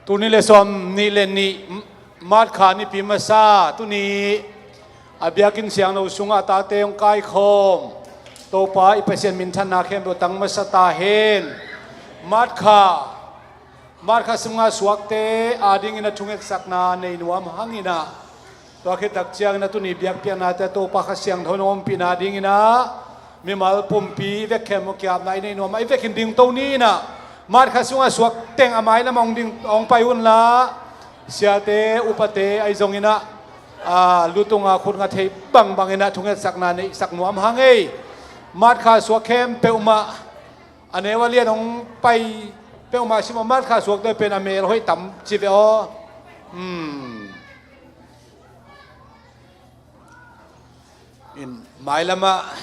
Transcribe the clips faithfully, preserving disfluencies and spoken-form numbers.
Tuni le sawm nih le nih, March kha nipi masa, tuni a biakinn siangtho sungah tate hong kaikhawm Topa i Pasian minthanna khempeuh tang masa ta hen. March kha, March kha sunga suakte adingin a thungetsakna nei nuam hangin ah, tua khit tak ciangin ah tuni biakpiaknate Topa Kha Siangtho in hong ompihna dingin ah mimal pumpi vek khempeuh kiapna i nei nuam a, i vekin dingto ni in ah, March kha sunga suak teng a mailam hong ding, hong pai unla, siate upate ahi zongin ah, a, lutunga khutnga thei bangbangin ah thungetsakna neihsak nuam hang ei. March kha suak khempeuh mah a neu a lian hong pai peuhmah sim a, March kha suakte pen a mel hoih tam ci ve aw. Hmm. In mailamah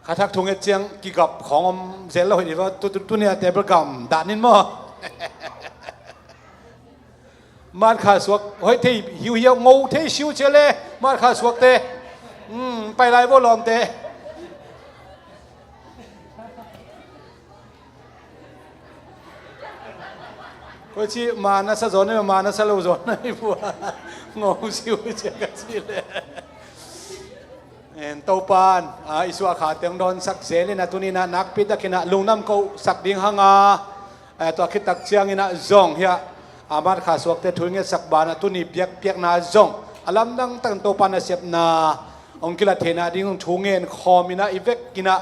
kha thak thunget ciang kigap khawng om zel lo hi ni va, tu, tu, tuni a table gam dah nin maw? March kha suak hoih thei hiuhiau, ngo thei siu cia le March kha suakte. Hmm, pai lai vo lawmte. Koi ci ma na sa zaw na, ma na sa lo zaw na i bua. Ngo siu cia ka ci le. En Topan a, i suah kha teng dawnsak zel in a, tuni in a nakpi takin a lungdam kohsak ding hang a, eh, tua khit tak ciangin a zong hiah a March kha suakte thu i ngetsak ban a, tuni biakpiakna zong a lamdang takin Topa nasepna hong kilat theihna ding zong thu ngen khawm in a, i vekin a,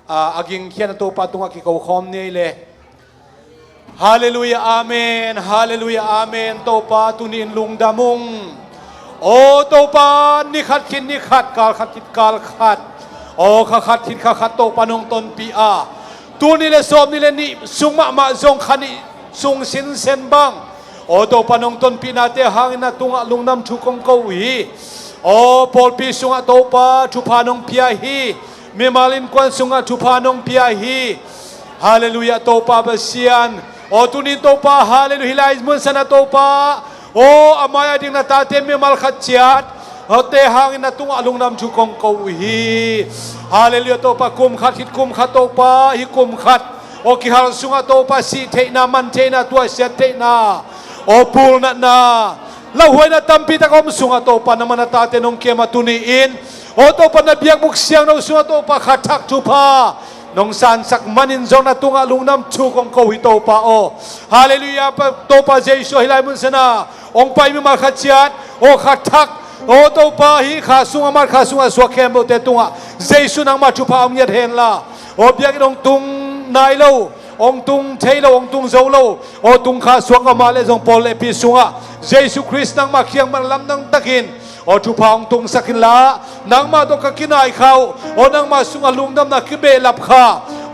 a, a gingkhiatna Topa tungah kiko khawm ni ei le. Halleluiah, amen. Halleluiah, amen. Topa tuni in lungdam ung. Aw Topa, ni khat khit ni khat, kal khat khit kal khat, aw kha khat khit kha khat Topa nong tonpih a, tuni le sawm ni le nih sung mahmah zong kha nih sung sinsen bang, aw Topa nong tonpihnate hangin na tungah lungdam thu kong ko uh hi. Aw pawlpi sungah Topa thupha nong pia hi. Mimal innkuan sungah thupha nong pia hi. Halleluiah, Topa Pasian. Aw tunin Topa, halleluiah, hih lai mun sanah Topa, aw a mai-ah ding na tate mimal khat ciat, aw te hangin na tungah lungdam thu kong ko uh hi. Halleluiah, Topa, kum khat khit kum khat Topa, hih kum khat aw kihal sungah Topa sih theihna, man theihna, tuahsiat theihna, aw pulnatna, lauhuaina tampi tak om sungah Topa, nangmah na tate nong kem a, tuni in aw Topa, na biakbuk siangtho sungah Topa kha thak thupha nong sansak manin zong na tungah lungdam thu kong ko hi Topa aw. Halleluiah, Topa Jesu, hih lai mun sanah hong pai mimal khat ciat, aw kha thak, aw Topa, hih kha sungah, March kha sungah suak khempeuhte tungah Jesu nangmah thupha hong ngiat henla, aw biakinn hong tung nai lo, hong tung thei lo, hong tung zo lo, aw tung kha suak a mah leh zong pawl le pi sungah Jesu Khrist nangmah kiang pan lamdang takin aw thupha hong tungsak inla, nangmah tawh ka kinai kha uh, aw nangmah sungah lungdamna kibehlap kha,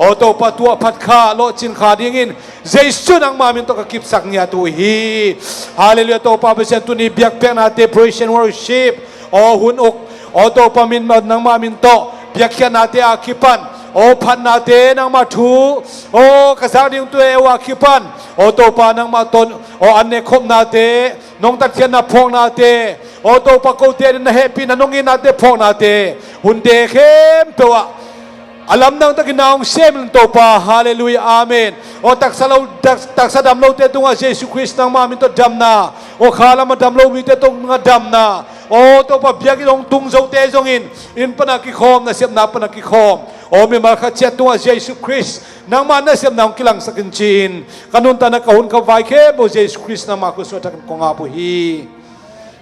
aw Topa, tuahphat kha, lawhcin kha dingin Jesu nangmah min tawh ka kipsak ngiat uh hi. Halleluiah, Topa Pasian, tuni biakpiaknate, praise and worship, aw hun uk, aw Topa, min nangmah min tawh biakkhiatnate a kipan, aw phatnate nangmah thu, aw ka zak ding tu e uh a kipan, aw Topa, nangmah ton, aw an nekkhopnate, nong tatkhiatna phawknate, aw Topa, kote ading na hehpihna, nong itnate phawknate, hunte khempeuh ah a lamdang takin na hong sem in Topa. Halleluiah, amen. Aw taksa lo, tak-, taksa dam lote tungah Jesu Khrist nangmah min tawh damna, aw kha lamah dam lo mite tungah damna, aw Topa, biakinn hong tung zote zongin inn pana kikhawm, nasepna pana kikhawm, aw mimal khat ciat tungah Jesu Khrist nangmah nasepna hong kilangsak in ci-in, ka nuntakna, ka hun, ka vai khempeuh Jesu Khrist nangmah khut suah takin kong ap uh hi.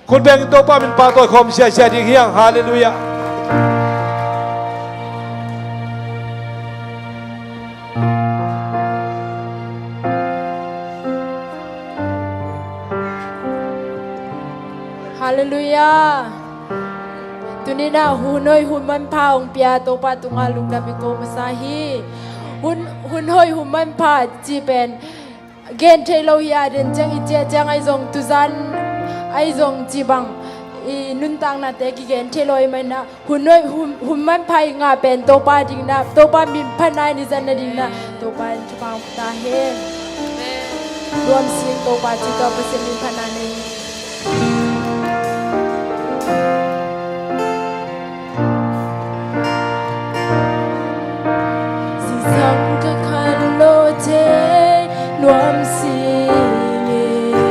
Khut bengin Topa min pahtawi khawm siasia ding hi hang. Halleluiah. Halleluiah. Tuni-in ah hun hoih hun manpha hong pia Topa tungah lungdam i ko masa hi. Hun, hun hoih hun manpha cih pen gen thei lo hi a, den ciang i ciah ciang ahi zong, tuzan ahi zong, cih bang i nuntaknate kigen thei lo ahih manin ah, hun hoih hun, hun manpha i ngah pen Topa adingin ah, Topa min phatna in i zat nadingin ah Topa in thupha hong pia ta hen. Nuamsa ing, Topa ci tawh Pasian min phatna nei. Sisan ka khan lo thei nuamsa ing e.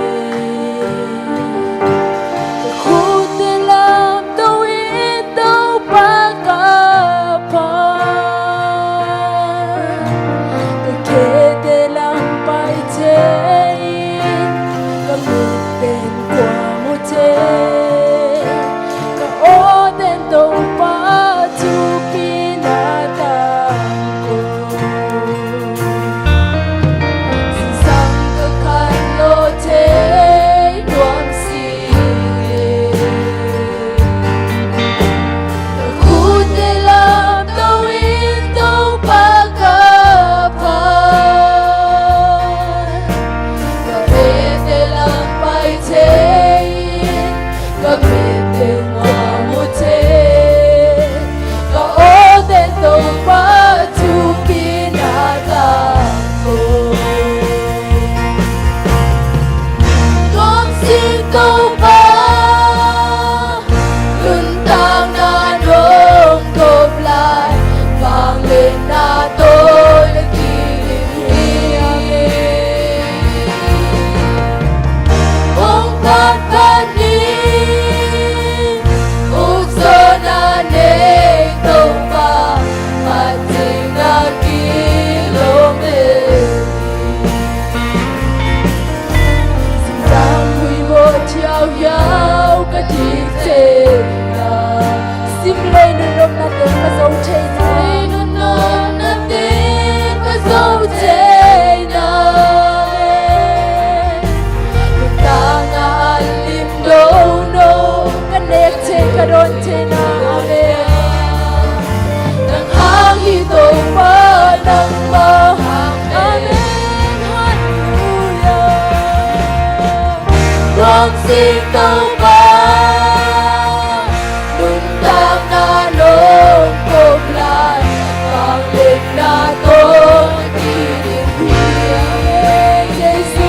Hong sing Topa, nuntakna nong pom lai, vangliatna tawh na kiding hi. Jesu,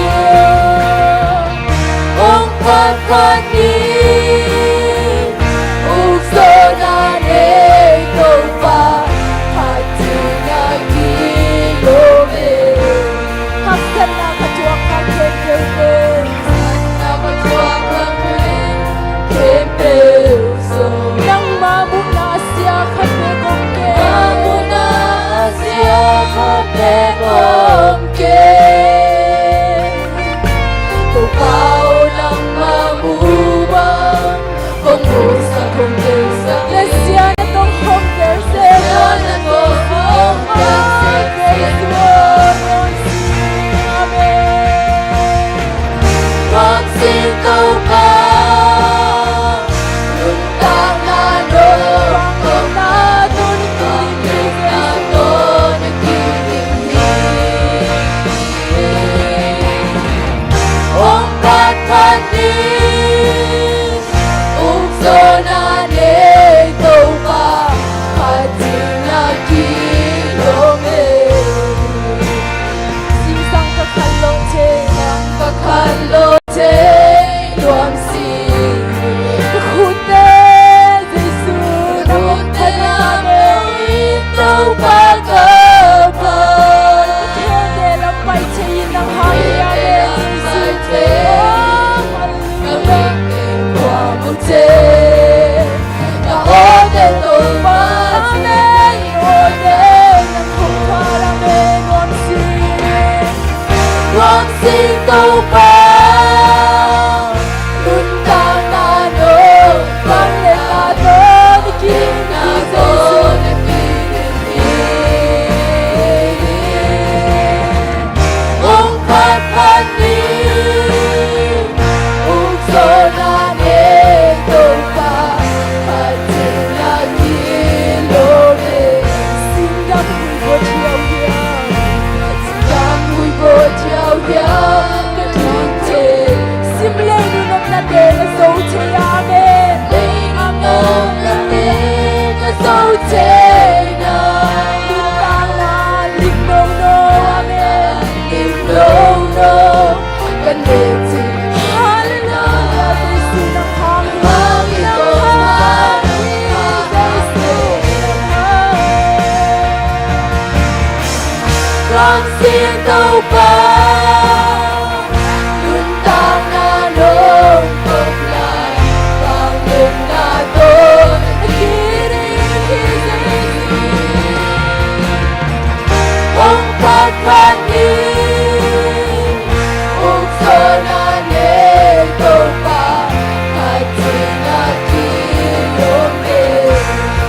hong phatphat ni, ukzawhna nei Topa, phat ding a kilawm e. Haksatna ka thuak kha khempeuh, haksatna ka thuak kha khempeuh zong, nangma muhna sia khat bek om kei. Nangma muhna sia khat bek om kei. Topa aw, nangma muh bang, kong musak, kong telsak, Messiah na tawh hong telsak, Messiah na tawh hong telsak, Jesu aw, hong sing. Amen. Hong sing Topa, nuntakna nong pom lai, vangliatna tawh na kiding hi. Hong phatphat ni, ukzawhna nei Topa, phat ding a kilawm e. Zingsang ka khanlawh thei, zingsang ka khanlawh thei nuam sih. Ka khut teh Jesu, na khut teh na mawh in Topa ka Pa. Ka khe teh lam pai thei in nang hang hiam e Jesu. Oh, hallelujah. Nuam sing Topa, nuntakna nong pom lai, vangliatna tawh na kiding hi, Jesu. Hong phatphat ni, ukzawhna nei Topa, phat ding a kilawm e. Singdam huih bawt hiauhiau, singdam huih bawt hiauhiau ka ding thei. Sim lei nunopnate ka zo thei, amen. Lei nunopnate ka zo thei na, nuntakna lim nono, amen. Lim nono ka nei thei. Hallelujah, Jesu nang hang hi, nang hang hi, Jesu nang hang hi. Nuam sing Topa, nuntakna nong pom lai, vangliatna tawh na kiding hi, Jesu. Hong phatphat ni, ukzawhna nei Topa, phat ding a kilawm e.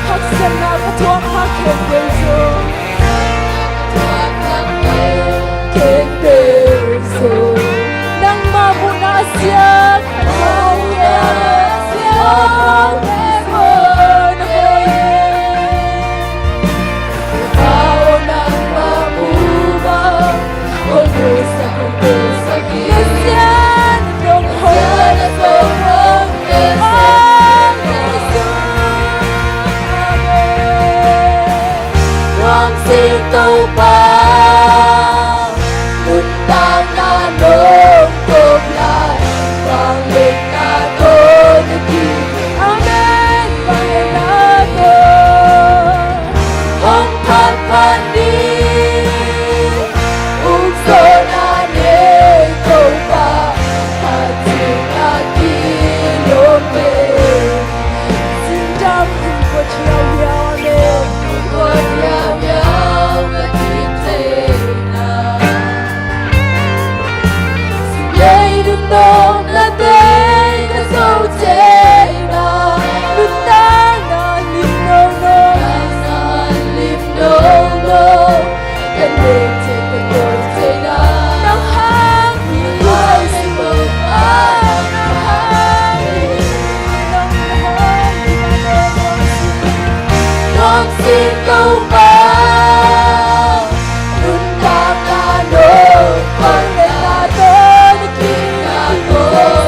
Haksatna ka thuak kha khempeuh zong, haksatna ka thuak kha khempeuh zong, nangma muhna sia khat bek om kei. Nuam sing Topa, nuntakna nong pom lai, vangliatna tawh na kiding. Amen. Vangliatna tawh hong phatphat ni, ukzawhna nei Topa, phat ding a kilawm e. Singdam huih bawt hiauhiau, amen. Huih bawt hiauhiau ka ding thei na, sim lei nunopnate ka zo thei na, nuntakna lim nono, nuntakna lim nono ka nei thei, ka dawn thei na, nang hang hi, nang hang hi, nang hang hi. Nuam sing Topa, nuntakna nong pom lai, vangliatna tawh na kiding hi.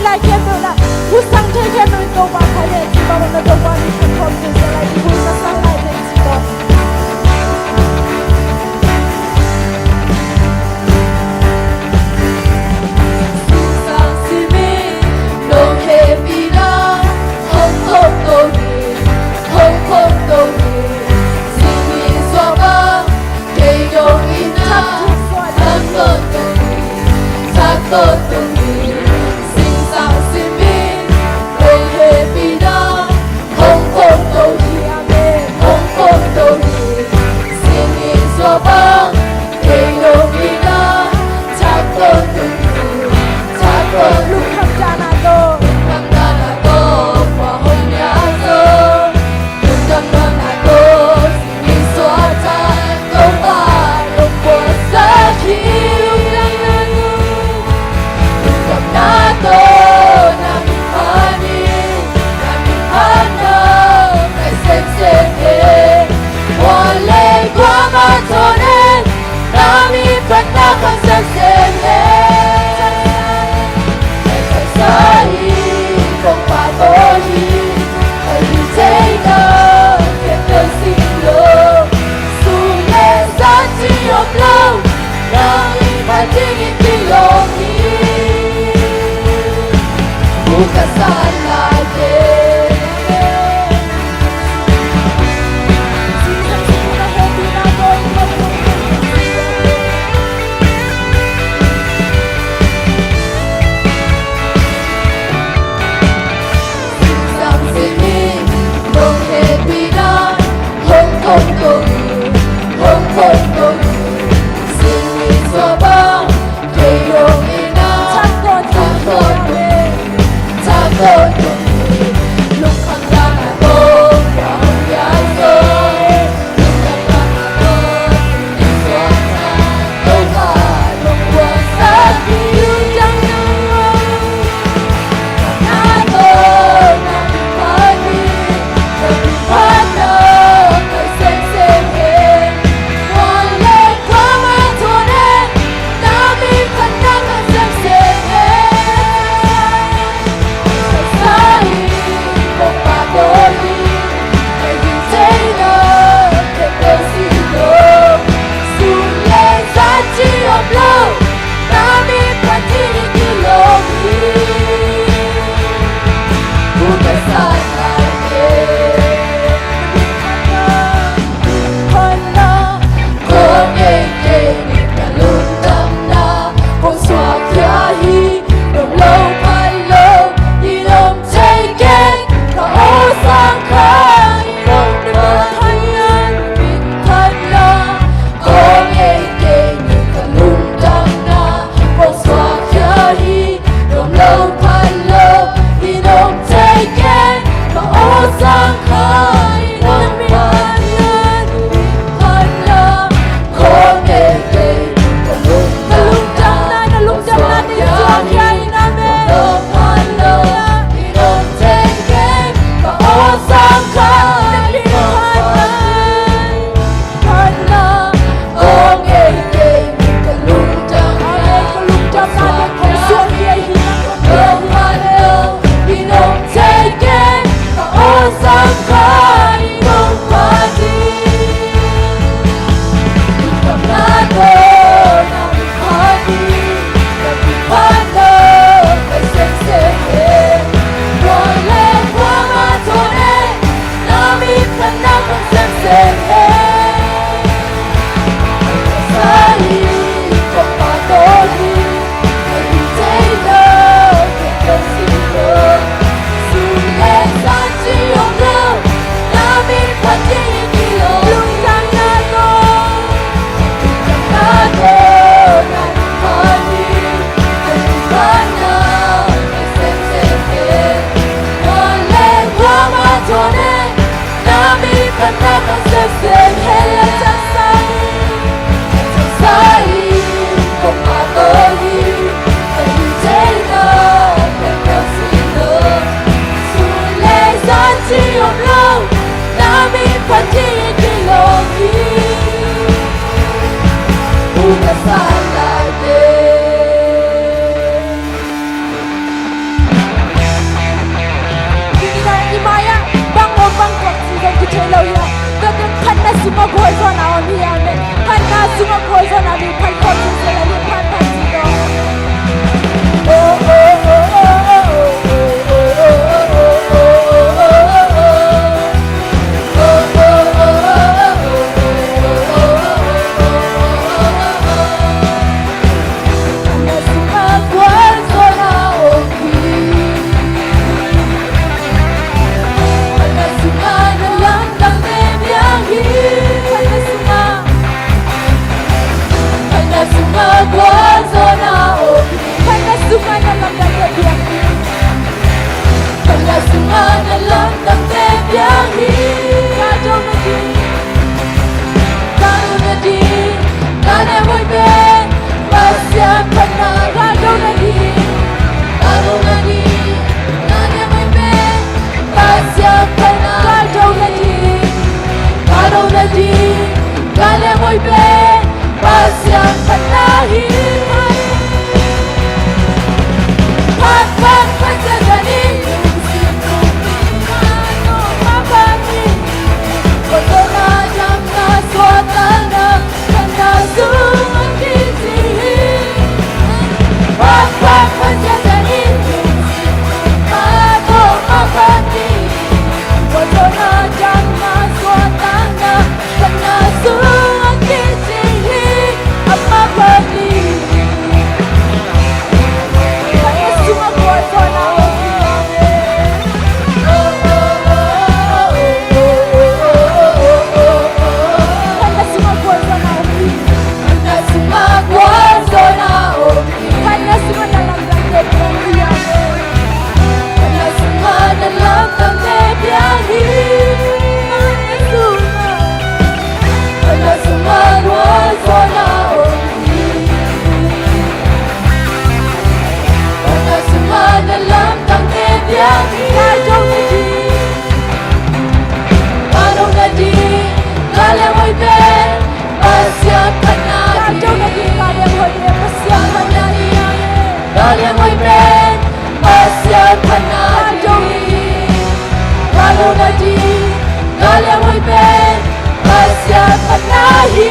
Lai khempeuh na husang thei khempeuh in Topa phat hen, Topa mah na Topa min phat khawm thei zel lai, i hun ka sang lai thei ci ko. Singsang simin nong hehpihna hong phawk to hi, hong phawk to hi. Sing hi sua bang kei nong itna thak tawntung hi, thak tawntung hi. Singsang simin nong hehpihna hong phawk to hi, amen, hong phawk to hi. Sing hi sua bang kei nong itna thak tawntung hi, thak tawntung hi. Lungkham dan a tawh, lungkham dan a tawh, Topa hong nia zo. Lungdam dan a tawh, sing hi sua bang Topa nong puaksak hi. Lungdam dan a tawh, lungdam dan a tawh, na min phat in, na min phat in na kai semsem hi. Kua le kuamah thawn in, na min phatna khang semsem hi. Ka sa hi, kong pha ko hi, ka hi thei na khempeuh sing lo. Sum le za ci om lo, na min phat ding in kilawm hi. Buk ka san lai teh. Singsang simin nong hehpihna hong phawk to hi, hong phawk to hi. Sing hi sua bang kei nong itna thak tawntung hi, thak tawntung hi. Lungkham dan a tawh, Topa hong nia zo. Khualzawhna om hi, amen. Phatna sungah khualzawhna mi phat khawm sung sela ni phat phat ci lo. Phatna sungah khualzawhna om hi. Phatna sungah na lamdang te piang hi. Phatna sungah, phatna sungah khualzawhna om hi. Phatna sungah na lamdang te piang hi. Phatna sungah na lamdang te piang hi. Ka do na ding, ka do na ding, ka lem hoih pen Pasian phatna. Ka do na ding, ka do na ding, ka lem hoih pen Pasian phatna. Ka do na ding, ka do na ding, ka lem hoih pen Pasian phatna hi. Phat, phat, phat, Pasian phatna hi. Phat, phat, phat, Pasian phatna hi.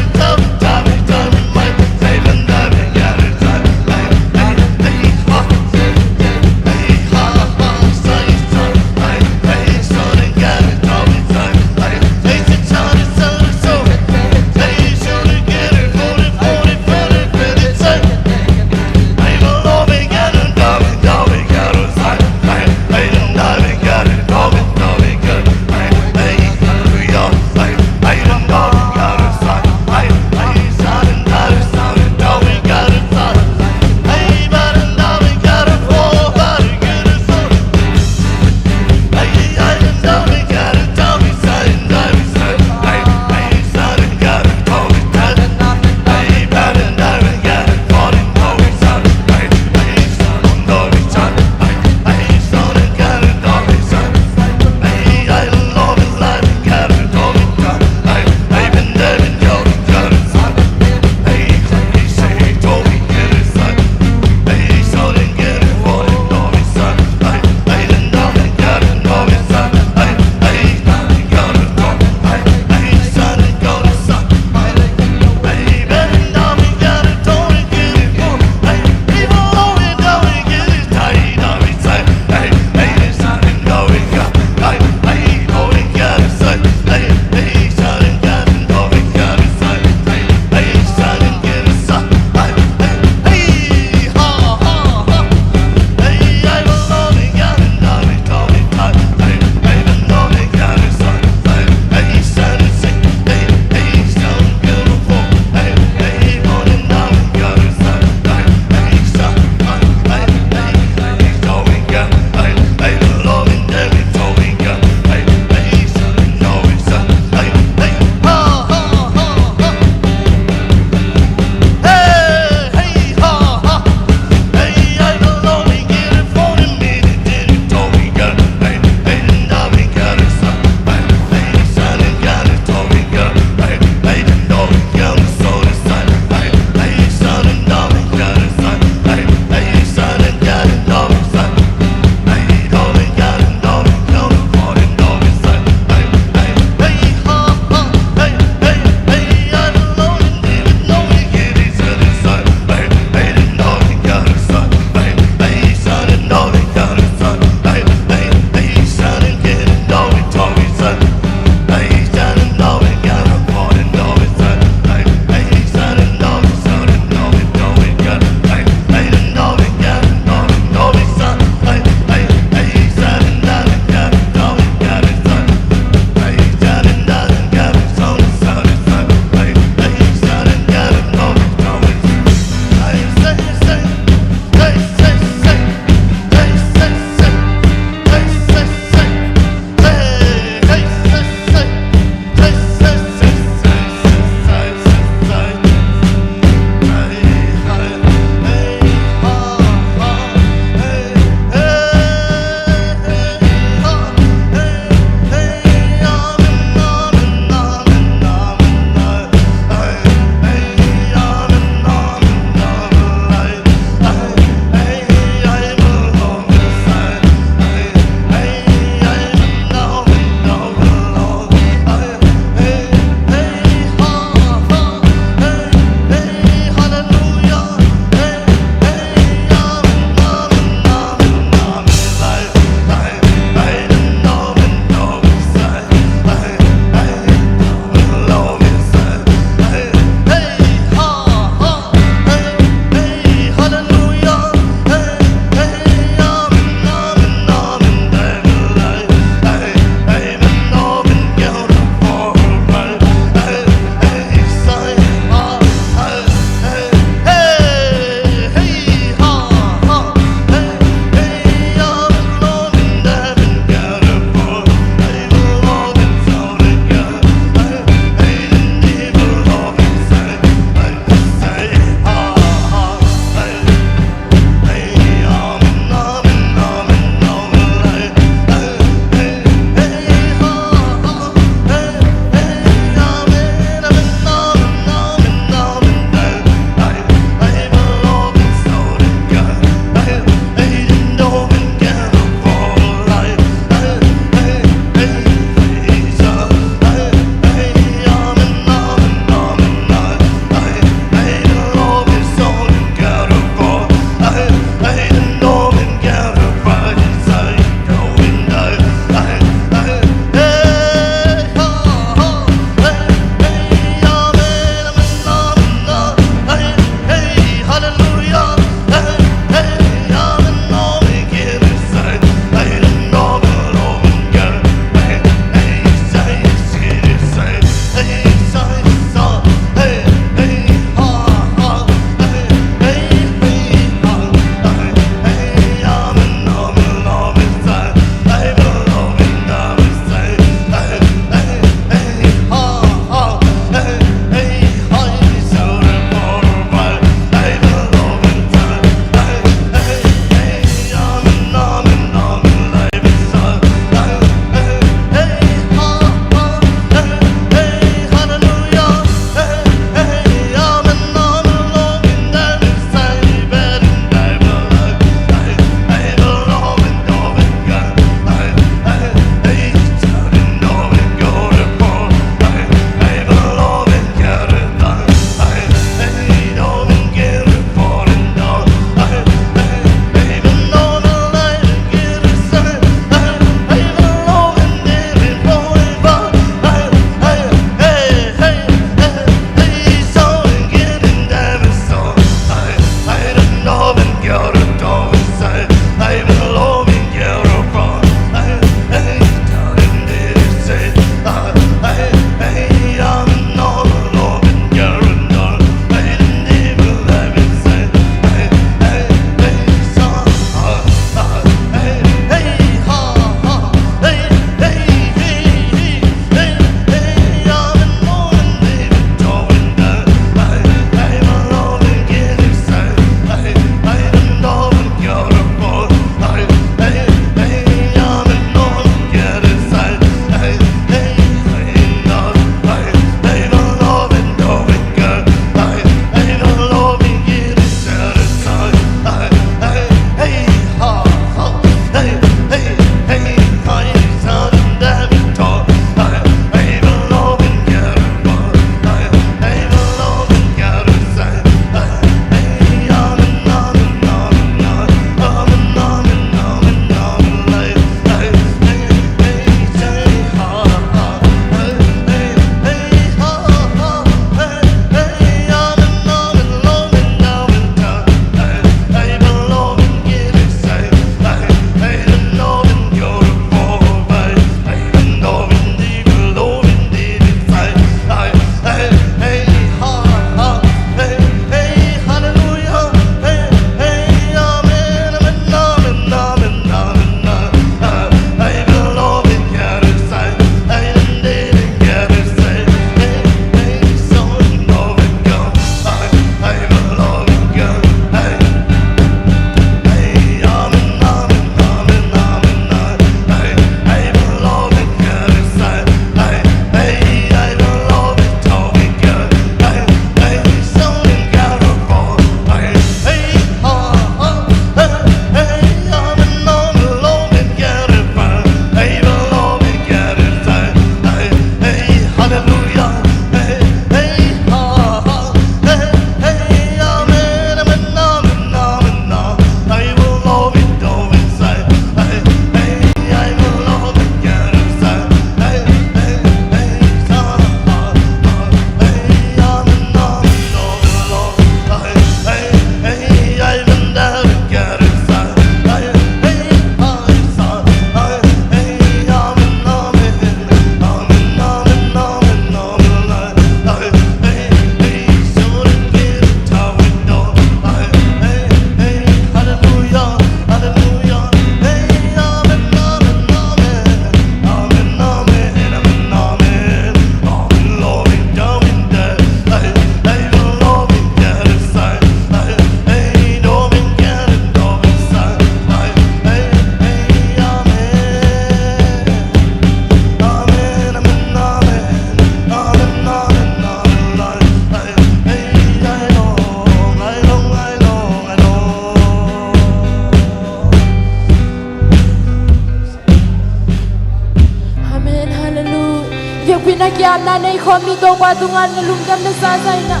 Na nei khawm ni Topa, tungah na lungdam na zaza in ah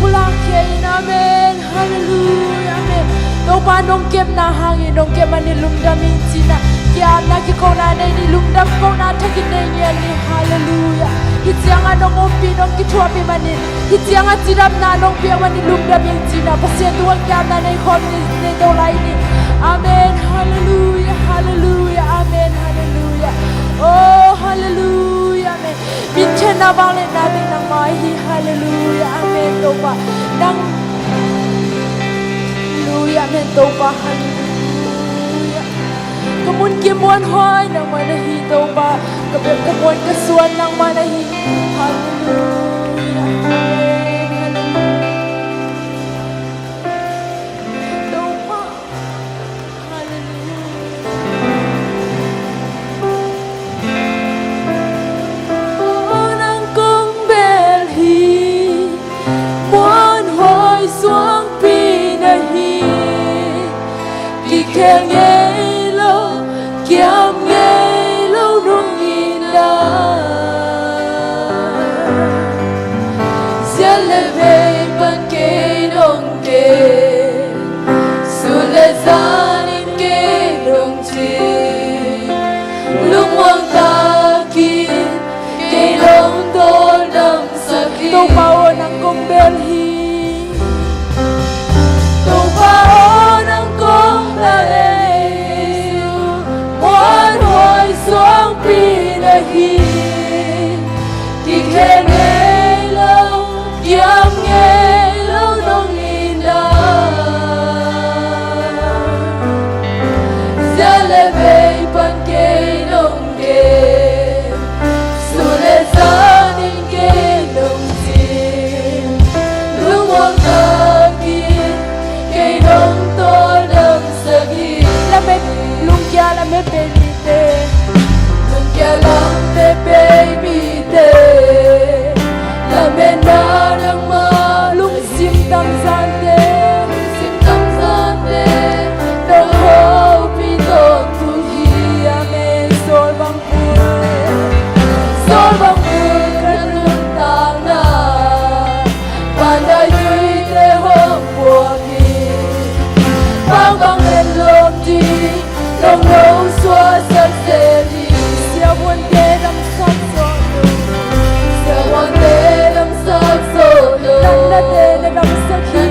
pulak khia in. Amen. Halleluiah. Amen. Topa nong kepna hangin nong kep manin lungdam ing ci-in ah ki-apna kikona nei ni, lungdam kona thakin nei ngiat ni. Halleluiah. Hih ciangah nong ompih nong kithuahpih manin, hih ciangah cidamna nong piak manin lungdam ing ci-in ah Pasian tungah ki-apna nei khawm ni, nei to lai ni. Amen. Halleluiah. Halleluiah. Amen. Halleluiah. Oh, halleluiah. Amen. Min thenna, vangliatna ding nangmah hi. Halleluiah. Amen. Topa nang, halleluiah. Amen. Topa, halleluiah. Ka mun kim muanhuai nangmah na hi Topa. Ka bem ka puan ka suan nangmah na hi. Halleluiah. Amen. Halleluiah. Topa, halleluiah. Oh, nang kong bel hi, muanhuai suangpi na hi. Kikhel ngei lo, kiam ngei lo nong hi na. Sia le vei pan kei nong ke, sun le zan in kei nong cing. Lungmuang takin kei nong tawldamsak hi. Topa aw, nang kong bel hi. Topa aw, nang kong bel hi. Muanhuai suangpi na hi. Kikhel ngei lo, kiam ngei lo nong hi na. Sia le vei pan kei nong ke, sun le zan in kei nong cing. Lungmuang takin kei nong tawldamsak hi. Lamet, lungkia lamet bei mite. Lungkia lamet bei mite. Lametna nangmah lungsim tamzante, lungsim tamzante nong hopih tawntung hi. Amen. Sawl bang Saulbangpul ka nuntakna, pandai tuite hong puak hi. Bangbang en lom ding, dong lo suaksak zel hi. Siavuante damsak sawh lo. Siavuante damsak sawh lo. Natnate na damsak hi.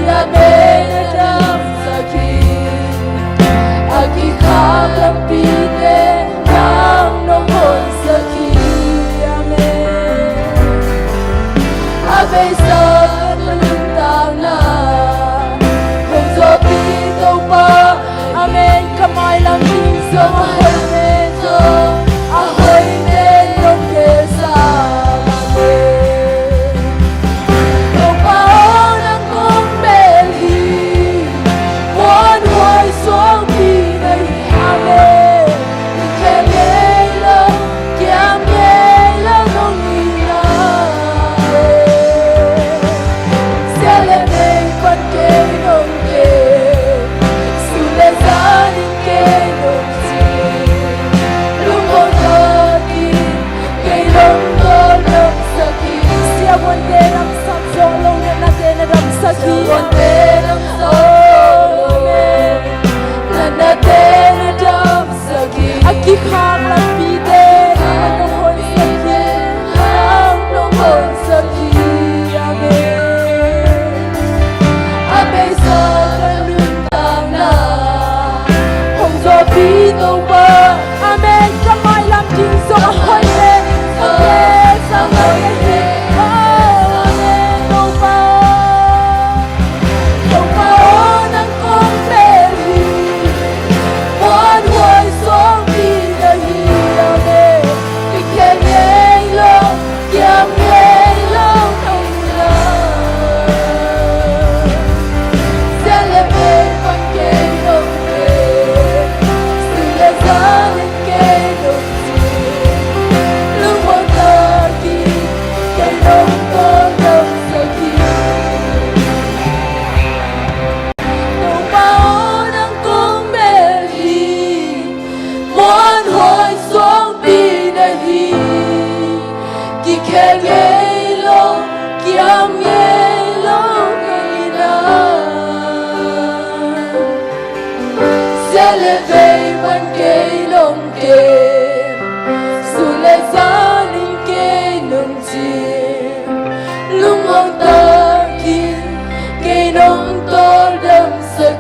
Amen.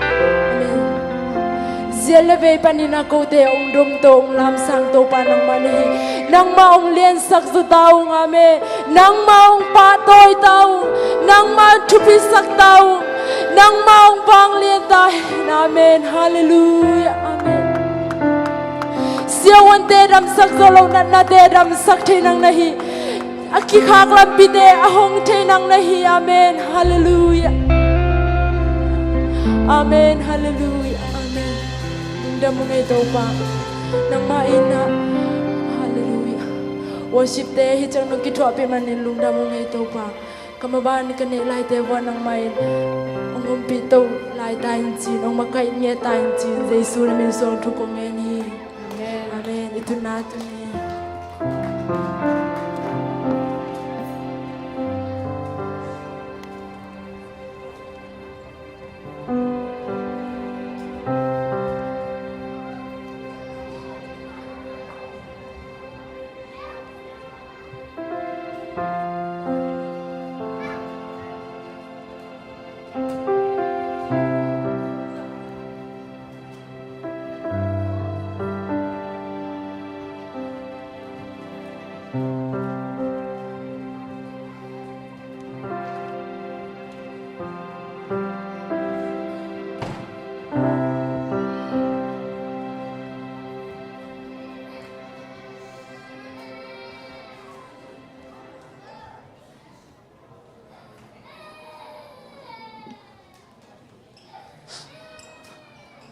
Amen. Zia le vei panin a kote hong domto, hong lamsang Topa nangmah na hi. Nangmah hong liansak zaw ta ung. Amen. Nangmah hong pahtawi ta ung. Nangmah hong thupisak ta ung. Nangmah hong vanglian ta hen. Amen. Halleluiah. Amen. Siavuante damsak zo lo, natnate damsak thei nang na hi. A kikhak lampite a hong thei nang na hi. Amen. Halleluiah. Amen. Halleluiah. Amen. Lungdam ung ei Topa. Nangmah in ah. Halleluiah. Worship te hi ciang nong kithuahpih manin lungdam ung ei Topa. Ka maban ka neh laite vua nangmah in hong ompih to lai ta in cin, hong makaih ngiat ta in cin, Jesu na min suang thu kong ngen hi. Amen. Amen. I tunna tuni.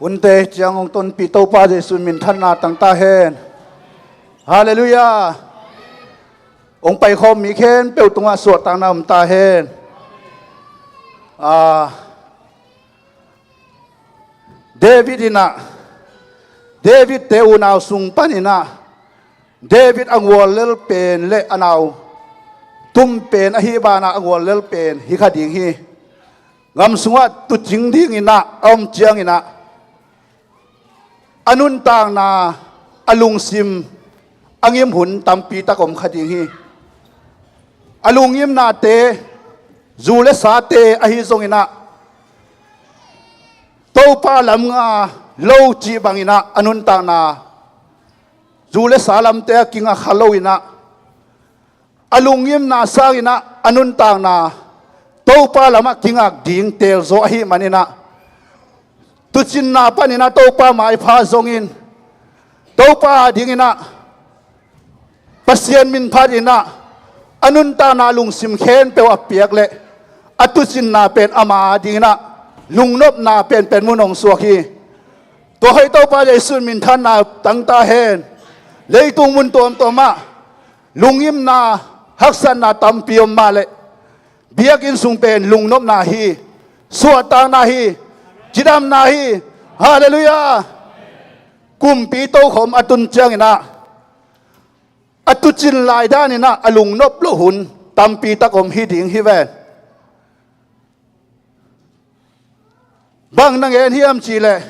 Hunte ciang hong tonpih Topa Jesu minthanna tang ta hen. Halleluiah. Hong paikhawm mi khempeuh tungah suahtakna om ta hen. Ah, David in ah, David te unau sung panin ah, David a guallel pen le a nau tum pen ahi banah a guallel pen hi kha ding hi. Gam sungah tuucing dingin ah a om ciangin ah, a nuntakna, a lungsim a ngim hun tampi tak om kha ding hi. A lunggimnate, zu le sate ahi zongin ah, Topa lam nga lo cih bangin ah a nuntakna, zu le sa lamte a kinga kha loin ah, a lunggimna sangin ah a nuntakna Topa lamah kingak ding teelzaw ahih manin ah, tuucinna panin ah Topa maipha zongin, Topa dingin ah Pasian min phatin ah a nuntakna lungsim khempeuh a piak leh a tuucinna pen ama dingin ah lungnopna penpen mun hong suak hi. Tua hoih Topa Jesu minthanna tang ta hen. Leitung mun tuamtuamah lunggimna, haksatna tampi om mah leh, biakinn sung pen lungnopna hi, suahtakna hi, cidamna hi. Halleluiah. Kumpi tokhom a tun ciangin ah, a tuucin lai danin ah a lungnop loh hun tampi tak om hi ding hi ven. Bang na ngen hiam cih leh,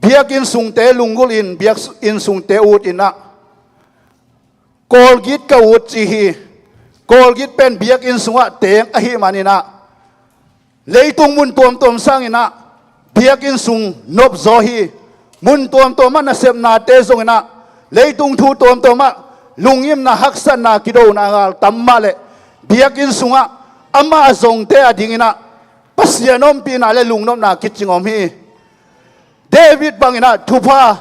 biakinn sungte lunggulhin, biakinn sungte utin ah, Kawlgit ka ut ci hi. Kawlgit pen biakinn sungah teng ahih manin ah, leitung mun tuamtuam sangin ah biakinn sung nopzaw hi. Mun tuamtuamah nasepnate zongin ah, leitung thu tuamtuamah lunggimna, haksatna, kidona ngal tam mah leh, biakinn sungah ama zongte a dingin ah Pasian ompihna le lungnopna kicing om hi. David bangin ah thupha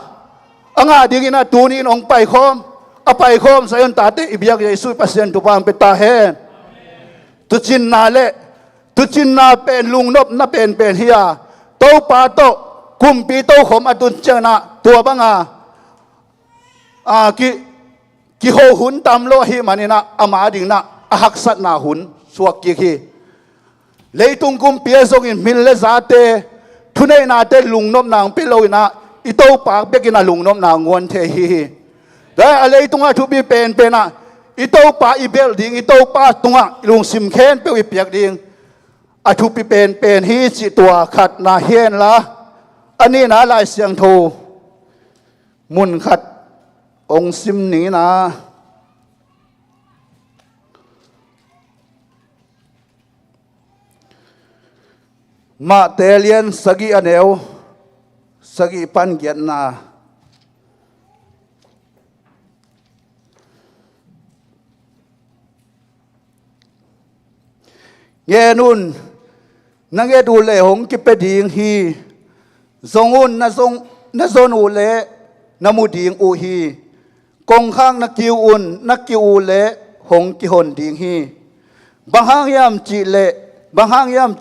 a ngah dingin ah tuni in hong paikhawm, a paikhawm Zion tate i biak Jesu Pasian thupha hong pia ta hen. Tuucinna le, tuucinna pen lungnopna penpen hi a, Topa tawh kumpi tokhom a tun ciangin ah tua banga, a, ki, kiho hun tam lo ahih manin ah ama dingin ah a haksatna hun suak kik hi. Leitung kumpi ah zongin hmil le zate, thuneihnate lungnopna hong pia loin ah, i Topa bekin a lungnopna hong guan thei hi hi. Tua a leitungah thupi penpen ah, i Topa i belh ding, i Topa tungah i lungsim khempeuh i piak ding a thupi penpen hi cih tua khatna hi hen la, a nihna Lai Siangtho mun khat hong sim ning in ah, Matthai lian sagih a neu sagih pan giatna. Ngen un, na nget uh leh hong kipia ding hi. Zong un, na zong, na zon uh leh na mu ding uh hi. Kongkhak na kiu un, na kiu uh leh hong kihon ding hi. Bang hang hiam cih leh, bang hang hiam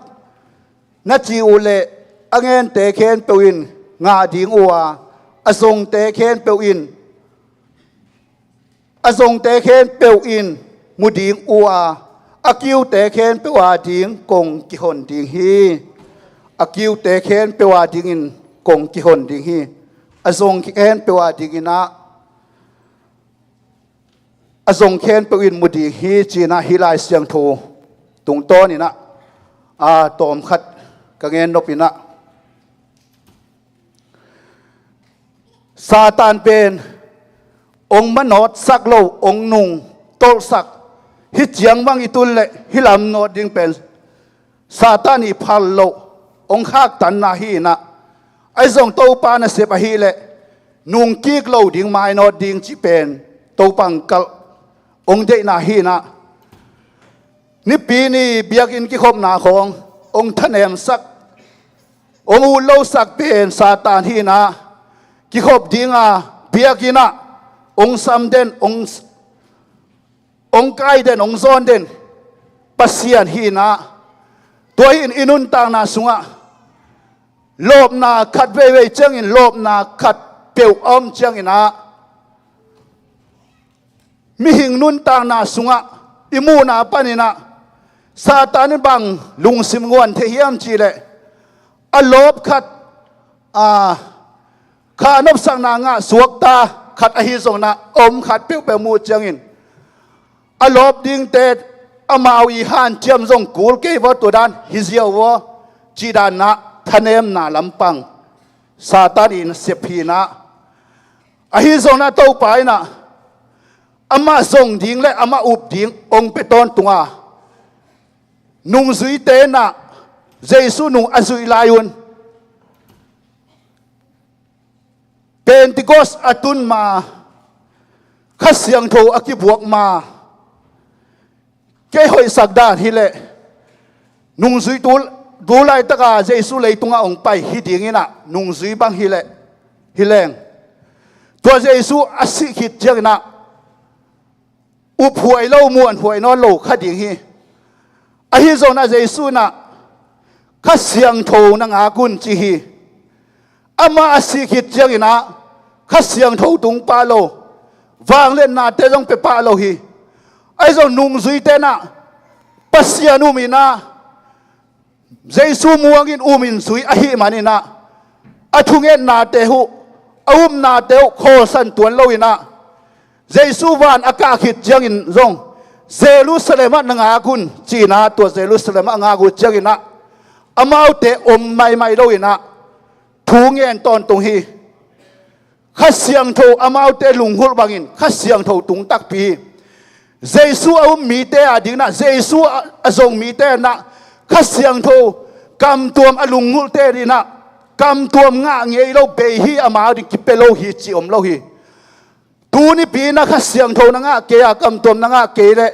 na cih uh leh, a ngente khempeuh in ngah ding uh a, a zongte khempeuh in, a zongte khempeuh in mu ding uh a, a kiute khempeuh a ding kong kihon ding hi. A kiute khempeuh a dingin kong kihon ding hi. A zong khempeuh a dingin ah, a zong khempeuh in mu ding hi, ci-in ah hih Lai Siangtho tungtawn in ah, a, tawm khat ka gen nop in ah, Satan pen hong manawtsak lo, hong nungtolhsak. Hih ciang bang i tun leh hih lam nawt ding pen Satan i phal loh, hong khaktanna hi in ah, ahi zong Topa nasep ahih leh nungkik lo ding, mainawt ding cih pen Topa hong kalh, hong deihna hi in ah, Nipi ni biakinn kikhopna khawng hong thanemsak, hong utlosak pen Satan hi in ah, kikhop ding a biakinn ah hong sam den, hong, hong kai den, hong zawn den Pasian hi in ah, tua hi in i nuntakna sungah lawpna khat veivei ciangin lawpna khat peuh a om ciangin ah, mihing nuntakna sungah i muhna panin ah Satan in bang lungsim guan thei hiam cih leh, a lawp khat, a, kha nopsakna ngah suakta khat ahi zongin ah, a om khat peuhpeuh muh ciangin a lawp dingte amau i hanciam zong kul kei vaw, tua dan hi ziau vaw, cih dan ah thanemna lampang Satan in sep hi in ah, ahi zongin ah Topa in ah amah zong ding leh amah up ding hong pia tawntung a, nungzuite in ah Jesu nung a zuih lai un, Pentecost a tun ma, Kha Siangtho a kibuak ma, kei hoihsak dan hi leh, nungzui tu, tu laitaka Jesu leitungah hong pai hi ding in ah, nungzui bang hi leh, hi leng, tua Jesu a sih khit ciangin ah uphuai lo, muanhuai nawn lo kha ding hi. Ahi zongin ah Jesu in ah Kha Siangtho na ngak un ci hi. Amah a sih khit ciangin ah Kha Siangtho tung pah lo, vangliatnate zong pia pah lo hi. Ahi zong nungzuite in ah Pasian um in ah, Jesu muangin um in zui ahih manin ah, a thungetnate uh, a upnate uh khawlsan tuan lo in ah, Jesu van a kah khit ciangin zong Jerusalem ah na ngak un ci-in ah, tua Jerusalem ah a ngak uh ciangin ah, amaute om maimai lo in ah thu ngen tawntung hi. Kha Siangtho amaute lunggulh bangin Kha Siangtho tung takpi hi. Jesu a um mite a dingin ah, Jesu a, a zong mite in ah Kha Siangtho kamtuam a lunggulhte dingin ah kamtuam ngah ngei lo, bei hi, amau ding kipia lo hi, ci om lo hi. Tuni pi-in ah Kha Siangtho na ngah kei a, kamtuam na ngah kei leh,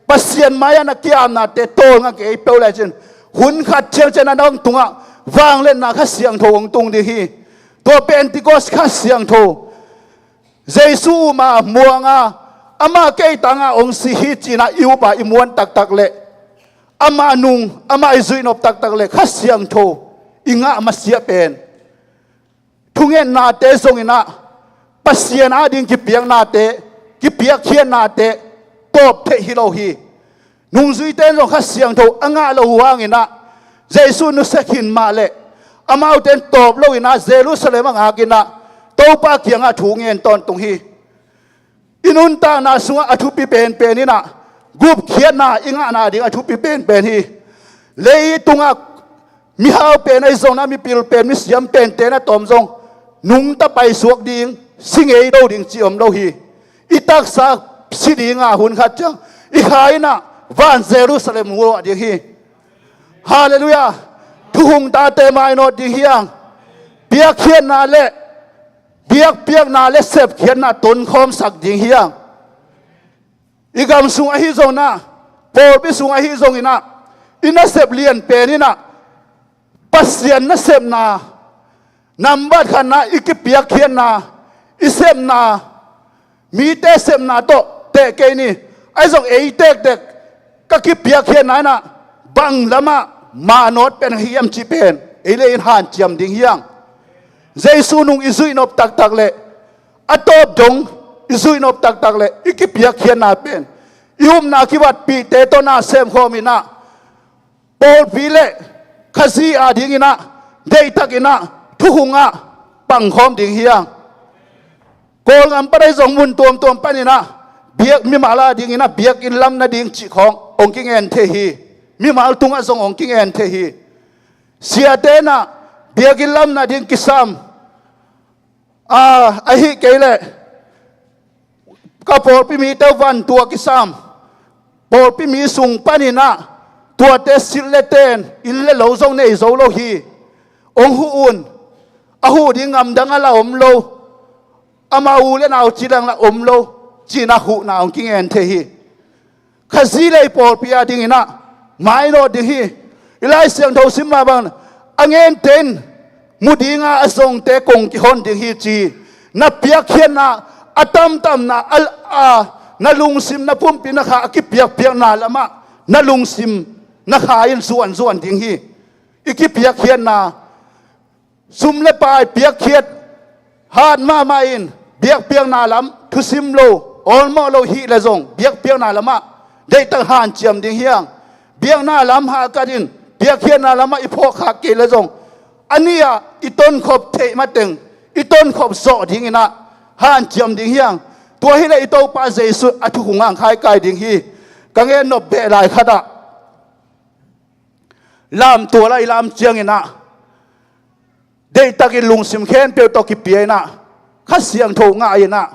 Pasian mai-ah na kiamnate tawlnga kei peuh lecin, hun khat ciang ciang a nang tungah vangliatna Kha Siangtho hong tung ding hi. Tua Pentecost Kha Siangtho, Jesu um a, muang a, amah kei tangah hong si hi ci-in ah i up a, i muan taktak leh, amah nung, amah i zuih nop taktak leh, Kha Siangtho i ngah masiah pen thungetnate zongin ah, Pasian ading kipiaknate, kipiakkhiatnate tawp theih hi lo hi. Nungzuite in zong Kha Siangtho a ngah lo uh hangin ah, Jesu nusia khin mah leh, amaute in tawp lo in ah Jerusalem a ngak in ah, Topa kiangah thu ngen tawntung hi. I nuntakna sungah a thupi penpen in ah, gupkhiatna i ngahna ding a thupi penpen hi. Leitungah mihau pen ahi zongin ah, mipil pen, misiam pente na tawm zong, nungta paisuak ding, si ngei lo ding ci om lo hi. I taksa si ding a, hun khat ciang i kha in ah van Jerusalem hong luah ding hi. Halleluiah. Thuhung tate mainawt ding hi hang. Piakkhiatna le biakpiakna le sepkhiatna tonkhawmsak ding hi hang. I gam sung ahi zongin ah, pawlpi sung ahi zongin ah, i nasep lian pen in ah, Pasian nasepna, nambat khatna i kipiakkhiatna, i sepna, mite sepna tawh teh kei ni. Ahi zong ei tektek ka kipiakkhiatna in ah bang lamah mainawt pen hi hiam cih pen ei le ei in hanciam ding hi hang. Jesu nung i zuihnop taktak le a tawp dong i zuihnop taktak le i kipiakkhiatna pen i upna kibatpihte tawh na semkhawm in ah, pawlpi le Khazih adingin ah, deihtakin ah, thuhung ah pangkhawm ding hi hang. Kawlgam pan ahi zong mun tuamtuam panin ah, biak mimal adingin ah biakinn lam nading cih khawng hong kingen thei hi. Mimal tungah zong hong kingen thei hi. Siate in ah biakinn lam nading kisam, a, ahi kei leh ka pawlpi mite van tua kisam, pawlpi mi sung panin ah tuate silh le ten, inn le lo zong nei zo lo hi. Hong huh un. A huh ding ngamdang a la om lo. Amau u le nau ci dang la om lo, ci-in ah huhna hong kingen thei hi. Khazih le i pawlpi adingin ah mainawt ding hi. I Lai Siangtho sim mah bang, a ngente in mu ding a, a zongte kong kihon ding hi ci hi. Na piakkhiatna, a tamtamna, a, a, na lungsim, na pumpi, na kha a kipiakpiakna lamah na lungsim, na kha in zuanzuan ding hi. I kipiakkhiatna, sum le pai piakkhiat hat mahmah in, biakpiakna lam thusim lo, awlmawh lo hi le zong biakpiakna lamah deihtak hanciam ding hi hang. Biakna lam hahkat in, piakkhiatna lamah i phawkkhak kei le zong, a nih ah i tonkhop theih mateng i tonkhop zawh dingin ah hanciam ding hi hang. Tua hi leh i Topa Jesu a thuhung ah hong khaikai ding hi. Ka gen nop beh lai khat ah, lamtual ah i lam ciangin ah, deihtakin lungsim khempeuh tawh kipia in ah, Kha Siangtho ngah in ah,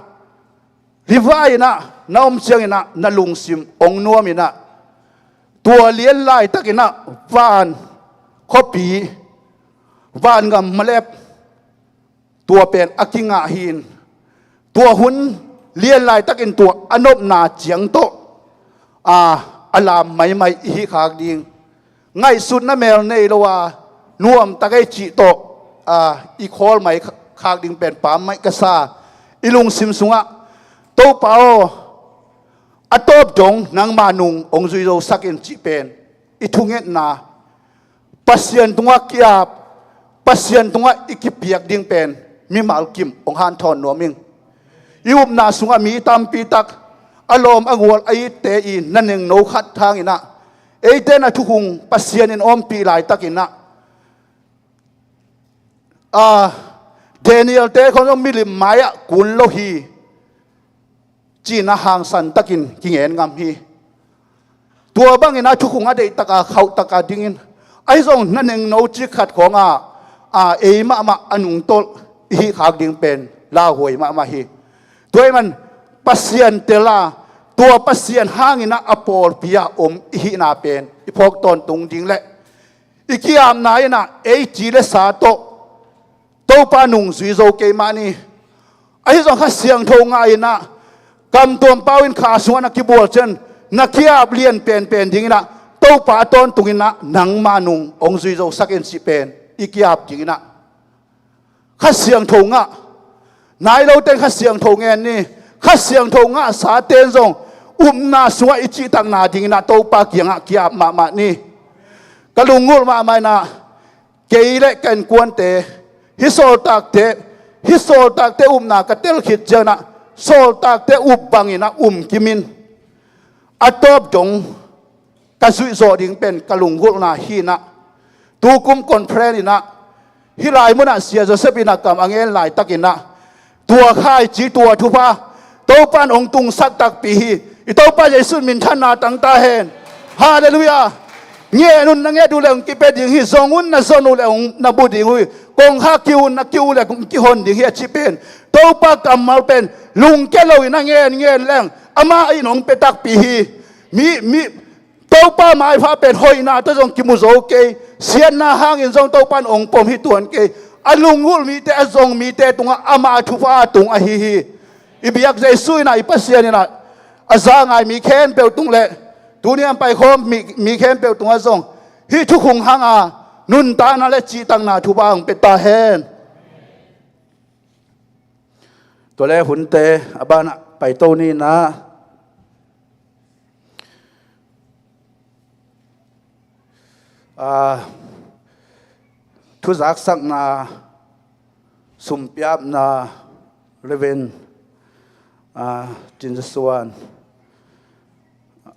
livai in ah na om ciangin ah na lungsim hong nuam in ah, tua lian laitakin ah van khuapi, van gam malep, tua pen a kingah hi-in, tua hun lian laitakin tua a nopna ciang tawh, a, a lam maimai i hih khak ding. Ngaihsutna mel nei lo a, nuamtak ei cih tawh, a, i khawl mai khak ding pen pammaih ka sa. I lungsim sungah, Topa aw, a tawp dong nangma nung hong zui zo sak in cih pen i thungetna, Pasian tungah ki-ap, Pasian tungah i kipiak ding pen mimal kim hong hanthawn nuam ing. I upna sungah mi tampi tak, a lawm a gual a itte i na nengno khat hangin ah, eite na thuhung Pasian in ompih laitakin ah, a, Daniel-te khawng zong milim mai-ah kun lo hi, ci-in ah hangsan takin kingen ngam hi. Tua bangin ah thuhung a deihtak a khauhtak a dingin, ahi zong na nengno cik khat khawng ah, a, ei mahmah a nungtolh i hih khak ding pen lauhuai mahmah hi. Tua ahih man Pasian tel a, tua Pasian hangin ah a pawlpi ah om i hihna pen i phawk tawntung ding leh, i ki-apna in ah ei ci le sa tawh Topa nung zui zo kei mah ni. Ahi zong Kha Siangtho ngah in ah, kamtuam pau in kha sungah na kibual ciang, na ki-ap lian penpen dingin ah, Topa a tawntungin ah nangma nung hong zui zo sak in cih pen i ki-ap dingin ah, Kha Siangtho ngah nai lo teng Kha Siangtho ngen ni. Kha Siangtho ngahsa ten zong upna sungah i cihtakna dingin ah Topa kiangah ki-ap mahmah ni. Ka lunggulh mahmah in ah, kei le ka innkuante, hih sawltakte, hih sawltakte upna ka tel khit ciangin ah, sawltakte up bangin ah um kim in, a tawp dong ka zuih zawh ding pen ka lunggulhna hi-in ah, tukum conference in ah, hih lai munah Sia Joseph in a kam a ngen laitakin ah, tua khaici, tua thupha Topa in hong tungsak takpi hi. I Topa Jesu minthanna tang ta hen. Halleluiah. Ngen un, na nget uh leh hong kipia ding hi. Zong un, na zon uh leh hong na bu ding uh hi. Kongkhak kiu un, na kiu uh leh hong kihon ding hi, a ci pen Topa kammal pen lungkia loin a ngen ngen leng amah in hong pia takpi hi. Mi, mi, Topa maipha pen hoihna tawh zong kimu zo kei. Siatna hangin zong Topa in ong pom hi tuan kei. A lunggulh mite, a zong mite tungah ama thupha tung ahi hi. I biak Jesu in ah, i Pasian in ah, a za ngai mi khempeuh tung le tuni a paikhawm mi, mi khempeuh tungah zong hih thukhun hanga nuntakna le cihtakna thupha hong pia ta hen. Tua le hunte a banah paito ni in ah, aa, thuzaksakna, sumpiapna, Reverend, aa, Cin Za Suan,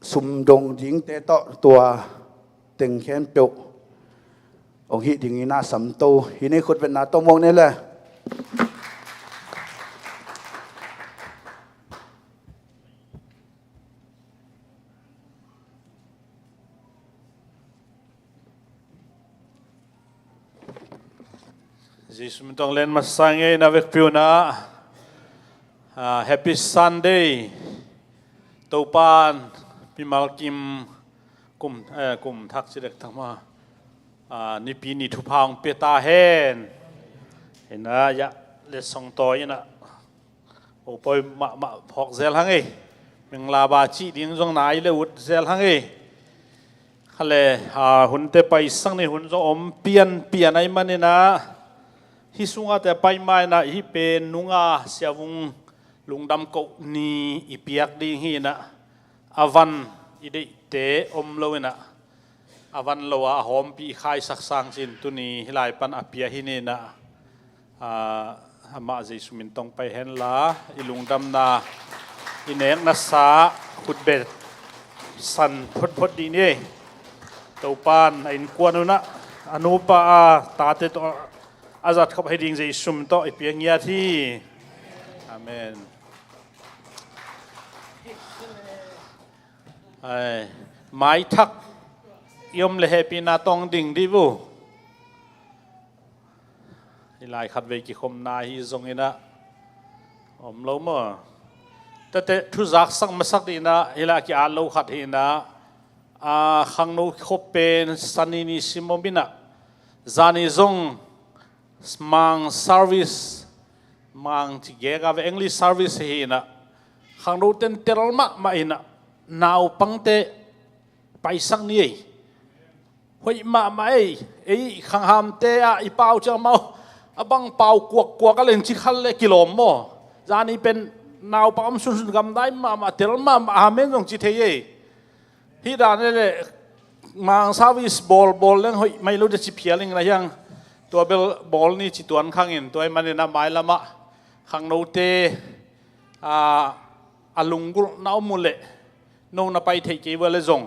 sum dong dingte tawh tua teng khempeuh hong hih dingin ah samto hi ni. Khutbetna tawh muak ni le. Jesu min tawh len masa ngei na vekpi un ah, ah, Happy Sunday. Topan mimal kim kum, eh, kum thak ci dek thak ma, ah, Nipi ni thupha hong pia ta hen. Hi in ah, ya, le song tawi in ah, o poi mahmah phawk zel hang ei. Menglaba cih ding zong nai le ut zel hang ei. Kha le, ah, hunte paisak ni, hun zong om pianpian ahih manin ah, hih sungah te pai ma in ah, hih pen nunga Sia Vung lungdam koh ni i piak ding hi in ah, a van i deihte om lo in ah, a van lo a, a hawmpi i khaisak sangin tuni hih lai pan a pia hi ni in ah, ah, amah Jesu min tawh pai hen la, i lungdamna, i nekna sa, khutbet san photphot dih ni ei. Topan a innkuan un ah, a nupa a tate tawh a zat khop hi ding Jesu min tawh i pia ngiat hi. Amen. Ai, maithak i om le hehpihna tawh ding dih vo. Hih lai khatvei kikhopna hi zong in ah, om lo maw. Tate thuzaksak masak dih in ah, hih lai a ki-at lo khat hi in ah, a, khangno kikhop pen Sani ni sim om in ah, zani zong Mang service, Mang ci gek a ve, English service hi in ah, khangno ten tel mahmah in ah, naupangte paisak ni ei. Hoih mahmah ei. Ei khanghamte ah i pau ciang mau, a bang pau kuakkuak a leng ci khal le kilawm maw. Zani pen naupang om sunsun gamdai mahmah, tel mahmah, amen zong ci thei ei. Hih dan le Mang service bawl, bawl leng hoih mai lo de ci phial ing la hiang. Tua bel bawl ni ci tuan khang in, tua ahih manin ah mailam ah khangnote, a, a lunggulhna om uh leh, no na pai theih kei uh a le zong,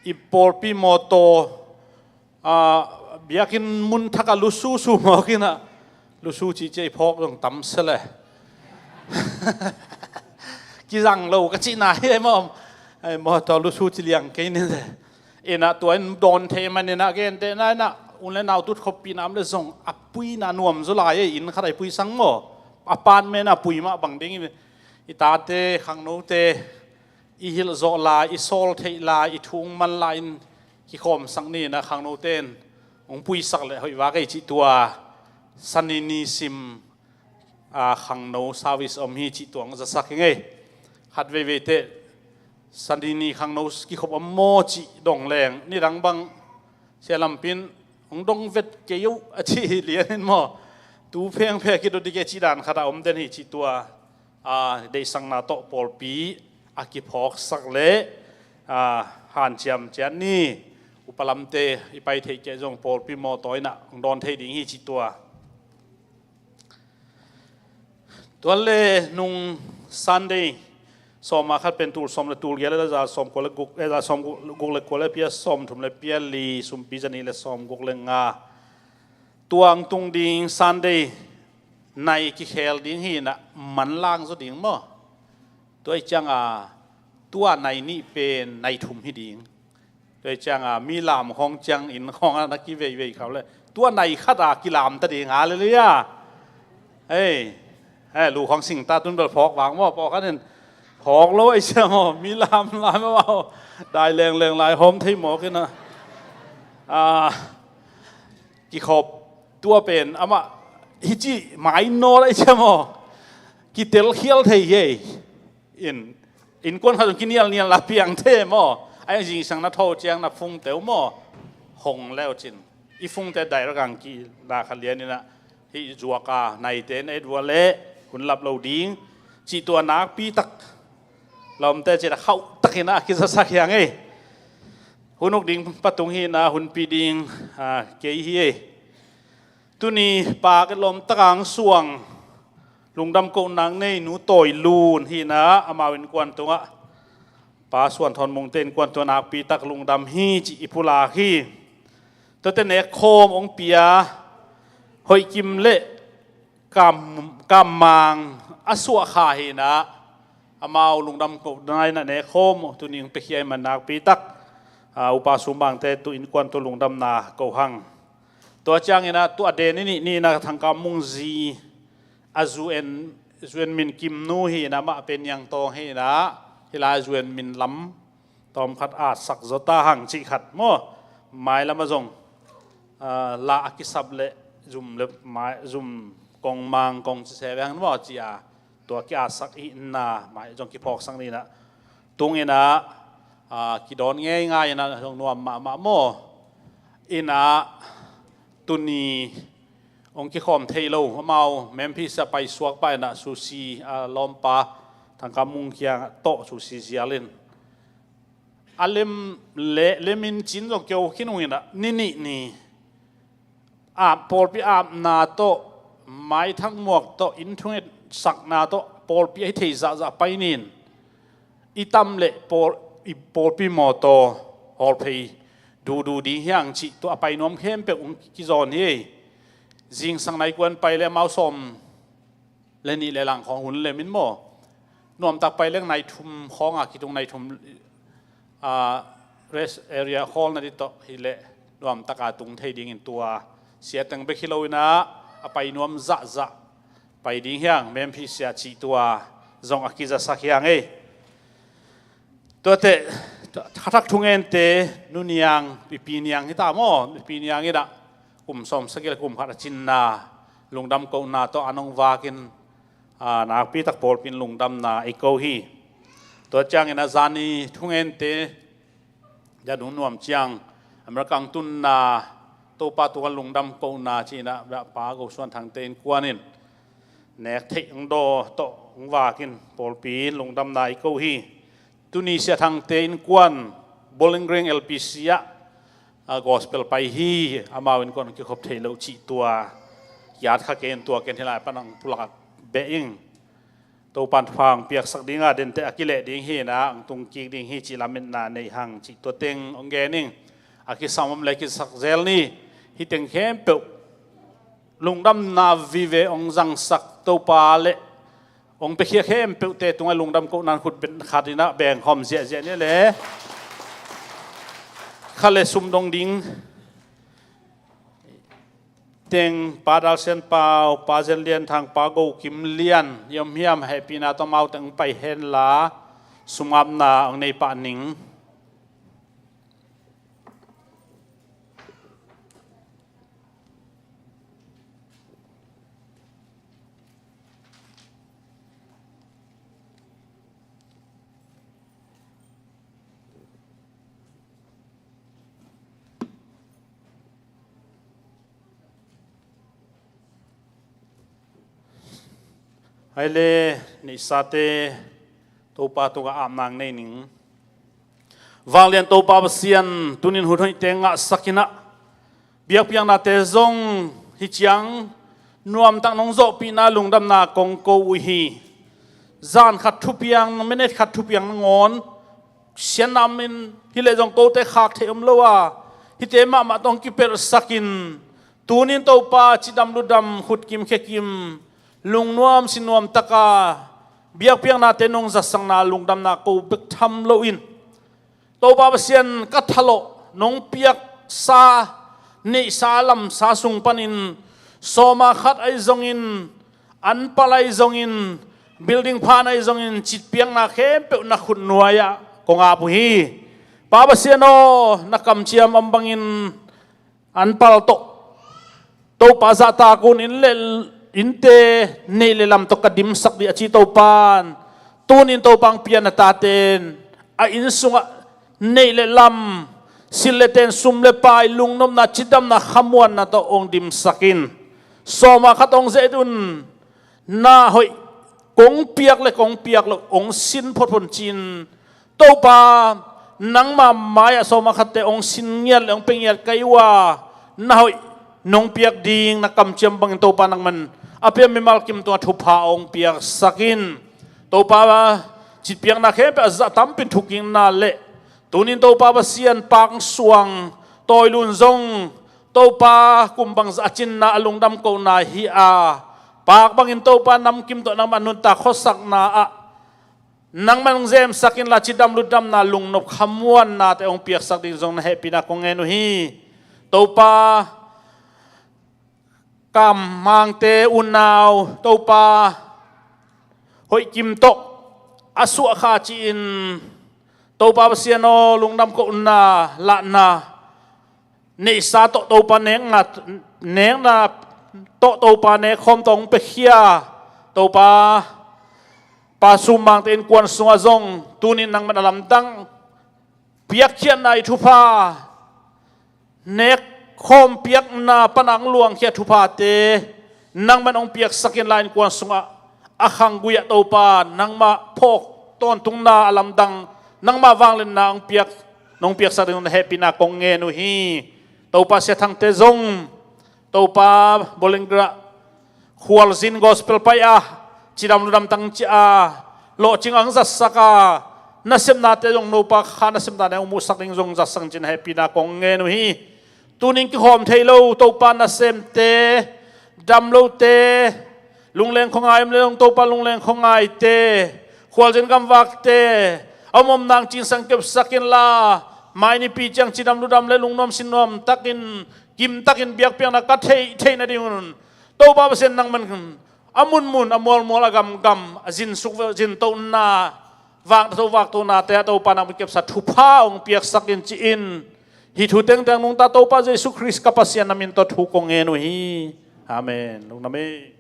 i pawlpi mawtaw, a, biakinn mun thak ah lususu mawk in ah, lusu cih ciah i phawk zong tam se le. Kizang lo ka cihna hi ei maw. Ei maw, tua lusu ci liang kei ni le. In ah tua in dawn thei manin ah, gentehna in ah, u le nau tut khoppihna om le zong a puina nuam zaw lai ei, inn khat ah i pui sang maw. Apartment ah pui mah bang ding in, i tate khangnote i hilh zawh lai, i sawl theih lai, i thu man lai in kikhawmsak ni in ah, khangnote in hong puisak leh hoih vak ei cih tua Sani ni sim, a, khangno service om hi cih tua hong zasak hi ing ei. Khat veivei teh Sani ni khangno kikhop om maw cih dong leng, nidang bang Sia Lampi in hong dong vet kei uh a ci hi lian in maw. Tu phengpheng kidot dih kei cih dan khat ah om den hi cih tua, a, deihsakna tawh pawlpi a kiphawksak leh, a, hanciam ciat ni. Upa lamte i pai theih kei zong pawlpi mawtaw in ah hong dawn thei ding hi cih tua. Tua le nung Sunday sawm ah khat pen tul sawm le tul giat le za sawm kua le guk, eh, za sawm guk le kua le pia sawm thum le pia li, sumpi za nih le sawm guk le nga. Tua hong tung ding Sunday nai kikhel ding hi in ah, manlang zaw ding maw. Tua ahih ciang a, tua nai nih pen nai thum hi ding. Tua ahih ciang a, mi lam khawng ciang inn khawng ah na kiveivei khau le, tua nai khat ah kilam ta ding. Halleluiah. Ei, ei, lu khawng sing ta, tun bel phawk vang maw, pawlkhat in Phawk lo ahi sia maw, mi lam lam maw, dai lengleng lai hawm thei mawk ina. Ah, kikhop tua pen amah hici mai nawl ahi sia maw, kitel khial thei hi ei. In, innkuan khat zong kinialnial la piang thei maw, a zingsang na tho ciang na fungte uh maw, hong leu cin i fungte direct ang kina kha lian ina, hih zuak a naite na et uh a leh hun lap lo ding cih tua nakpi tak lawmte cin a khauh takin a kizasak hiang ei. Hun uk ding patung hi ina hunpi ding, ah, kei hi ei. Tuni Pa Ket Lawm tak ang suang lungdam kohnak nei Nu Tawi Lun hi ina amau innkuan tungah Pa Suan Thawn Mungte innkuan tungah nakpi tak lungdam hi cih i pulak hi. Tuate nek khawm hong pia Hoih Kim le Kam, Kam Mang a suah kha hi ina amau lungdam kohna ina nek khawm tuni hong piakhia i man nakpi tak, ah, Upa Sum Bangte tu innkuan tu lungdamna ko hang. Tua ciang ina tu a den i nih ni ina Thang Kam Mung zi a zu en, zu en min Kim nu hi ina amah pen Niang Tawng hi ina hih lai zu en min lam tawm khat a sak zaw ta hang cih khat maw, mailam a zong, ah, la a kisap le zum le mai, zum kong mang kong ci se ve hang maw ci a, tua ki a sak i ina mai zong kiphawksak ni ina tung ina, ah, kidawn ngeingai ina zong nuam mahmah maw. Ina tuni hong kikhawm thei lo amau Memphis a paisuak pa ina Susi, ah, lawmpa Thang Kam Mung kiang tawh Susi zial in a lem le lem in cin zong keu khin ung ina ni nih ni a pawlpi apna tawh, maithang muak tawh, inn thunget sakna tawh pawlpi a hi thei zahzah pai nin i tam le pawl, i pawlpi mawtaw hawlphei duhduh ding hiang cih tua a pai nuam khempeuh hong kizawn hi. Zingsang nai kuan pai le amau sawm le nih le lang khawng hun lem in maw, nuamtak pai leng nai thum khawng a kitung nai thum, ah, rest area khawl na dih tawh hi leh nuamtak a tung thei dingin tua sia teng bek hi lo ina a pai nuam zahzah pai ding hiang Memphis sia cih tua zong a kizasak hiang ei. Tuate, khathak thungente, Nu Niang, Pipi Niang hi ta maw, Pipi Niang ina kum sawm sagih le kum khat a cinna lungdam kohna tawh an hong vakin, ah, nakpi tak pawlpi in lungdamna i ko hi. Tua ciang ina zani thungente, Jan hun nuam ciang America ang tunna Topa tungah lungdam kohna ci ina Pa Go Suan Thangte innkuan in nek theih hong daw tawh hong vakin pawlpi in lungdamna i ko hi. Tuni Sia Thangte innkuan Bowling Green L P C ah, ah, gospel pai hi, amau innkuan kikhop thei lo cih tua kiat kha ken tua ken hi lai pan ang pulak beh ing. Topan thupha hong piaksak dinga dente a kileh ding hi ina ang tung kik ding hi cih lametna nei hang cih tua teng hong gen ing. A kisam om le kisak zel ni. Hih teng khempeuh lungdamna vive hong zangsak Topa le hong piakhia khempeuhte tungah lungdam kohna in khut beng khat ina beng khawm ziahziah ni le kha le sum dong ding teng Pa Dal Sian Pau, Pa Zen Lian Thang, Pa Go Kim Lian i om hiam, hehpihna tawh amau teng pai hen la sum apna hong nei pah ning. Hai le, neihsate Topa tungah apna nei ning. Vanglian Topa Pasian, tunin hun hoihte ngahsak ina biakpiaknate zong hi ciang nuamtak nong zawhpihna lungdamna kong ko uh hi. Zan khat thupiang, minute khat thupiang nangawn sianam in hi leh zong kote khak theih om lo a, hihte mahmah tawh hong kipelhsak in, tunin Topa cidam ludam khutkim khekim lungnuam sinuam taka biakpiaknate nong zatsakna lungdamna ko bek tham loin, Topa Pasian ka thalawh nong piaksa neihsa lamsa sung panin sawma khat ahi zongin, an pal ahi zongin, building pha na hi zongin citpiakna khempeuh na khutnuai-ah kong ap uh hi. Pa Pasian aw, na kamciam om bangin an pal tawh Topa zahtak un, inn le, innte neih le lam tawh ka dimsak ding a ci Topa in, tunin Topa hong pia na taten a inn sungah neih le lam, silh le ten, sum le pai, lungnopna, cidamna, khamuanna tawh hong dimsak in. Sawma khat hong ze-et un, na hoih kong piak le kong piak loh hong sin photphot ci-in, Topa, nangma mai-ah sawma khatte hong sin ngiat le hong pia ngiat ka hi uh a, na hoih nong piak ding na kamciam bangin Topa nangman a pia mimal kim tungah thupha hong piaksak in. Topa, citpiakna khempeuh a zah tampi in thukikna le tunin Topa Pasian, Pak Suang Tawi Lun zong Topa kum bangzah a cinna a lungdam kohna hi a, Pak bangin Topa namkim tawh nangmah nuntak khuasakna ah nangman hong zemsak inla, cidam lutdamna, lungnop khamuannate hong piaksak ding zong na hehpihna kong ngen uh hi. Topa, Kam Mangte unau Topa hoih kim tawh a suah kha ci-in, Topa Pasian aw, lungdam kohna, lahna, neihsa tawh Topa nekna, nekna tawh Topa nekkhawm tawh hong piakhia Topa Pa Sum Mangte innkuan sungah zong tunin nangman a lamdang piakkhiatna i thupha, nekkhawm piakna pana hong luangkhia thuphate nangman hong piaksak inla, innkuan sungah a khanggui-ah Topa nangmah phawk tawntungna, a lamdang nangmah vangliatna hong piak, nong piaksak ding na hehpihna kong ngen uh hi. Topa Sia Thangte zong Topa Bolenggra khualzin gospel pai a, cidam ludam tang ci a, lawhcing ang zatsak a, nasepnate zong Topa kha nasepnate hong muhsak ding zong zatsak in ci-in hehpihna kong ngen uh hi. Tunin kikhawm thei lo Topa nasemte, dam lote, lungleng khuangai om le zong Topa lungleng khuangaite, khualzin gamvakte, a om om nang cingsang kepsak inla, mai nipi ciang cidam ludam le lungnuam sinnuam takin, kim takin biakpiakna ka theih theih nadingun Topa Pasian nangman a munmun, a mualmual, a gamgam, a zinsuk, zintohna, vakto vaktonate ah Topa nangman kepsa thupha hong piaksak in ci-in, hih thu tengteng nungta Topa Jesu Khrist ka Pasian na min tawh thu kong ngen uh hi. Amen. Lungdam ei.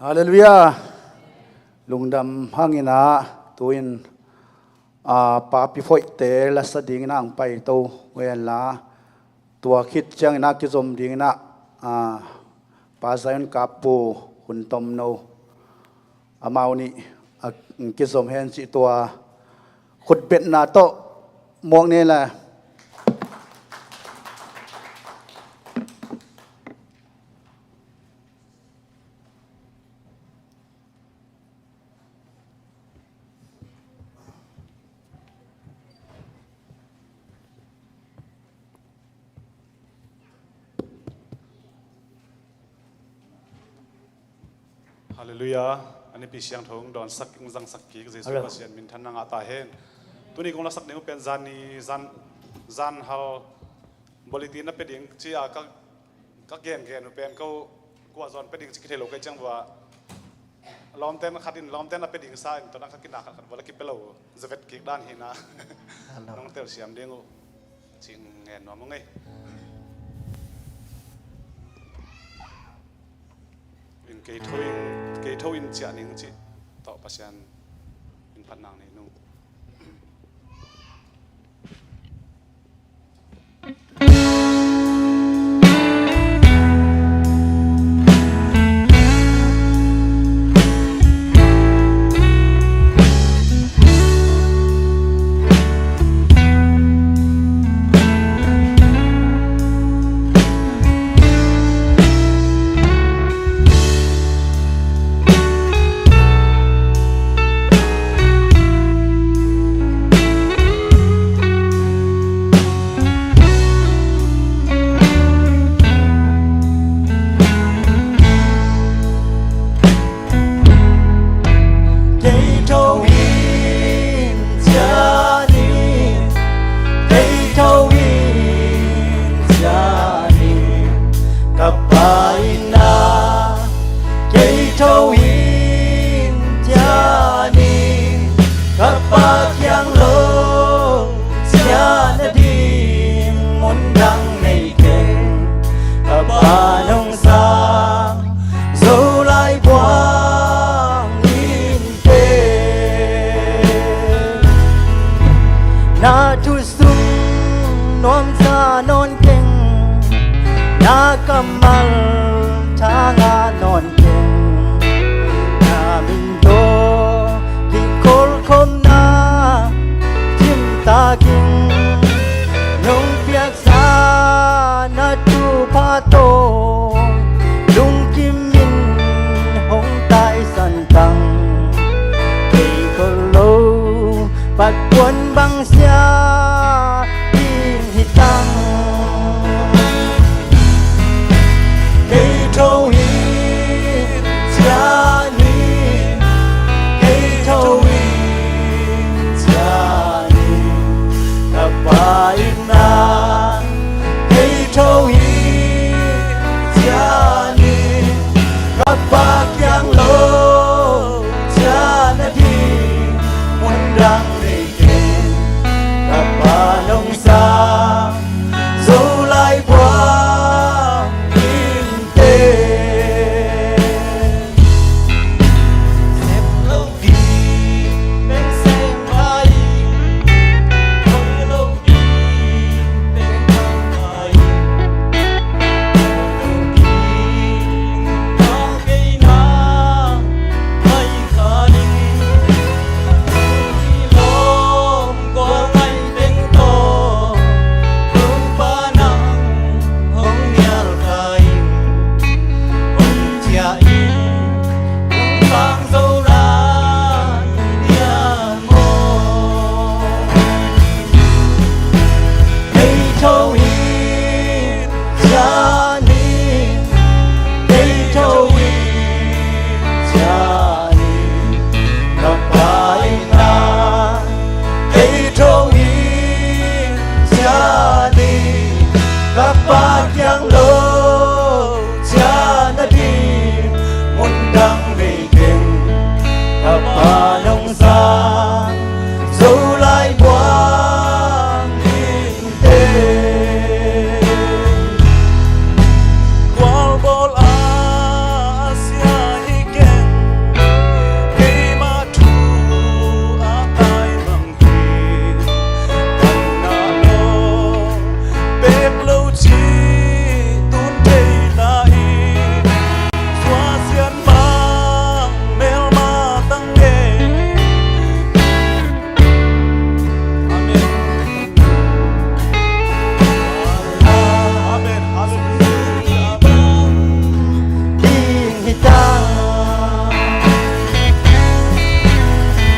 Halleluiah. Lungdam hangin ah, tu-in, ah, Pa Pi Foihte lasa dingin ah ang paito uh henla, tua khit ciangin ah kizom dingin ah, ah, Pa Zion Kap Pu Hun Tom No, amau nih, ah, kizom hen cih tua khutbetna tawh muak ni le. Halleluiah. A nipi siangtho hong dawnsak, hong zangsak kik Jesu Pasian minthanna ngah ta hen. Tuni kong lasak ding uh pen zan ni, zan, zan hal bulletin na pia ding ci-a ka, ka gengen uh pen ko, kua zawn pia ding ci kithei lo ka hih ciang vua, lawmten khat in lawmten a pia ding sa in, tua dang ka kina khat khat vua la kipia lo, zavet kik dan hi na. Nong telsiam ding uh ci ngen nuam ung ei. In kei tho in, kei tho in ciah ning cih tawh Pasian in phatna nei nung.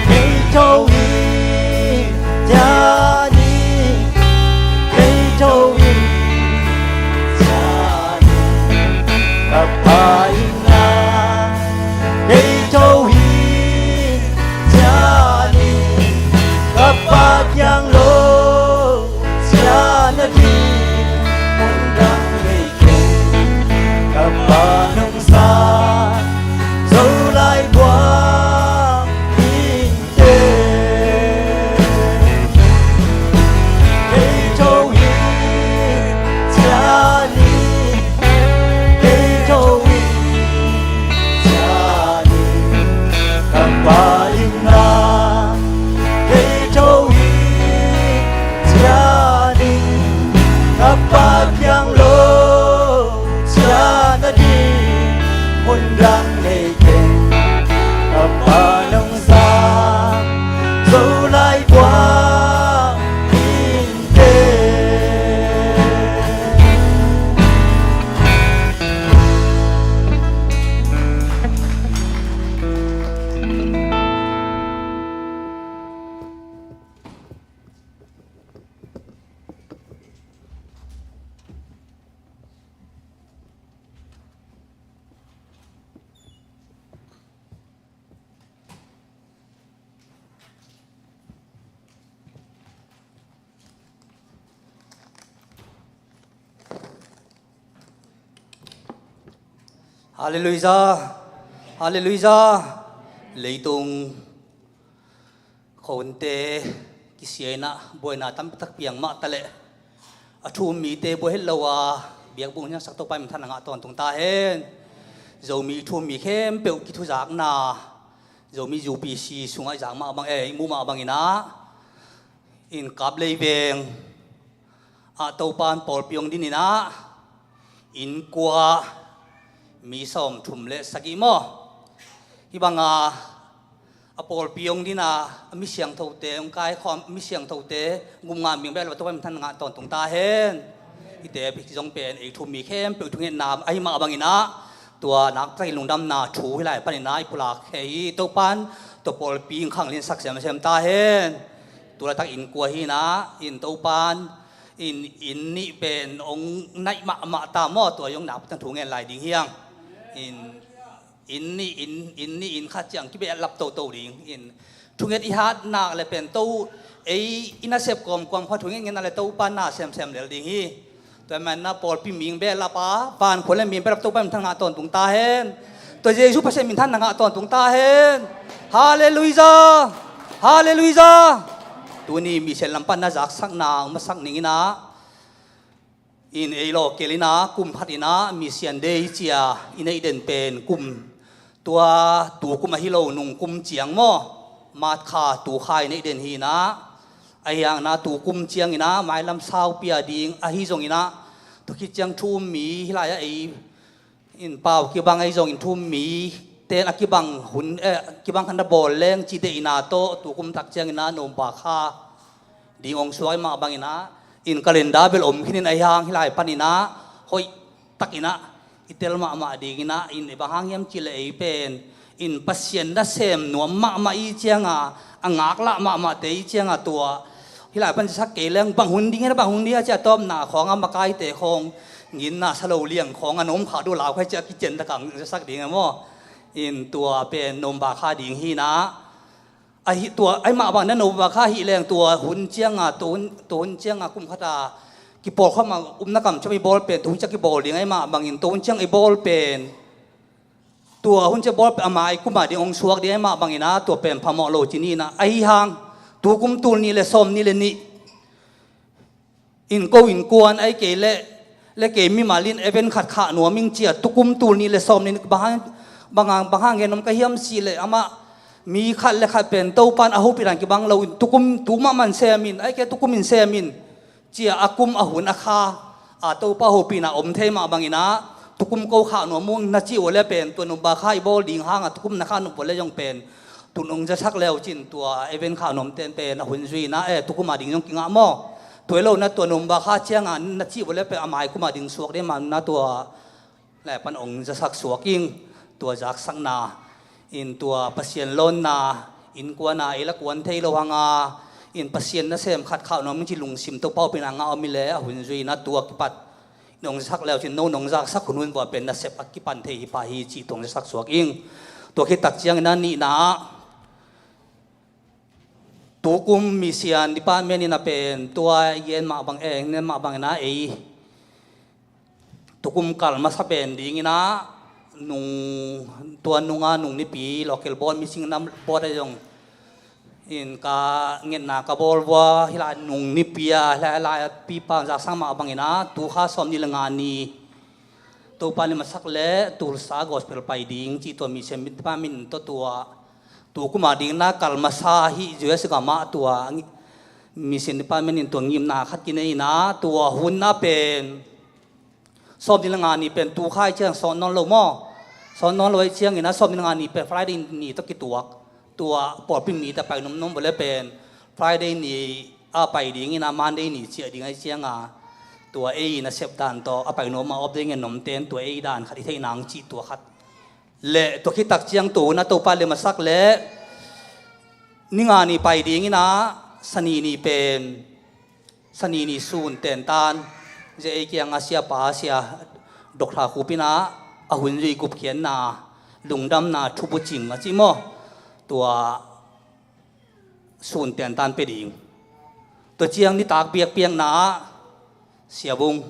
Kei tho in, cia ni, kei tho in, cia ni, ka Pa inn ah. Kei tho in, cia ni, ka Pa kiang lo, cia na ding, mun dang nei keng, ka Pa nungsa Zolai buang in teh. Kei tho in, cia ni, kei tho in, cia ni, ka Pa inn ah. Kei tho in, cia ni, ka Pa kiang lo, cia na ding, mun dang nei keng, ka Pa nungsa Zolai buang in teh. Halleluijah. Halleluijah. Leitung khuaunte kisia in ah buaina tampi tak piang mah taleh, a thu um mite buai het lo a, biakbuk hong hiangsak Topa in minthanna ngah tawntung ta hen. Zomi thu um mi khempeuh kithuzakna, Zomi U P C sungah i zak mah bang, eh, i muh mah bangin ah, in Kaplei veng ah Topa in pawlpi hong din in ah, innkuan mi sawmthum le sagih maw, hih banga a pawlpi hong din a, a mi siangthote hong kaikhawm, mi siangthote gum ngah mi hong behlap a, Topa in minthanna ngah tawntung ta hen. Hihte pi zong pen ei thu um mi khempeuh thungetna ahih mah bangin ah, tua nakpitak in lungdamna thu hih lai panin ah i pulak hi. Topa in tua pawlpi in khanglinsak semsem ta hen. Tu laitak innkuan hi in ah, in Topa in, in, inn nih pen hong naih mahmah ta maw, tua zong nakpitak thu ngen lai ding hi hang. In, inn nih, inn, inn nih, inn khat ciang kibehlap toto ding. In thunget i hat nak leh pen to, ei i nasep kawmkawm khawng thunget ngen nak leh Topa in na semsem lel ding hi. Tua manin ah pawlpi mi hong behlap a, van khua le mi hong behlap Topa in minthanna ngah tawntung ta hen. Tua Jesu Pasian minthanna ngah tawntung ta hen. Halleluijah. Halleluijah. Tuni mission lam pan na zaksakna hong masak ning in ah, in ei lawkkel in ah kum khat in ah Mission Day ci-a i neih den pen kum, tua tu kum ahi lo, nung kum ciang maw, March kha, tu kha i neih den hi in ah, ahi hangin ah tu kum ciangin ah mailam sau pia ding ahi zongin ah, tua khit ciang thu um mi hih lai-ah ei in pau kibang ahi zongin thu um mite in a kibang hun, eh, kibang khat na bawl leng cih deihna tawh tu kum tak ciangin ah November kha ding hong suak ahih mah bangin ah, in calendar bel om khin in, ahi hang hih lai panin ah hoih takin ah i tel mahmah ding in ah, in bang hang hiam cih leh ei pen in Pasian nasem nuam mahmah i ciang a, a ngaklah mahmahte i ciang a, tua hih lai pan zasak kei leng bang hun ding hiam, bang hun ding hiam ci-a tawpna khawng a, makaite khawng nginna sa lo liang khawng a, na om khak ding uh lau khai ci-a kician tak a hong zasak ding a maw. In tua pen November kha ding hi in ah, ahi tua, ahih mah bangin ah November kha hi leng tua hun ciang a, tua hun, tua hun ciang a kum khat a kipawlkhawm a, upna kamciam i bawl pen tua hun ciang kibawl ding ahih mah bangin, tua hun ciang i bawl pen, tua hun ciang bawl pen a mai kum a ding hong suak ding ahih mah bangin ah, tua pen phamawh lo ci ni in ah, ahi hang tu kum tul nih le sawmnih le nih in ko innkuan ahih kei leh, le kei mimal in event khat khah nuam ing ci-a tu kum tul nih le sawmnih, bang hang, bang hang, bang hang gen nuam ka hiam cih leh, amah mi khat le khat pen Topa in a hopih dan kibang lo in, tu kum, tu mahmah in sem in, ahih kei leh tu kum in sem in ci-a, a kum, a hun, a kha a Topa hopihna om thei mah bangin ah, tu kum ko khah nuam ung na cih uh leh pen, tua November kha i bawl ding hang a tu kum na khah nop uh leh zong pen, tun hong zasak le uh cin, tua event khah nuamte in pen a hun zui in ah, eh, tu kum a ding zong kingah maw. Tua hi lo in ah tua November kha ciang a na cih uh leh pen a mai kum a ding suak ding mah in ah, tua lai pan hong zasak suak ing. tua zaksakna, in tua Pasian lawnna, innkuana ei la kuan thei lo hanga, in Pasian nasem khat khauh nuam ci lungsim Topa upina ngah om i le a hun zuina tua kipat nong sak leu cin no nong zaksak hunhun vua pen nasep a kipan thei hi pah hi cih tuang sak suak ing. Tua khit tak ciangin a nihna ah tukum mission department in a pen tua i gen mah bang e, i gen mah bangin a ei tukum kal masa pen dingin a nung, tua nunga nung nipi local board, missing na board a zong in ka ngetna ka bawl vua hi lai nung nipi a hi lai a pipa zaksak mah bangin a tu kha sawm ni le nga ni Topa lim a sak le Tulsa gospel pai ding cih tua mission department tawh tua tu kuma ding na kal masa hi U S gam ah tua mission department in tua ngimna khat kinei in a tua hun a pen sawm ni le nga ni pen tu khai ciang sawt nawn lo maw? Sawt nawn lo ahi ciangin a sawm ni le nga ni pen Friday ni tawh kituak tua pawlpi mite pai nuamnuam vua le pen Friday ni a pai dingin a Monday ni ciah ding ahi cianga tua ei nasep dan tawh a pai nuam a off day ngen nuam ten tua ei dan khat i theih nang cih tua khat le tua khit tak ciang tu na Topa lim a sak le ni nga ni pai dingin a Sani ni pen Sani ni sun tentan zia ei kianga siapa sia Doctor Khup in a a hun zui gupkhiatna lungdamna thubucing a ci maw? Tua sun tentan pe ding. Tua ciang nitak biakpiakna ah Sia Bung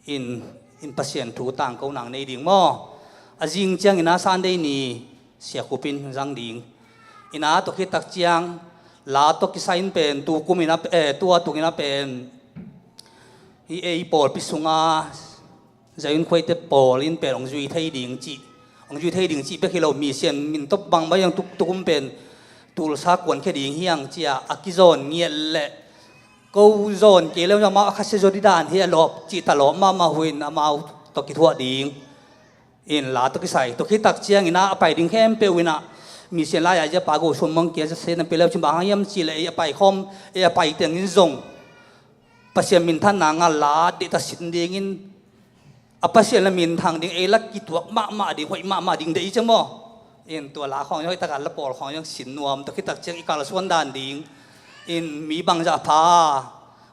in, in Pasian thu tangko nang nei ding maw? A zing ciangin a Sunday ni Sia Khup in zang ding. In a tua khit tak ciang la tawh kisai in pen tu kum in a, eh, tua tung in a pen hi ei pawlpi sunga Zion Khuaite pawl in pen hong zui thei ding cih, hong zui thei ding cih bek hi lo, mission min tawh bang mai ang tuk tukum pen Tulsa kuan khia ding hiang cia a kizawn ngiat le ko zawn kei le amau a khasia zaw di dan hi a lawp cih ta lawp mahmah huin amau tawh kithuah ding in la tawh kisai. Tua khit tak ciangin a a pai ding khempeuh in a mission lai-a zia pa go suam mang kia za se na pe leu cin bang hang hiam cih le ei a pai khawm ei a pai tengin zong Pasian minthanna ngal la dih ta sin dingin a Pasian la minthang ding ei la kituak mahmah ding hoih mahmah ding dei ciang maw? In tua la khawng zong hoih takah la pawl khawng zong sin nuam tua khit tak ciang i kalsuan dan ding in mi bangzah pha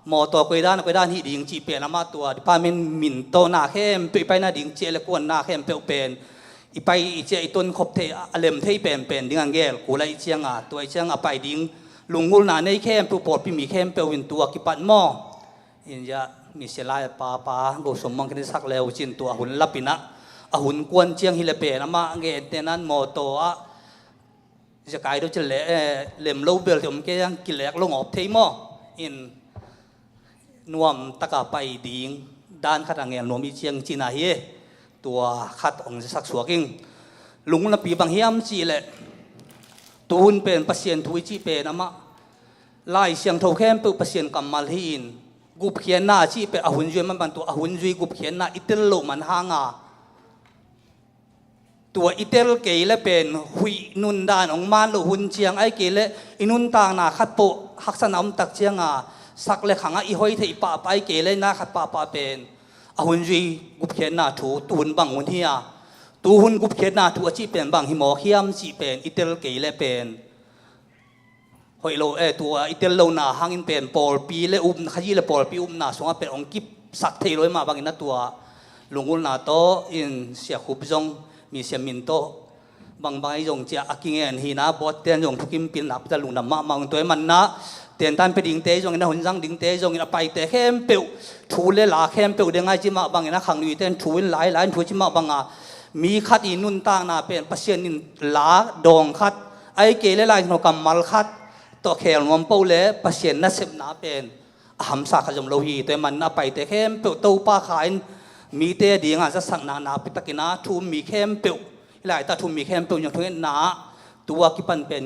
mawtaw koi dan koi dan hih ding cih pen amah tua department min tawh na khempeuh i paina ding ciah le kuan na khempeuh pen i pai i ciah i ton khop thei a lem thei penpen ding a ngel kul a i cianga tua i cianga pai ding lunggulhna nei khempeuh pawlpi mi khempeuh in tua kipat maw? India mission lai papa go som mang kini sak leu cin tua hun lapina a hun kuan ciang hi le pen amah nge tenan mawtaw ah ziakai do cin le lem lo bel te om ke yang kilek lo ngawp thei maw? In nuam taka pai ding dan khat a ngel nuam i ciang cina hi e. Tua khat ong sak suak ing. Lungnapi bang hiam cih le tuhun pen Pasian thu i cih pen amah Lai Siangtho khempeuh Pasian kammal hi in gupkhiatna a cih pen a hun zui man bang tua a hun zui gupkhiatna i tel loh man hanga tua i tel kei le pen huih nundan hong man loh hun ciang ai kei le i nuntakna khat pawh haksatna om tak cianga sak le khangah i hoi theih pahpah ai kei le na khat pahpah pen a hun zui gupkhiatna thu tuhun bang hun hi a tuhun gupkhiatna thu a cih pen bang hi mawk hiam cih pen i tel kei le pen hoih lo e tua i tel lona hangin pen pawlpi le upna khazi le pawlpi upna sungah pen hong kipsak thei lo e mah bangin a tua lungulna tawh in Sia Khup zong mi siam min tawh bangbang ahi zong ciah a kingen hina bawt ten zong thukim pilna pita lungdam mahmah ung tua i manna tentan pe dingte ahi zongin a hunzang dingte ahi zongin a paite khempeuh thu le la khempeuh deng ai ci mah bangin a khangnuite in thu in lai lai in thu ci mah banga mi khat i nuntakna pen Pasian in la dawng khat ai kei le lai no kammal khat tawh khel nuam po le Pasian nasepna pen a hamsa kha zom lo hi. Tua i manna a paite khempeuh Topa kha in mite dinga zasakna na pitakin a thu um mi khempeuh i laita thu um mi khempeuh nyong thungetna tua kipan pen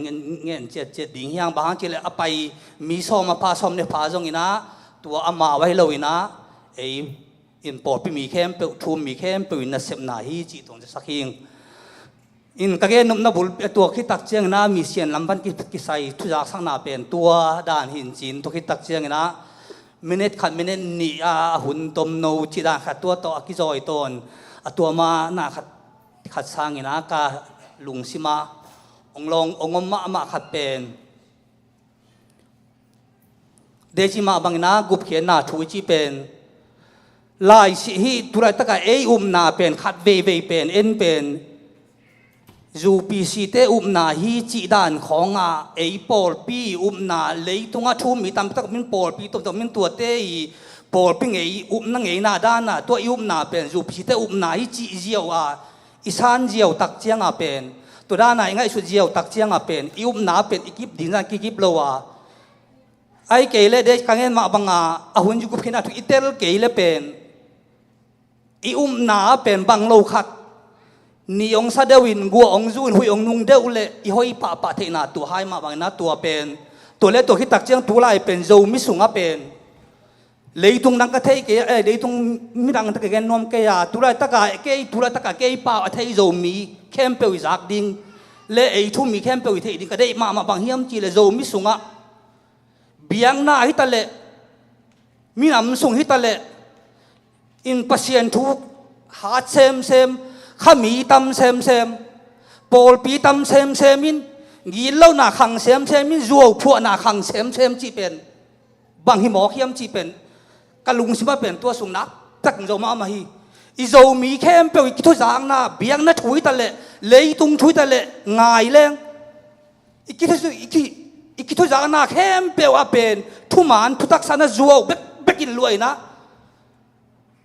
ngen ciatciat ding hiang bang hang ci le a pai mi sawm a pha sawm ne pha zongin a tua amau ahi loin a ei in pawlpi mi khempeuh thu um mi khempeuh in nasepna hi cih tuang zasak hing. In ka gen nopna bul a tuak hi tak ciangin a mi sian lam van kisai thuzaksakna pen tua dan hin cin tuak hi tak ciangin a minute khat minute nih a hun tomno cih dan khat tua tawh a kizawi tawn a tua ma na khat khat sangin a ka lungsimah ong long ong om mahmah khat pen, dei ci mah bangin a gupkhiatna thu i ci pen, laisih hi. Tulaitakah ei upna pen khat veivei pen en pen U P C te upna hi cih dan khawngah ei pawlpi upna leitungah thu um mi tampi tak min pawlpi tomtom min tuate i pawlpi ngei upna ngeina danah tua i upna pen U P C te upna hi cih ziau a i san ziau tak ciangah pen, tua dana i ngaihsut ziau tak ciangah pen i upna pen i kip ding zan kikip lo a, ai kei le dei ka ngen mah banga a hun i gupkhiatna thu i tel kei le pen i upna pen bang lo khat, ni ong sa deuh in, gua ong zu in, huih ong nung deuh le i hoi pahpah theihna tua hai mah bangin a tua pen, tua le tua khit tak ciang tulai pen Zomi sungah pen leitung dang ka thei kei, eh, leitung midang te ka gen nuam kei a, tulaitakah kei, tulaitakah kei pau a thei Zomi khempeuh i zak ding le ei thu um mi khempeuh i theih ding ka deih mahmah bang hiam cih le Zomi sungah biakna hi ta leh, minam sung hi ta leh in Pasian thu hat semsem, khami tam semsem, pawlpi tam semsem in, gitlohna khang semsem in, zuauphuahna khang semsem cih pen bang hi mawk hiam cih pen ka lungsimah pen tua sung nak tak zo mahmah hi. I Zomi khempeuh i kithuzakna, biakna thu hi ta leh, leitung thu hi ta leh, ngai leng i kithu, i ki, i kithuzakna khempeuh a pen thuman thutaksa na zuau bekbek in luaina,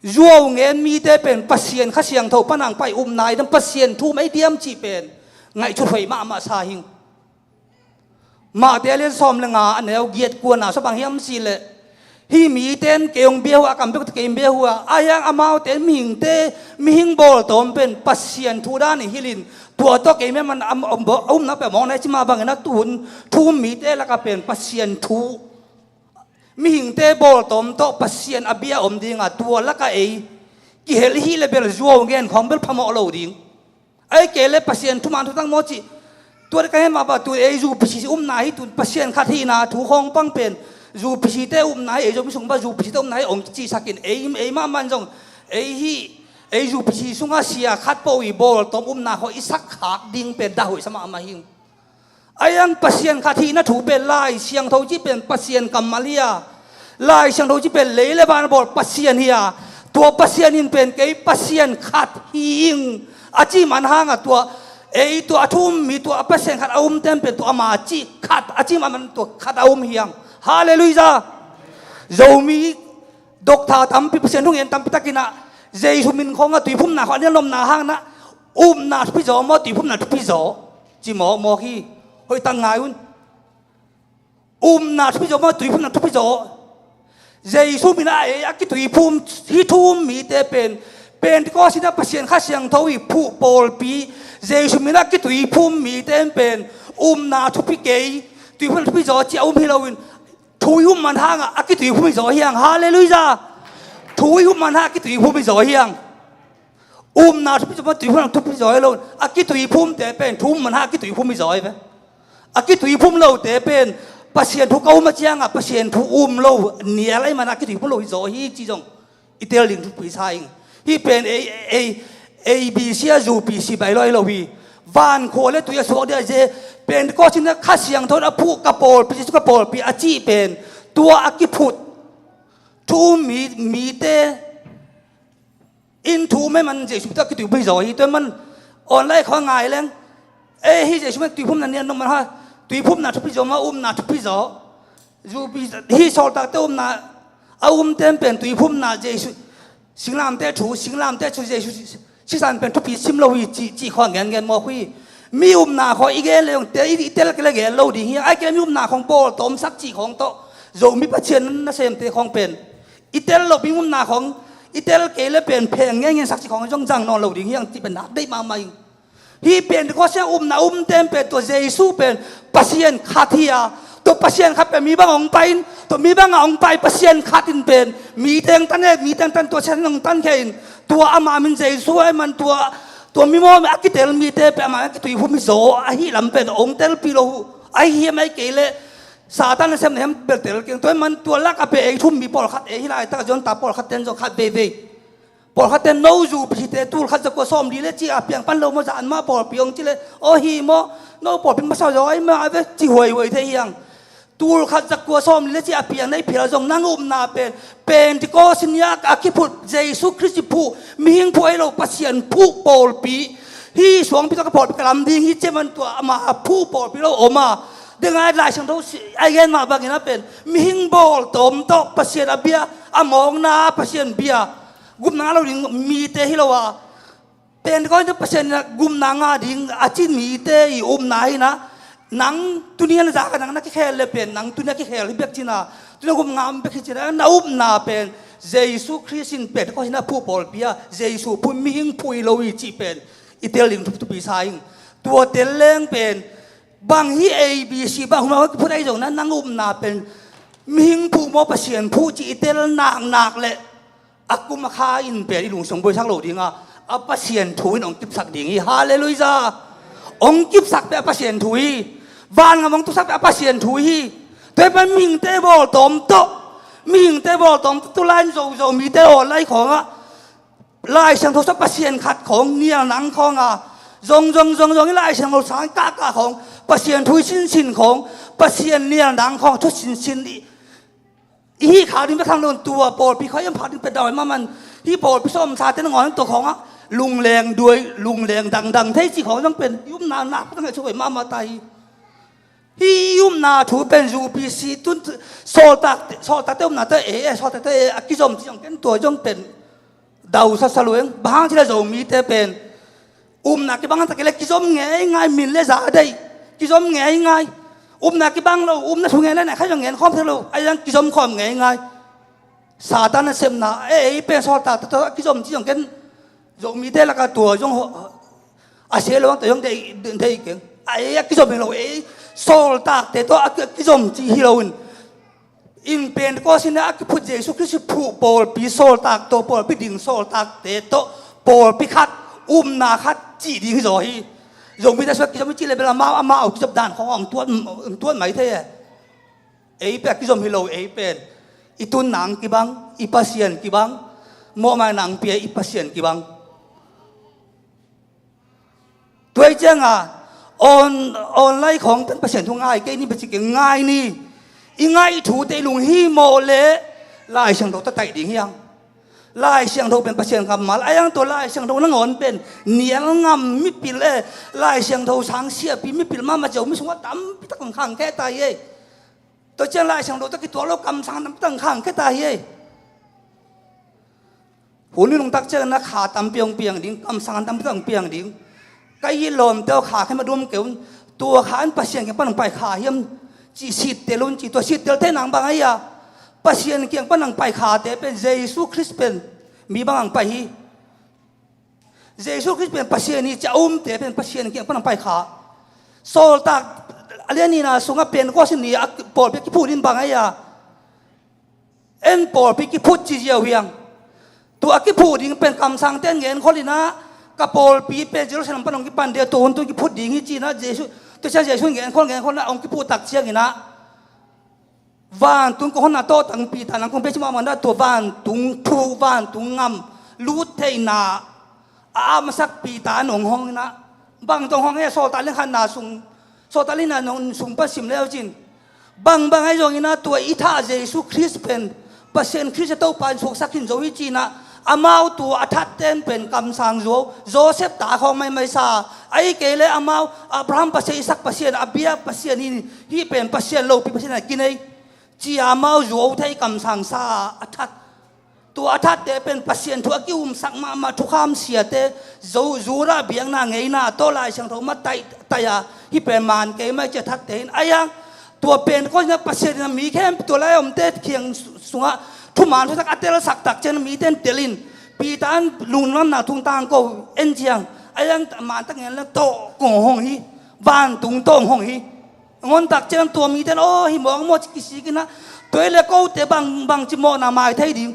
zuau ngen mite pen Pasian Kha Siangtho panang pai upna i dam Pasian thu mei diam cih pen ngaihchut huai mahmah sa hing. Mahte a lian sawm le nga a neu giat kuana sa bang hiam cih leh, hih mite in kei hong bia uh a, kam bek kei hong bia uh a, a hiang amaute in mihingte, mihing bawltawm pen Pasian thu dan i hilhin, tua tawh kei mei man a, a, a umna peuh mawng na i ci mah bangin a tuhun thu um mite lakah pen Pasian thu, mihingte bawltawm tawh Pasian a bia om dinga tua lakah ei kihel i hih le bel zuau ngen khawng bel phamawh lo ding. Ai kei le Pasian thuman thutak maw cih. Tua ka hen mah bang tu ei U P C upna hi tun Pasian khat hihna thu khawng pang pen U P C te upna hi, ei Zomi sung bang U P C te upna hi ong cihsakin ei, ei mahmah zong ei hih, ei U P C sungah sia khat peuh i bawltawm upna khawng i sak khak ding pen dah hoih sa mahmah hi. A hiang Pasian khat hihna thu pen Lai Siangtho cih pen Pasian kammal hi a, Lai Siangtho cih pen lei le van a bawl Pasian hi a, tua Pasian in pen kei Pasian khat hi ing a cih man hangah tua, ei tua a thu um mi tua a Pasian khat a umte in pen tua ama cih khat a cih man tua khat a um hi ang. Halleluiah. Zomi doctor tampi, Pasian thu ngen tampi takin ah Jesu min khawngah tuiphumna khawng a nial nopna hangin ah upna thupi zaw maw, tuiphumna thupi zaw? Ci mawkmawk hi. Hoih tak ngai un. Upna thupi zaw maw, tuiphumna thupi zaw? Jesu min ah ei a kituiphum, hih thu um mite pen Pentecost in ah Pasian Kha Siangtho i phuh pawlpi, Jesu min ah kituiphum mite in pen upna thupi kei, tuiphumna thupi zaw ci a um hi loin, thu i um man hangah a kituiphum hi zaw hi ang. Halleluiah. Thu i um man hangah a kituiphum hi zaw hi ang. Upna thupi zaw maw, tuiphumna thupi zaw hi lo. A kituiphumte pen thu um man hangah a kituiphum hi zaw hi ve. A kituiphum lote pen Pasian thu ka um a ciangah Pasian thu um lo, nial ahih man a kituiphum lo hi zaw hi ci zong i tel ding thupi sa ing. Hih pen ei, ei, A B C a U P C bai lo hi lo hi. Van khua le tui a suak dia ze, Pentecost in a Kha Siangtho in a phuh ka pawlpi, Jesu ka pawlpi a cih pen tua a kiphut thu um mi, mite in thu um ahih man Jesu tua kituiphum hi zaw hi. Tua ahih man online khawng ngai leng, ei hih Jesu man tuiphumna nial nop man ha, tuiphumna thupi zaw maw, upna thupi zaw? U P C, hih sawltakte upna a umte in pen tuiphumna Jesu, singlamteh thu, singlamteh thu Jesu sisan pen thupi sim lo hi cih, cih khawng a ngen ngen mawk uh hi. Mi upna khawng i gen le zong te, i, i tel kei le gen lo ding hi. Ai kei mi upna khawng bawltawm sak cih khawng tawh Zomi Pasian nasemte khawng pen i tel lo, mi upna khawng i tel kei le pen pheng ngen ngen sak cih khawng zong zang nawn lo ding hi ang cih pen nak deih mahmah ing. Hih Pentecost a upna umte in pen tua Jesu pen Pasian khat hi a, tua Pasian khat pen mi bangah hong pai in, tua mi bangah hong pai Pasian khat in pen mite hong tan e, mite hong tan, tua Satan hong tan khe in, tua ama min Jesu ahih man tua, tua mimawh a kitel mite pen ama min a kituiphum hi zaw, ahi lam pen hong telpih lo uh. Ahi hiam ai kei le Satan a semna hiam bel tel keng. Tua ahih man tua lakah pen ei thu um mi pawlkhat, ei hih laitak a zong ta pawlkhat ten zong khat veivei Pawlkhatte no zupite tul khat zakua sawmli le ci a piang pan lo maw, zan mah pawlpi hong ci le, aw hi maw, no pawlpi masa zaw ai mah a ve ci huaihuai thei hiang. Tul khat zakua sawmli le ci a piang na i phial zong nang upna pen Pentecost ni a kiphut Jesu Khrist phuh, mihing phuh ahi lo, Pasian phuh pawlpi. Hih suangpi tawh ka pawlpi ka lam ding hi ci man tua ama phuh pawlpi lo om a. Deng a Lai Siangtho a gen mah bangin a pen mihing bawltawm tawh Pasian a bia, a mawkna Pasian bia. Gupna ngah lo ding mite hi lo a. Pentecost Pasian in a gupna ngah ding a cin mite i upna hi na. Nang tuni a na za ka nang na kikhel le pen nang tuni a kikhel hi bek cina. Tuni a gupna ngah bek hi cina na upna pen Jesu Khrist in Pentecost in a phuh pawlpi a Jesu phuh mihing phuh hi lo hi cih pen i tel ding thupi sa ing. Tua tel leng pen bang hi A B C bang huma kiphut ahi zong na nang upna pen mihing phuh maw Pasian phuh cih i tel naknak le a kum a kha in pen i lungsim buaisak lo ding a, a Pasian thu in hong kipsak ding hi. Halleluiah. Hong kipsak pen a Pasian thu hi. Vangam hong tusak pen a Pasian thu hi. Tua hi pan mihingte bawltawm tawh, mihingte bawltawm tawh tu lai in Zo, Zomite aw lai khawng ah Lai Siangtho sa Pasian khat khawng nial nang khawng a zong zong zong zong i Lai Siangtho sang kah kah khawng Pasian thu i sinsin khawng Pasian nial nang khawng thu sinsin i i hih khak ding bek khang lo in tua pawlpi khawi am phak ding pia dau ai mahmah in hih pawlpi sawm sa te nangawn tua khawngah lungleng duai lungleng dangdang thei cih khawng zong pen i upna nak pek tang ai thu khawi mahmah ta hi. Hih i upna thu pen U P C tun sawltak sawltak te upna te e e sawltak te e a kizom cih zong ken tua zong pen dau sasa lueng bang hang cih le Zomite pen upna kibang tak le kizom ngeingai min le za deih kizom ngeingai. Upna kibang lo upna thu ngen le na kha zong ngen khawm thei lo a yang kizom khawm ngeingai. Satan a sepna e ei pen sawltak tawh kizom ci zong ken Zomite laka tua zong a se lo ang tua zong deih keng a ei a kizom hi lo ei sawltakte tawh a kizom ci hi lo in in Pentecost in a kiphut Jesu Khrist phuh pawlpi sawltak tawh pawlpi ding sawltakte tawh pawlpi khat upna khat cih ding hi zaw hi. Zomite suat kizom i cih le bel amau amau kizop dan khawng hong tuat mai thei e. Ei pia kizom hi lo ei pen i tun nang kibang i Pasian kibang mawhmai nang pia i Pasian kibang. Tuai cianga on online khawng pen Pasian thu ngai kei ni bacik ngai ni. I ngai thu te i lung hi mawh le Lai Siangtho ta taih ding hiang. Lai Siangtho pen Pasian kammal a yang tua Lai Siangtho nangawn pen nial ngam mipil e. Lai Siangtho sang siapi mipil mahmah cio mi sungah tampi tak khang kheh ta hi e. Tua ciang Lai Siangtho tawh kituak lo kamsang tampi tak khang kheh ta hi e. Hun i nungtak ciangin a kha tampi hong piang ding kamsang tampi tak hong piang ding. Ka it lawmte aw kha khem a dum kei un. Tua kha in Pasian kiang pan hong pai kha hiam cih sittel un cih tua sittel thei nang bang ahi a Pasian kiang pan hong pai khate pen Jesu Khrist pen mi bang hong pai hi. Jesu Khrist pen Pasian hi ci a umte pen Pasian kiang pan hong pai kha. Sawltak a lian nihna sungah Pentecost ni a pawlpi a kiphuh ding bang ahi a en pawlpi kiphuh ci ziau hiang. Tua a kiphuh ding pen kamsangte ngen kholina ka pawlpi pen Jerusalem pan hong kipan dia tua hun tun kiphuh ding hi cina Jesu tua cia Jesu ngen khol ngen kholina hong kiphuh tak ciangina vantung kong honna tawh tang Peter nang kong pei ci mahmah na tua vantung thu vantung ngam lut theihna a apmasak Peter an hong hong ina bang tong hong e sawltak lengkhatna sung sawltak lengkhatna sung pan sim leu cin bang bang ahi zong ina tua i thah Jesu Khrist pen Pasian Khrist a Topa in suaksak hin zo hi cina amau tua a thatten pen kamsang zuau Joseph ta khawng maimai sa ahi kei le amau Abraham Pasian Isak Pasian a bia Pasian hi hih pen Pasian lopi Pasian a kinei cia amau zuau thei kamsang sa a that. Tua a thatte pen Pasian thu a kiumsak mahmah thukham siate Judah biakna ngeina tawh Lai Siangtho mah taih taih a hih pen man kei mai cia thatte in a yang tua pen kawina Pasian in a mi khempeuh tua lai a omte khiang sungah thuman thutak a telsak tak cian mite in telin Peter an lungnuamna thungtang ko en ciang a yang man tak ngen le tawh kong hong hi vantung tawh hong hi. Ngon tak cian tua mite in aw hi mawk maw ci kisik ina tua le kote bang bang ci mawhna mai thei ding.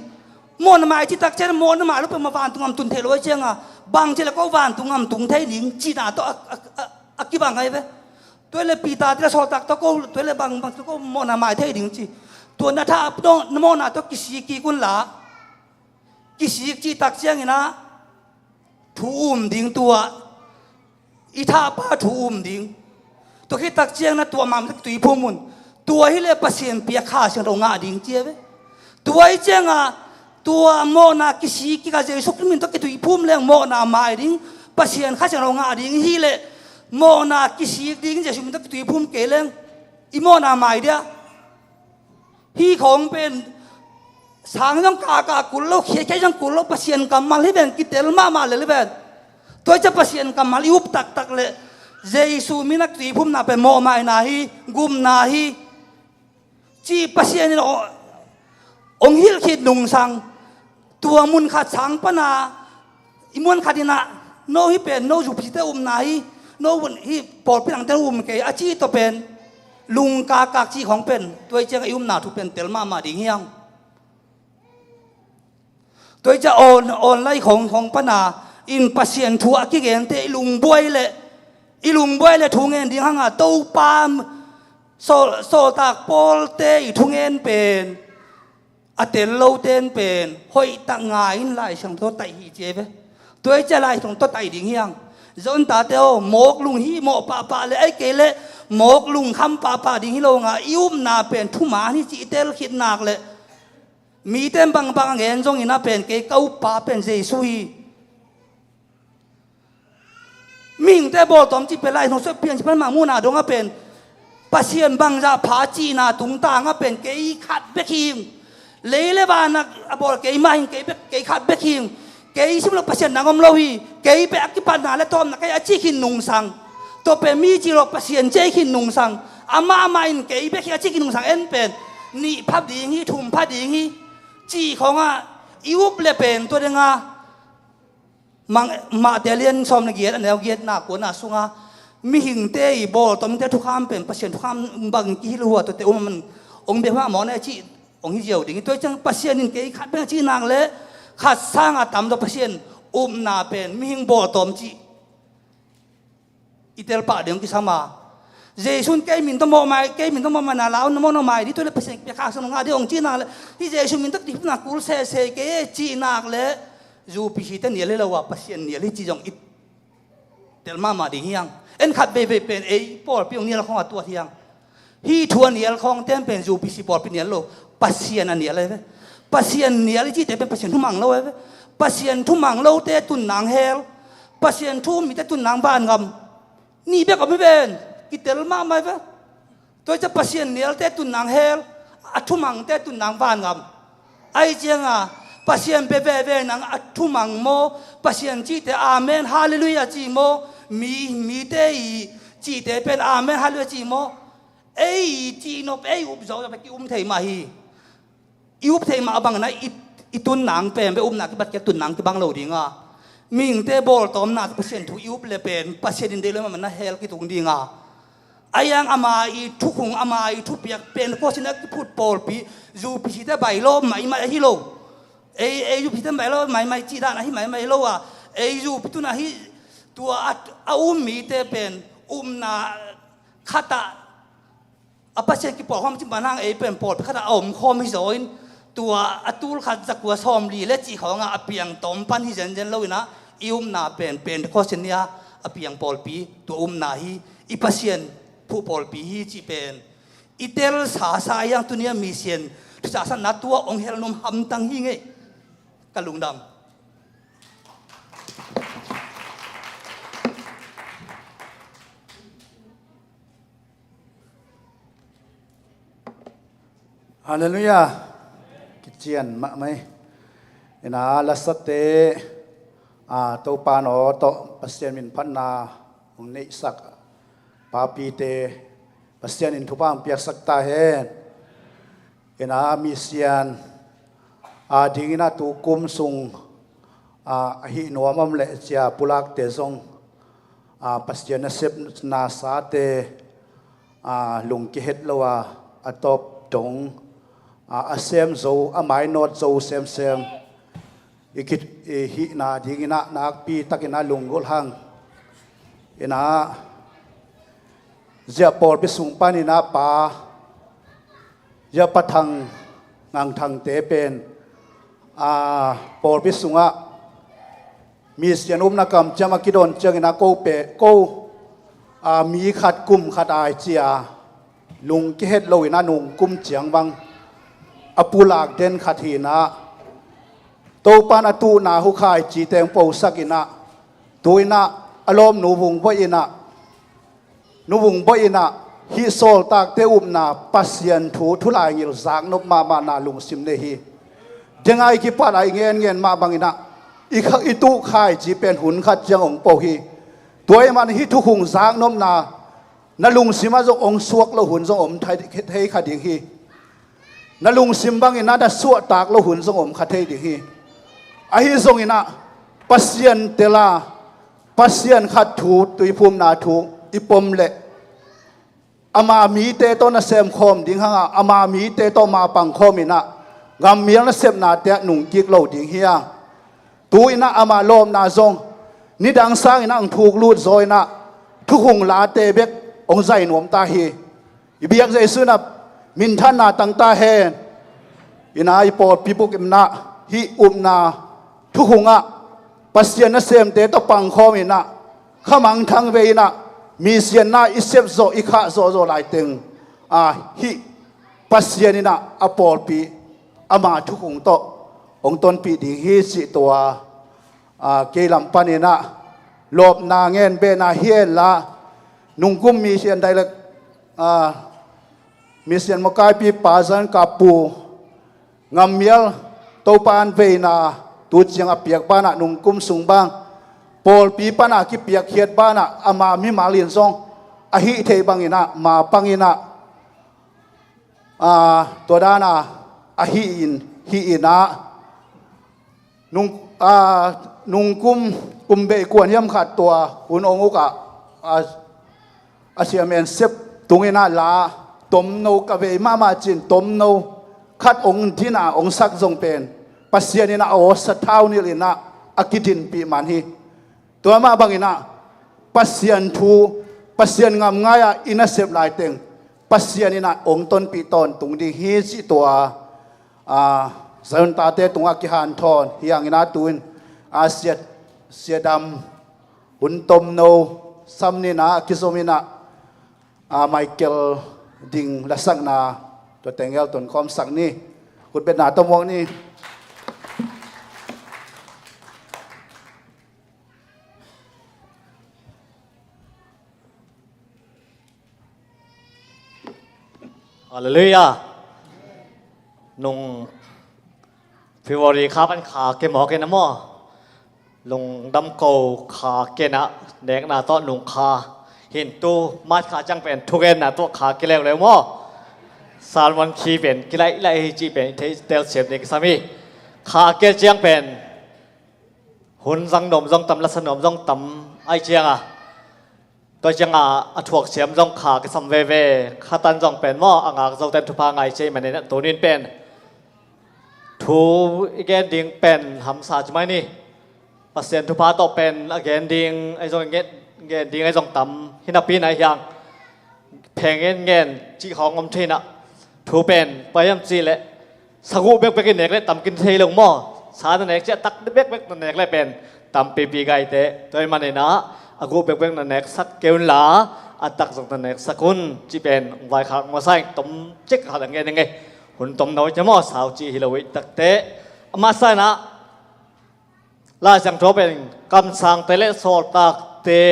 Mawhna mai ci tak cian mawhna mai lo pe ma vantung am tun thei lo cianga bang ci le ko vantung am tung thei ding cina tawh a, a, a, a kibang ai ve. Tua le Peter tila sawltak tawh ko tua le bang bang ci ko mawhna mai thei ding ci. Tua na tha na mawhna tawh kisik kik un la. Kisik cih tak ciangin ah thu um ding, tua i thahpa thu um ding. Tua khit tak ciangin ah tua mamtak tuiphum un. Tua hileh Pasian piak Kha Siangtho ngah ding ci a ve. Tua i ciangah tua mawhna kisik kikah Jesu Khrih min tawh kituiphum leng mawhna mai ding, Pasian Kha Siangtho ngah ding hileh mawhna kisik ding, Jesu min tawh kituiphum kei leng i mawhna mai dia. Hih khawng pen sang zong kahkah kul lo, khiakhia zong kul lo, Pasian kammal hi ven, kitel mahmah lel hi ven. Tua i ciah Pasian kammal i up taktak leh Jesu min a tuiphumna pen mawhmaina hi, gupna hi. Cih Pasian in aw, hong hilh khit nungsang, tua mun khat sang pana i muan khat inah no hih pen no zupite upna hi, no hih pawlpi nangte um kei a cih tawh pen lungkakak cih khawng pen tua i ciangah i upna thu pen tel mahmah ding hiang. Tua i ciah on, online khawng khawng pana in Pasian thu a kigente i lungbuai leh, i lungbuai leh thu ngen ding hanga Topa sawl, sawltak pawlte i thungen pen a tel lote in pen hoihtak ngai in Lai Siangtho taih hi ci a ve. Tua i ciah Lai Siangtho taih ding hiang. Zontate aw, mawk lung himawh pahpah leh ai kei leh mawk lungkham pahpah ding hi lo nga, i upna pen thuman hi cih i tel khit nak leh mite in bangbang a ngen zongin a pen kei ka uppa pen Jesu hi. Mihingte bawltawm cih pen Lai Siangtho sep pian cih pen mah muhna dong a pen Pasian bangzah pha cihna tungtang a pen kei khat bek hi. Lei le van a bawl kei mah hi, kei bek, kei khat bek hi. Kei sim lo Pasian nang om lo hi. Kei bek a kipatna le tawpna kei a cih khin nungsang. Tua pen mi cih lo Pasian cih khin nungsang. Amah amah in kei bek hi a cih khin nungsang en pen nih pha ding hi, thum pha ding hi. Cih khawngah i up le pen tua denga Mate lian sawm le giat a neu giatna kuana sunga mihingte i bawltawmte thukham pen Pasian thukham bangin kihilh hua tuate um man hong bia hua mawh na cih hong hi ziau ding hi. Tua ciang Pasian in kei khat bek a cih nak le khat sanga tamzaw Pasian upna pen mihing bawltawm cih i tel pah ding hong kisam a. Jesu in kei min tawh mawh mai, kei min tawh mawh mai na lau na mawh na mai dih tua le Pasian pia khak sang ngah dih hong cih nak le hih Jesu min tawh kihilhna kul sese kei e cih nak le U P C te nial hi lo a Pasian nial hi cih zong i tel mahmah ding hiang. En khat veivei pen ei pawlpi hong nial khawng a tuat hiang. Hih thu a nial khawngte pen U P C pawlpi nial lo, Pasian a nial ahi ve. Pasian nial i cihte pen Pasian thumang lo ahi ve. Pasian thumang lote tun nang hell, Pasian thu um mite tun nang vangam. Nih bek om hi ven, kitel mahmah hi ve. Tua i ciah Pasian nialte tun nang hell, a thumangte tun nang vangam. Ahi cianga Pasian bia veve nang a thumang maw, Pasian cihte amen halleluiah cih maw, mi, mite i cihte pen amen halleluiah cih maw. Ei i cihnop ei up zawzawh bek i um thei mah hi. I up thei mah bangin ah i, i tun nang pen bek upna kibat kei a tun nang kibang lo dinga. Mihingte bawltawmna Pasian thu i up le pen Pasian in deih lo mah na hell kitung dinga. Ahi hang ama i thukhung ama i thupiak pen khuasin a kiphut pawlpi U P C te bai lo maimai ahi lo. Ei, ei U P C te bai lo maimai cih dan ahi maimai lo a. Ei U P C tun ahi tua a, a um mite pen upna khatah a Pasian kipawl khawm cin pan hang ei pen pawlpi khatah a om khawm hi zaw in tua a tul khat zakua sawmli le cih khawngah a piang tawm pan hi zenzen lo inah i upna pen Pentecost ni-a a piang pawlpi tua upna hi. I Pasian phuh pawlpi hi cih pen i tel sasa a hiang tuni-a misian thusa satna tua ong hel nuam hamtang hi ngei. Ka lungdam. Halleluiah. Kician mahmah hi. Ina lasate a Topa naw tawh Pasian min phatna hong neihsak papite Pasian in thupha hong piaksak ta hen. Ina misian a dingin a tukum sung a, a hih nuam om leh cia pulakte zong a, Pasian nasepna sate a, lungkihet lo a, a tawp dong a, a sem zo, a mainawt zo semsem i, ki, i hihna dingin a nakpi takin a lunggulh hang. Ina zia pawlpi sung panin a pa zia Pa Thang Ngang Thangte pen A, pawlpi sungah mission upna kamciam a kidon ciangin a ko pe ko, a, mi khat kum khat ai cia lung kihet loin a nungkum ciang bang a pulak den khat hi inah, Topan a tuhna hukhai cite hong posak inah, tu inah a lawmnu Vung Bawi inah, Nu Vung Bawi inah hih sawltakte upna Pasian thu thulaingil zaknop mahmahna lungsim nei hi. Dengai kipat a i ngenngen mah bang inah i kha, i tuhkhai ci pen hun khat ciang hong po hi. Tua ahih man hih thukhung zaknopna na lungsim ah zong hong suak lo hun zong om thei, thei kha ding hi. Na lungsim bang inah na suahtak lo hun zong om kha thei ding hi. Ahi zong inah Pasian tela, Pasian khat thu, tuiphumna thu i pom leh ama mite tawh na semkhawm ding hangah, ama mite tawh ma pangkhawm inah, ngammial nasepnate ah nungkik lo ding hi a. Tu inah ama lawpna zong nidang sang inah hong thuk lut zaw inah, thukhung late bek hong zai nuam ta hi. I biak Jesu inah minthanna tang ta hen. Inah i pawlpi bukimna hih upna thukhungah Pasian nasemte tawh pangkhawm inah, khamangthang ve inah, mission na i sep zawh, i khah zawhzawh laiteng, a, hih Pasian inah a pawlpi ama thukhung tawh hong tonpih ding hi cih tua, a, kei lam pan inah lawpna ngen behna hi henla, nungkum mission direct, a, mission makaipipa Zan Kap Pu, ngammial Topa an veina tu ciang a piak banah nungkum sung bang pawlpi pana kipiakkhiat banah ama mimal in zong a hih theih bang inah ma pang inah, a, tua dana a hih in, hih inah, nung, a, nungkum kum beih kuan hiam khat tua hun hong uk ah, a, a siamen sep tung inah la tomno ka vei mahmah cin tomno khat hong din a hong sak zong pen Pasian inah a awsa thau nilh inah a kidinpih man hi. Tua mah bang inah Pasian thu, Pasian ngam ngai-ah i nasep laiteng Pasian inah hong tonpih tawntung ding hi cih tua, a, Zion tate tungah kihanthawn hi hang inah tu in, a, Sia, Sia Dam hun tomno sam ni inah a kizom inah, a, Michael Ding lasakna tua tengel tonkhawmsak ni. Khutbetna tawh muak ni. Halleluiah. Nung February kha pan kha ke mawk in a maw? Lungdam ko kha ke na, nekna tawh nung kha. Hin tu March kha ciang pen thugenna tawh kha ke leuleu maw? Salmon khi pen kilaih laih hi cih pen i theih telsiam ding kisam hi. Kha ke ciang pen hun zang nuam zong tam, lasa nuam zong tam ahih ciangin, tua ciangin a thuaksiam zong kha kisam veve, khatan zong pen maw, a ngak zoten thupha ngai cia ahih manin a tunin pen thu i gen ding pen hamsa ci mai ni. Pasian thupha tawh pen a gen ding ahi zong, gen, gen ding ahi zong tam hi napi na hi hang, pheng ngen ngen cih khawng om thei inah, thu pen bang hiam cih leh, saguh bekbek i nek leh tam khin thei lo maw? Sa na nek ciah tak bekbek na nek leh pen tampipi gaite. Tua ahih manin ah, a guh bekbek na neksak kei unla, a tak zong na neksak un cih pen hong vaikhak masa ing. Tom cik khat a ngen ing ei. Hun tomno ciah maw, sau cih hi lo i takte. A masa inah Lai Siangtho pen kamsangte le sawltakte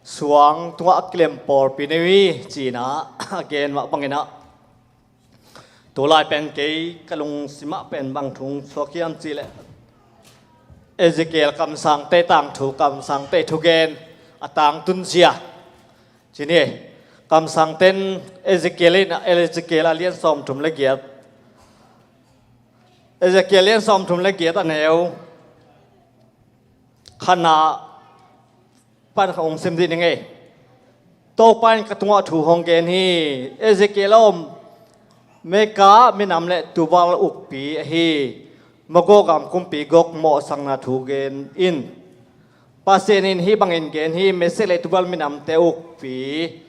suang tungah a kilem pawlpi nei uh hi ci inah a gen mah bang inah, tulai pen kei ka lungsim ah pen bang thu suak hiam cih leh, Ezekiel kamsangte tangthu, kamsangte thugen a tangtun zia ci ni. Kamsangte in Ezekiel in, Ezekiel a lian sawmthum le giat, Ezekiel lian sawmthum le giat a neu khatna pan kha hong sim dih ning ei. Topa in ka tungah thu hong gen hi. Ezekiel aw, Meka minam le Tubal ukpi ahi Magog gam kumpi Gog mawhsakna thu gen in. Pasian in hih bangin gen hi: Mesek le Tubal minamte ukpi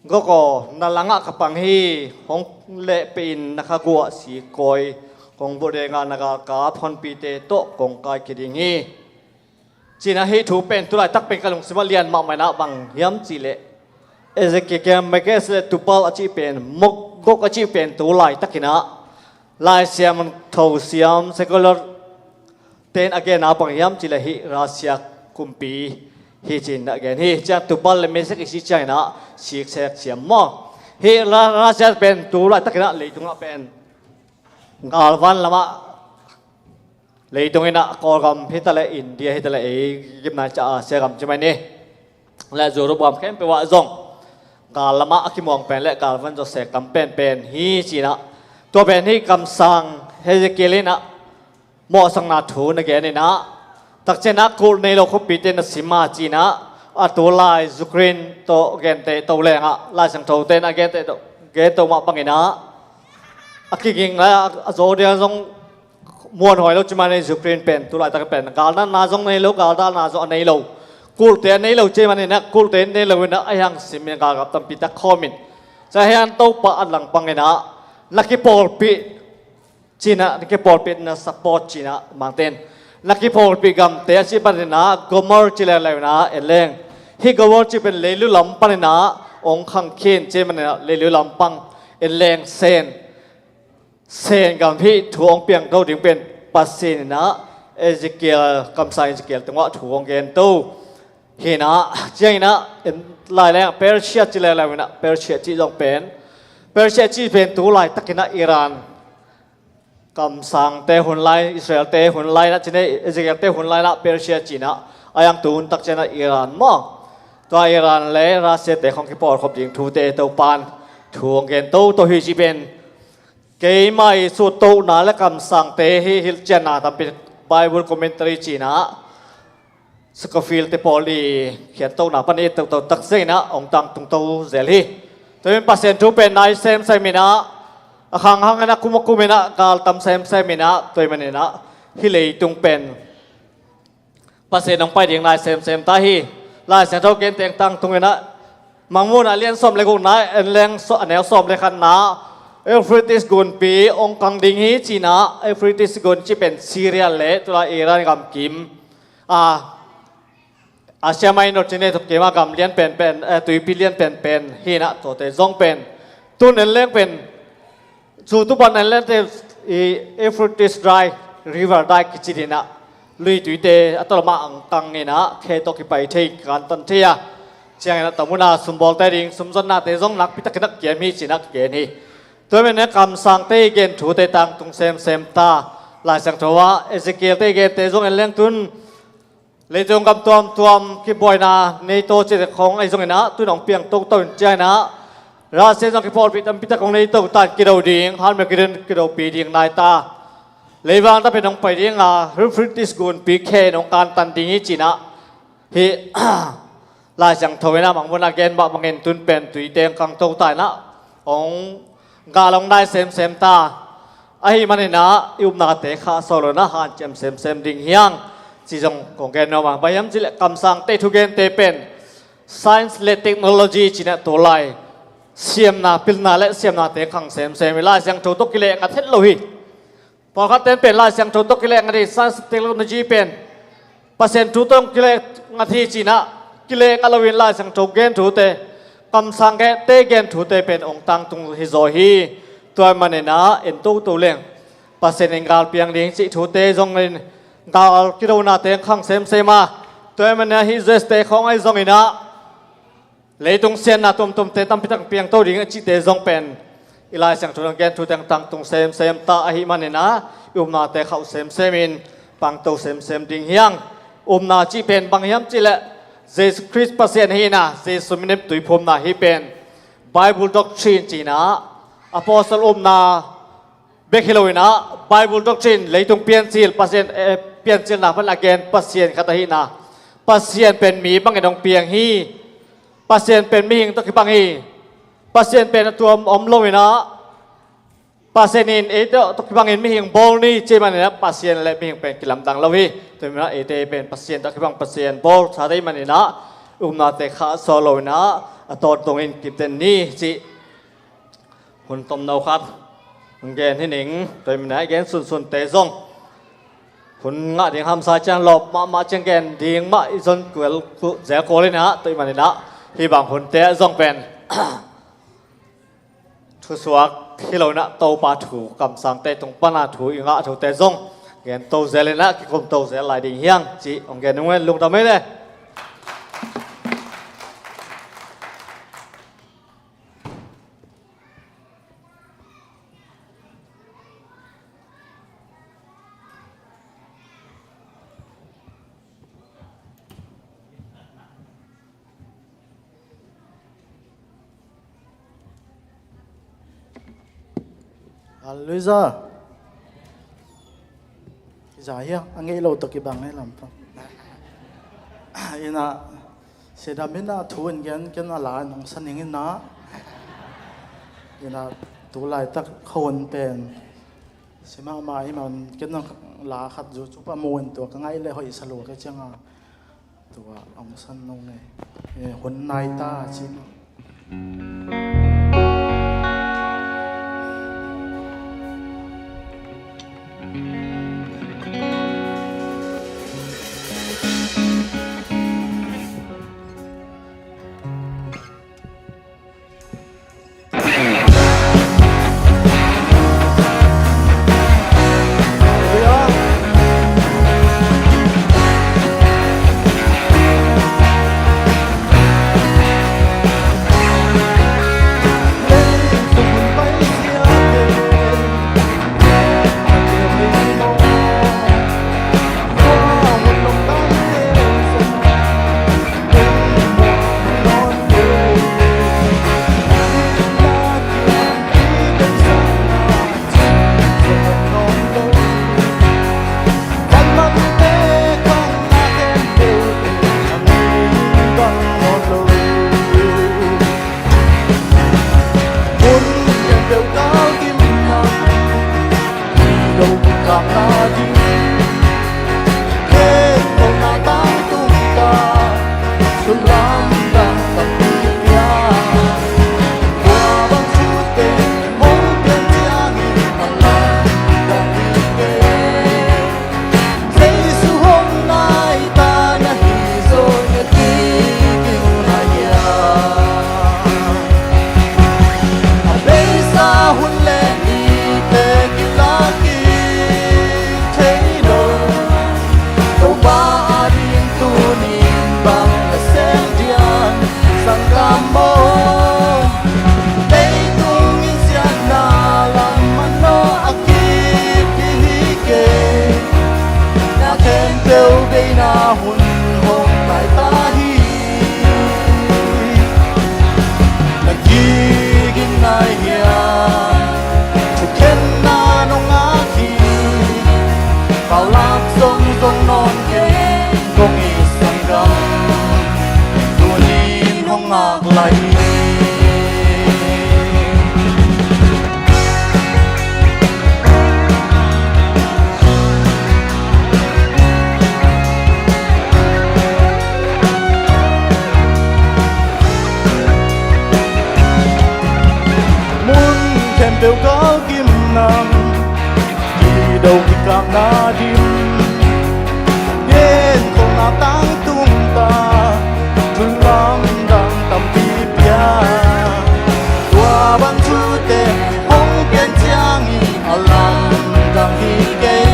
Gog aw, na langah ka pang hi. Hong lehpih in, na khaguah sikawi kong bawh dengah na galkap honpite tawh kong kai kiding hi. Cinah hih thu pen tulaitak pen ka lungsimah lian mahmah inah bang hiam cihleh Ezekiel, Melkisedek, Tubal a cih pen, Marduk a cih pen tulaitakinah Lai Siangtho siam secular ten a genna bang hiam cihleh hih Russia kumpi hi cin a gen hi. Ciang Tubal le Meshek i si cianginah siksek siam maw? Hih Russia pen tulaitakinah leitungah pen galvan lamah leitung inah Kawlgam hitaleh India hitaleh ei gimnai ca Asia gam ci mai ni le Europe gam khempeuh ah zong gal lamah a kimuang pen le galvan zawsek kam penpen hi cinah tua pen hih kamsang Ezekiel inah mawhsakna thu na gen inah takcianah kulh nei lo khumpite na sim a cinah a tulai Ukraine tawh gente to lengah Lai Siangtho ten a gente to, gente to mah banginah a kiging a zo dia zong muanhuai lo ci manin Ukraine pen tulaitak pen galnatna zong nei lo, galdalna zong a nei lo, kulhte a nei lo ci maninah kulhte nei lo inah a hiang simin galkap tampi tak khawmin ca hian Topa a langpanginah na kipawlpih cinah na kipawlpih na support cinah mangten na kipawlpih gamte a cih paninah Gomor ci leuleu inah en leng hih Gomor cih pen leilu lam paninah ong khangkhin ci maninah leilu lampang en leng Sen Sen gam hih thu hong piangto ding pen Pasian inah Ezekiel, kamsang Ezekiel tungah thu hong gento hinah cianginah en lai leng Persia ci leuleu inah Persia cih zong pen Persia cih pen tulaitakinah Iran kamsangte hun lai, Israelte hun lai inah cinah Ezekiel te hun lai inah Persia cinah a hiang tu hun takcianah Iran maw? Tua Iran le Russia te khong kipawlkhop ding thute Topan thu hong gento to hi ci pen keimah i suttohna le kamsangte hi hilhcianna tampi Bible commentary cinah Scofield te pawl i khiantona pan i et toto tak zengin ah hong tangtung to zel hi. Tua in Pasian thu pen nai semsem in ah a khang hang in ah kum a kum in ah gal tam semsem in ah tua ahih manin ah hih leitung pen Pasian hong pai ding nai semsem ta hi. Lai Siangtho genteng tangtung in ah Mangmuhna lian sawm le gukna en leng a neu sawm le khatna Euphrates gunpi hong kang ding hi ci-in ah Euphrates gun cih pen Syria le tulai Iran gamkim a Asia Minor cih nei thupkima gam lian penpen, eh, tuipi lian penpen hi in ah tuate zong pen tun en leng pen Cu tupan en lente i Euphrates dai, river dai kici in ah lui tuite a tawlmah ang kang in ah khe tawh kipai thei kantan thei a ciangin ah tamuna sumbawlte ding sumzonnate zong nakpi takin ah kiam hi ci-in ah ka gen hi. Tua ahih manin ah kamsangte i gen thute tangtung semsem ta. Lai Siangtho ah Ezekiel te i gente zong en leng tun leitung gam tuamtuam kibuaina nei to cih khawng ahi zongin ah tun hong piang toto in ciangin ah Russia zong kipawlpih tampi tak hong nei to ta in kido ding, hanmel kidon kidopi ding nai ta. Leivang tapen hong pai ding a Euphrates gunpi khe in hong kantan ding hi ci-in ah hih Lai Siangtho in ah Mangmuhna gen mah bangin tun pen tuite hong kang to ta in ah hong gal hong nai semsem ta. Ahih manin ah i upnate khahsuah lo in ah hanciam semsem ding hi hang ci zong kong gen nuam a, bang hiam cih leh kamsangte thugente pen science le technology ci-in ah tulai siamna, pilna le siamnate khang semsem hi. Lai Siangtho tawh kileh ngat het lo hi. Pawlkhatte in pen Lai Siangtho tawh kileh ngat hi, science technology pen Pasian thu tawh kileh ngat hi ci-in ah kileh ngat loin Lai Siangtho gen thute, kamsangte gen thute pen hong tangtung hi zaw hi. Tua ahih manin ah en toto leng Pasian in gal piang ding cih thute zongin gal kidonate khang semsem a, tua ahih manin ah hih U S te khawng ahi zongin ah leitung siatna tuamtuamte tampi tak piangto ding a cihte zong pen i Lai Siangtho in gen thute tangtung semsem ta ahih manin ah i upnate khauh semsem in pangto semsem ding hi hang. Upna cih pen bang hiam cih leh Jesu Khrist Pasian hi in ah Jesu min in tuiphumna hi pen Bible doctrine ci-in ah apostle upna bek hi lo in ah Bible doctrine leitung piancil Pasian, eh, piancilna pan a gen Pasian khat ahihna, Pasian pen mi bangin hong piang hi. Pasian pen mihing tawh kibang hi. Pasian pen a tuam om lo in ah Pasian in eite tawh kibangin mihing bawl ni ci ahih manin ah Pasian le mihing pen kilamdang lo hi. Tua ahih manin ah eite pen Pasian tawh kibang, Pasian bawl sate ahih manin ah upnate khahsuah lo in ah a tawntungin kipten ni cih hun tomno khat Gen hi ning, tua hi manin ah i gen sunsunte zong hun ngah ding hamsa ciang lawp mahmah ciang gen ding mah i zon kuel zel kul hi ning ah, tua hi manin ah hih bang hunte ah zong pen thusuak hi lo in ah Topa thu kamsangte tung pan a thu i ngah thute zong gen to zel in ah kikum to zel lai ding hi hang cih hong gen ung e, lungdam ei le. Halleluiah. Kiza hi a, a ngeih lo tawh kibang e lam tawh. Ina, sidam ina thu in gen ken a la in hong sa ning ina. Ina, tu laitak khawng pen si mahmah hi man ken a la khat zu cu pa mu in tua ka ngaih le hoih sa lua ka ciang a. Tua hong san nong e. Eh, hun nai ta ci. Sanggam aw, leitung in siatna lam manawh a kip ding hi kei. Na khempeuh beina hun hong nai ta hi. Na kik in nai hiam? Thukhenna nong ngak hi. Paulap zong zong nawn kei, kong it sanggam. Tuni in hong ngak lai hi. Mun khempeuh galkim nam, kido kikapna dim, gen khawhna tangtung ta, thu lamdang tampi pia. Tua bang thute hong pian ciangin a lamdang hi kei.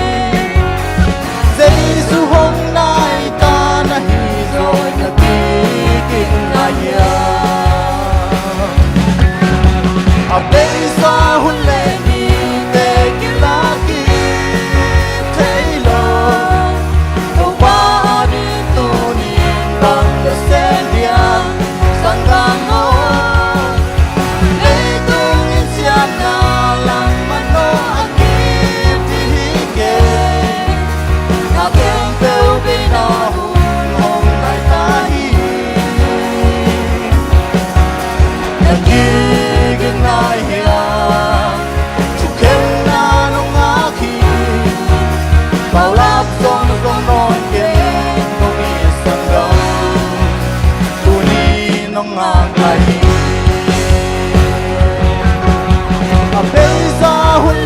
Jesu hong nai ta na hi zaw na kik in nai hiam? A beisa hun le nite kilak kik thei lo. Topa ading tuni in bang na sem diam? Sanggam aw, leitung in siatna lam manawh a kip ding hi kei. Na khempeuh beina hun hong nai ta hi. Na kik in nai hiam? Thukhenna nong ngak hi. Paulap zong zong nawn kei, kong it sanggam. Tuni nong ngak lai hi. A beisa hun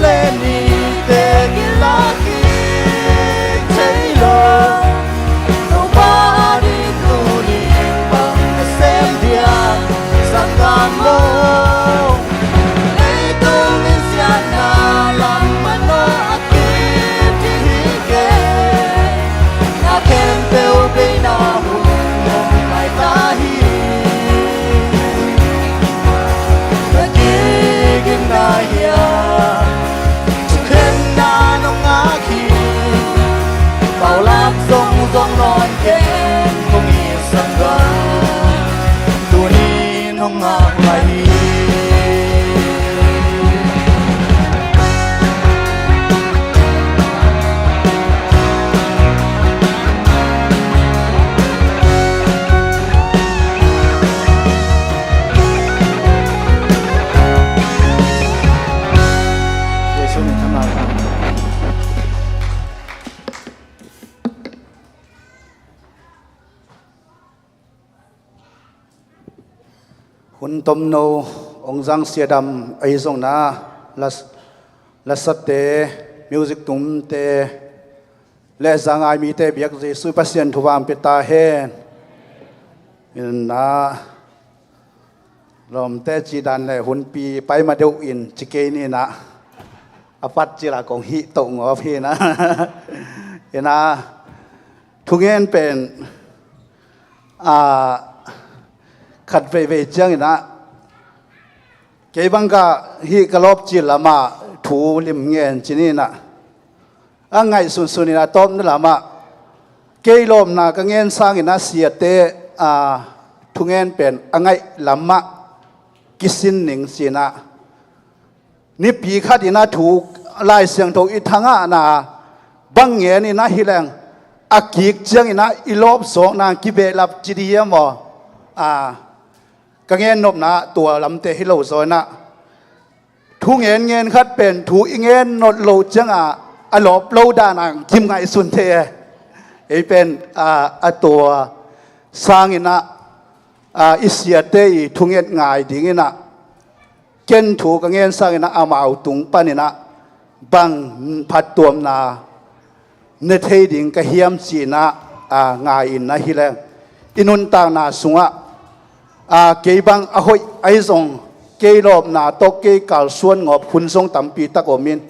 Nong ngak lai hi. Jesuh min thang ngak lai. Hun tomno hong zang Sia Dam ahi zongin ah, las-, lasate, music tumte, le za ngai mite biak Jesuh Pasian thupha pia ta hen. Inah, lawmte cih dan le hunpi pai ma deuh in ci kei ni inah, a pat cil a kong hih toh ngawp hi inah. Inah, thungen pen, a, khat veivei ciangin ah, kei bang ka hih ka lawp cil lamah thu lim ngen ci ni inah, a ngaihsunsun inah tawpna lamah, kei lawpna ka ngen sangin ah siate, a, thungen pen a ngaih lamah kisin ning ci inah, nipi khat inah thu Lai Siangtho i thangahna bang ngen inah hi leng, a kik ciangin ah i lawp zawkna kibehlap ci dih hiam aw? A, ka ngen nopna tua lamte hi lo zaw inah, thu ngen ngen khat pen thu i ngen nop loh ciangah a lawp lo dan a kim ngaihsun thei e. Ei pen, a, a tua sangin ah, a, i siate i thunget ngai dingin ah, ken thu ka ngen sangin ah amau tung panin ah bang phattuamna ne thei ding ka hiam ci inah, a, ngai inah hi leng, i nuntakna sungah, a, kei bang a hoih ahi zong, kei lawpna tawh kei kalsuan ngawp hun zong tampi tak om in,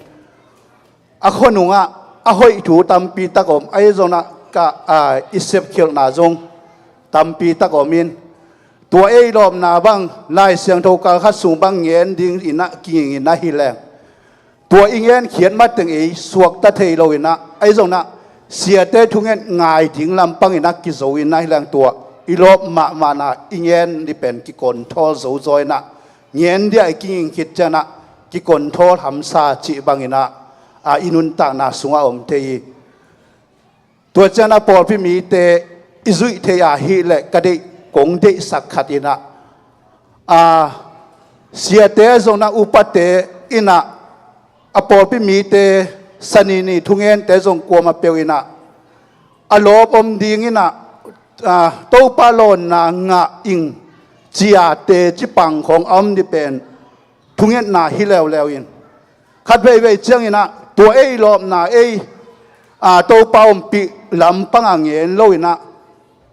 a khuanungah a hoih thu tampi tak om ahi zongin ah, ka, a, i sepkhialhna zong tampi tak om in, tua ei lawpna bang Lai Siangtho kal khat sung bang ngen dingin ah kinging inah hi leng, tua i ngenkhiat mateng ei suakta thei lo inah, ahi zongin ah siate thungen ngai ding lampang inah kizo inah hi leng, tua i lawp mahmahna i ngen ni pen kikonthol zo zaw inah, ngen dia i kinging khit ciangin ah kikonthol hamsa cih bangin ah, a, i nuntakna sungah om thei hi. Tua ciangin ah pawlpi mite i zuih thei ahih leh ka deih, kong deihsak khat inah, a, siate zongin ah upate inah, a pawlpi mite, sanini thungente zong kuamah peuh inah, a lawp om dingin ah, a, Topa lawnna ngah ing cia teci pang khawng a om dih pen thungetna hi leuleu in, khat veivei ciangin ah tua ei lawpna ei, a, Topa ompih lampangah ngen lo inah,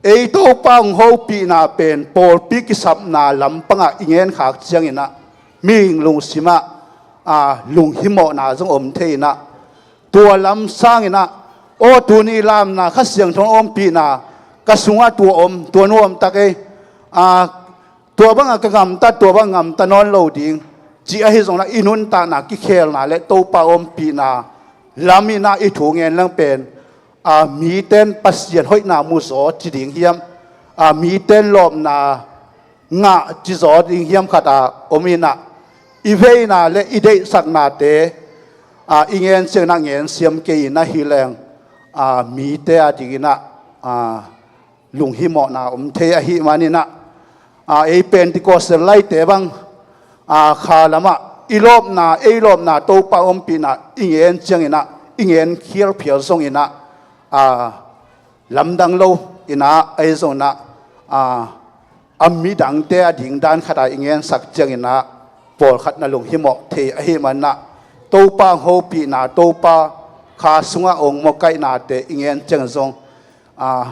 ei Topa hong hopihna pen pawlpi kisapna lampangah i ngen khak ciangin ah mihing lungsimah, a, lunghimawhna zong om thei inah, tua lam sangin ah, aw, tuni lamna Kha Siangtho hong ompihna ka sungah tua om, tua nuam tak ei, a, tua bangah ka gamta, tua bangah gamta nawn lo ding, ci ahi zongin ah i nuntakna kikhelna le Topa ompihna lam inah i thu ngen leng pen, a, mite in Pasian hoihna mu zaw ci ding hiam, a, mite in lawpna ngah ci zaw ding hiam khat a om inah, i veina le i deihsaknate, a, i ngen ciangin ah ngen siam kei inah hi leng, a, mite a dingin ah, a, lunghimawhna om thei ahih manin ah, a, ei Pentecost laite bang, a, kha lamah i lawpna, ei lawpna Topa ompihna i ngen ciangin ah i ngen khial phial zongin ah, a, lamdang lo inah, ahi zongin ah, a, a midangte a ding dan khat a i ngensak ciangin ah pawlkhat na lunghimawh thei ahih manin ah, Topa hong hopihna, Topa kha sungah hong mawkaihnate i ngen ciang zong, a,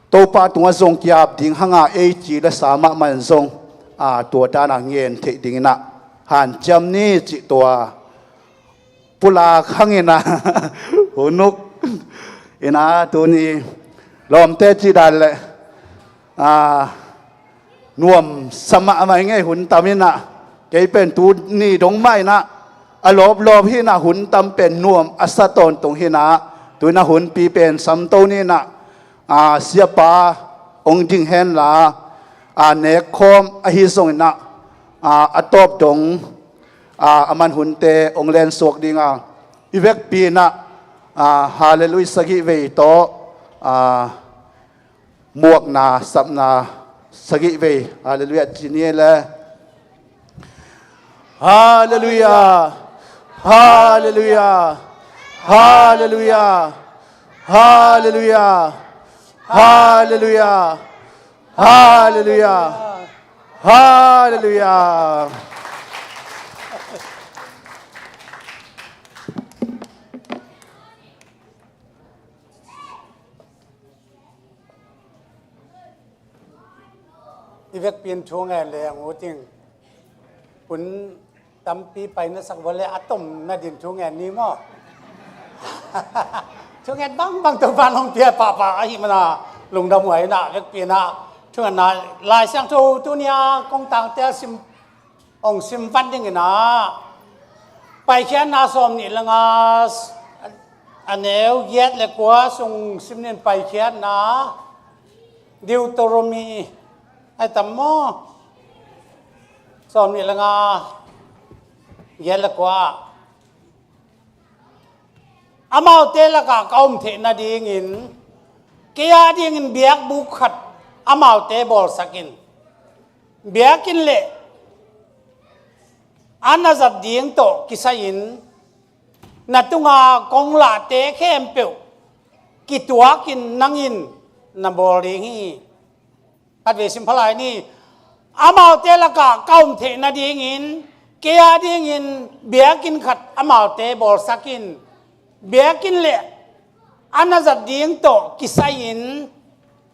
Topa tungah zong ki-ap ding hang a, ei ci le sa mahmah in zong, a, tua dan a ngen theih dingin ah hanciam ni cih tua pulak hangin ah, hunuk inah, tuni lawmte cih dan le, a, nuamsa mahmah ing ei, hun tam inah, kei pen tuni dong mah inah, a lawplawp hi inah, hun tam pen nuam a sa tawntung hi inah, tu inah hunpi pen samto ni inah, a, siapa hong ding henla, a, nek khawm ahi zongin ah, a, a tawp dong, a, a man hunte hong lensuak ding a, i vekpi in ah, a, Hallelujah sagih vei tawh, a, muakna, sapna sagih vei, Hallelujah ci ni le. Hallelujah. Hallelujah. Hallelujah. Hallelujah. Hallelujah. Hallelujah. Hallelujah. I vekpi in thu ngen le a ngut ing. Hun tampi pai na sak vua le a tom na din thu ngen ni maw? Thu ngen bangbang Topa nong pia pahpah ahih manin lungdam huai in ah, vekpi in ah thu ngen na. Lai Siangtho tuni a kong tangte a sim, hong sim vat ding in ah, Paikhiatna sawm nih le nga, a neu giat le kua sung sim ning. Paikhiatna, Deuteronomy, ai tam maw? Sawm nih le nga, giat le kua. Amaute lakah ka om theih nadingin kei a dingin biakbuk khat amaute bawlsak in. Biakinn le a na zat ding tawh kisai-in na tunga kong lahte khempeuh kituakin nang in na bawl ding hi. Khatvei sim pha lai ni. Amaute lakah ka om theih nadingin kei a dingin biakinn khat amaute bawlsak in. Biakinn le a na zat ding tawh kisai-in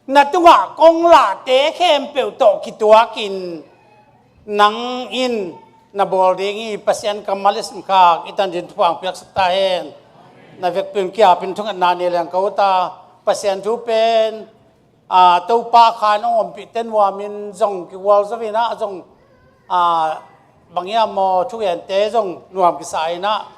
na tungah kong lahte khempeuh tawh kituakin nang in na bawl ding hi. Pasian kammal i simkhak i tan ding thupha hong piaksak ta hen. Na vekpi in kiapin thungetna nei leng ka ut a, Pasian thu pen, a, Topa kha nong ompihte nuamin zong kigual zo in ah zong, a, bang hiam maw, thugente zong nuam kisa in ah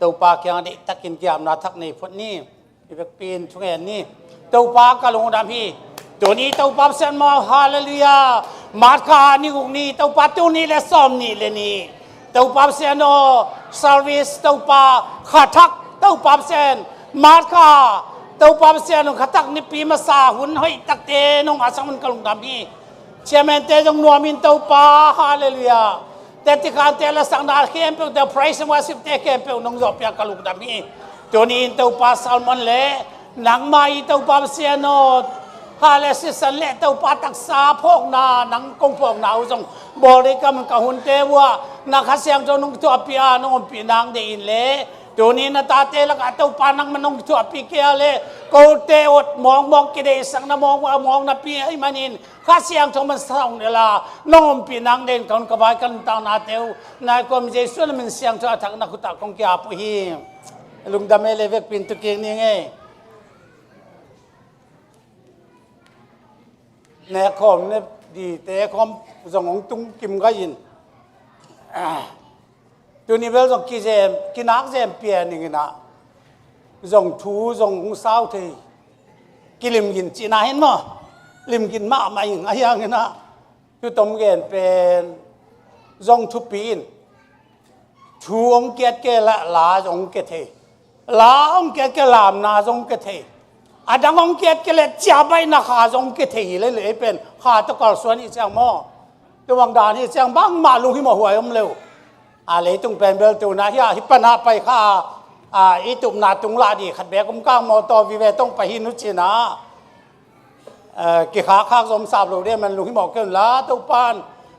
Topa kiang deihtakin kiapna thak nei phot ni. I vekpi in thungen ni. Topa ka lungdam hi. Tuni Topa Pasian maw, hallelujah. March kha ni guk ni, Topa tuni le sawm nih le nih. Topa Pasian aw, service Topa, kha thak Topa Pasian. March kha, Topa Pasian aw, kha thak nipi masa hun hoih takte nong a sang un ka lungdam hi. Chairman te zong nuamin Topa, hallelujah. Te tikhante la sangna khempeuh te, praise and worship te khempeuh nong zawh piak ka lungdam hi. Tuni in Topa Salmon le nangmah i Topa Pasian aw, hallelujah, sisan le Topa taksa phawkna, nang kong phawkna uh zong bawl ding ka man ka hunte uh ah na Kha Siangtho nong kithuahpih a, nong ompih nang deih in le. Tuni in na tate lakah Topa nangmah nong kithuahpih kei a le, kote awt mawngmawng, kideihsakna mawngmawng, mawng napi ahih manin Kha Siangtho man sa hong nel a, nong ompih nang deih in ka hun ka vai ka nuntaknate uh nai kawm Jesu na min siangtho a thak na khut ah kong ki-ap uh hi. Lungdam ei le vekpi in tu kik ning ei. Nek khawm ne dite khawm zong hong tung kim gai in. Tuni bel zong kizem, kinak zem pian ning in ah zong thu zong hong sau thei. Kilim gin cihna hi maw? Lim gin mahmah ing, ahi hangin ah thu tom gen pen zong thupi in. Thu hong kiat kei leh la zong kia thei. La hong kiat kei leh lamna zong kia thei. A dang hong kiat kei leh ciahbaihna kha zong kia thei hi leh leh ei pen kha tawh kalsuan hi ciang maw? Tua bang dan hi ciang bangmah lunghimawh huai om lo. A, leitung pen bel tuna hi a, hih pan a pai kha a, i tupna tung lah ding khat beek om kang maw, tawh vive tong pai hi nu cin a. Eh, kikhakkhak zom sap lo ding man lunghimawh kei un la, Topa'n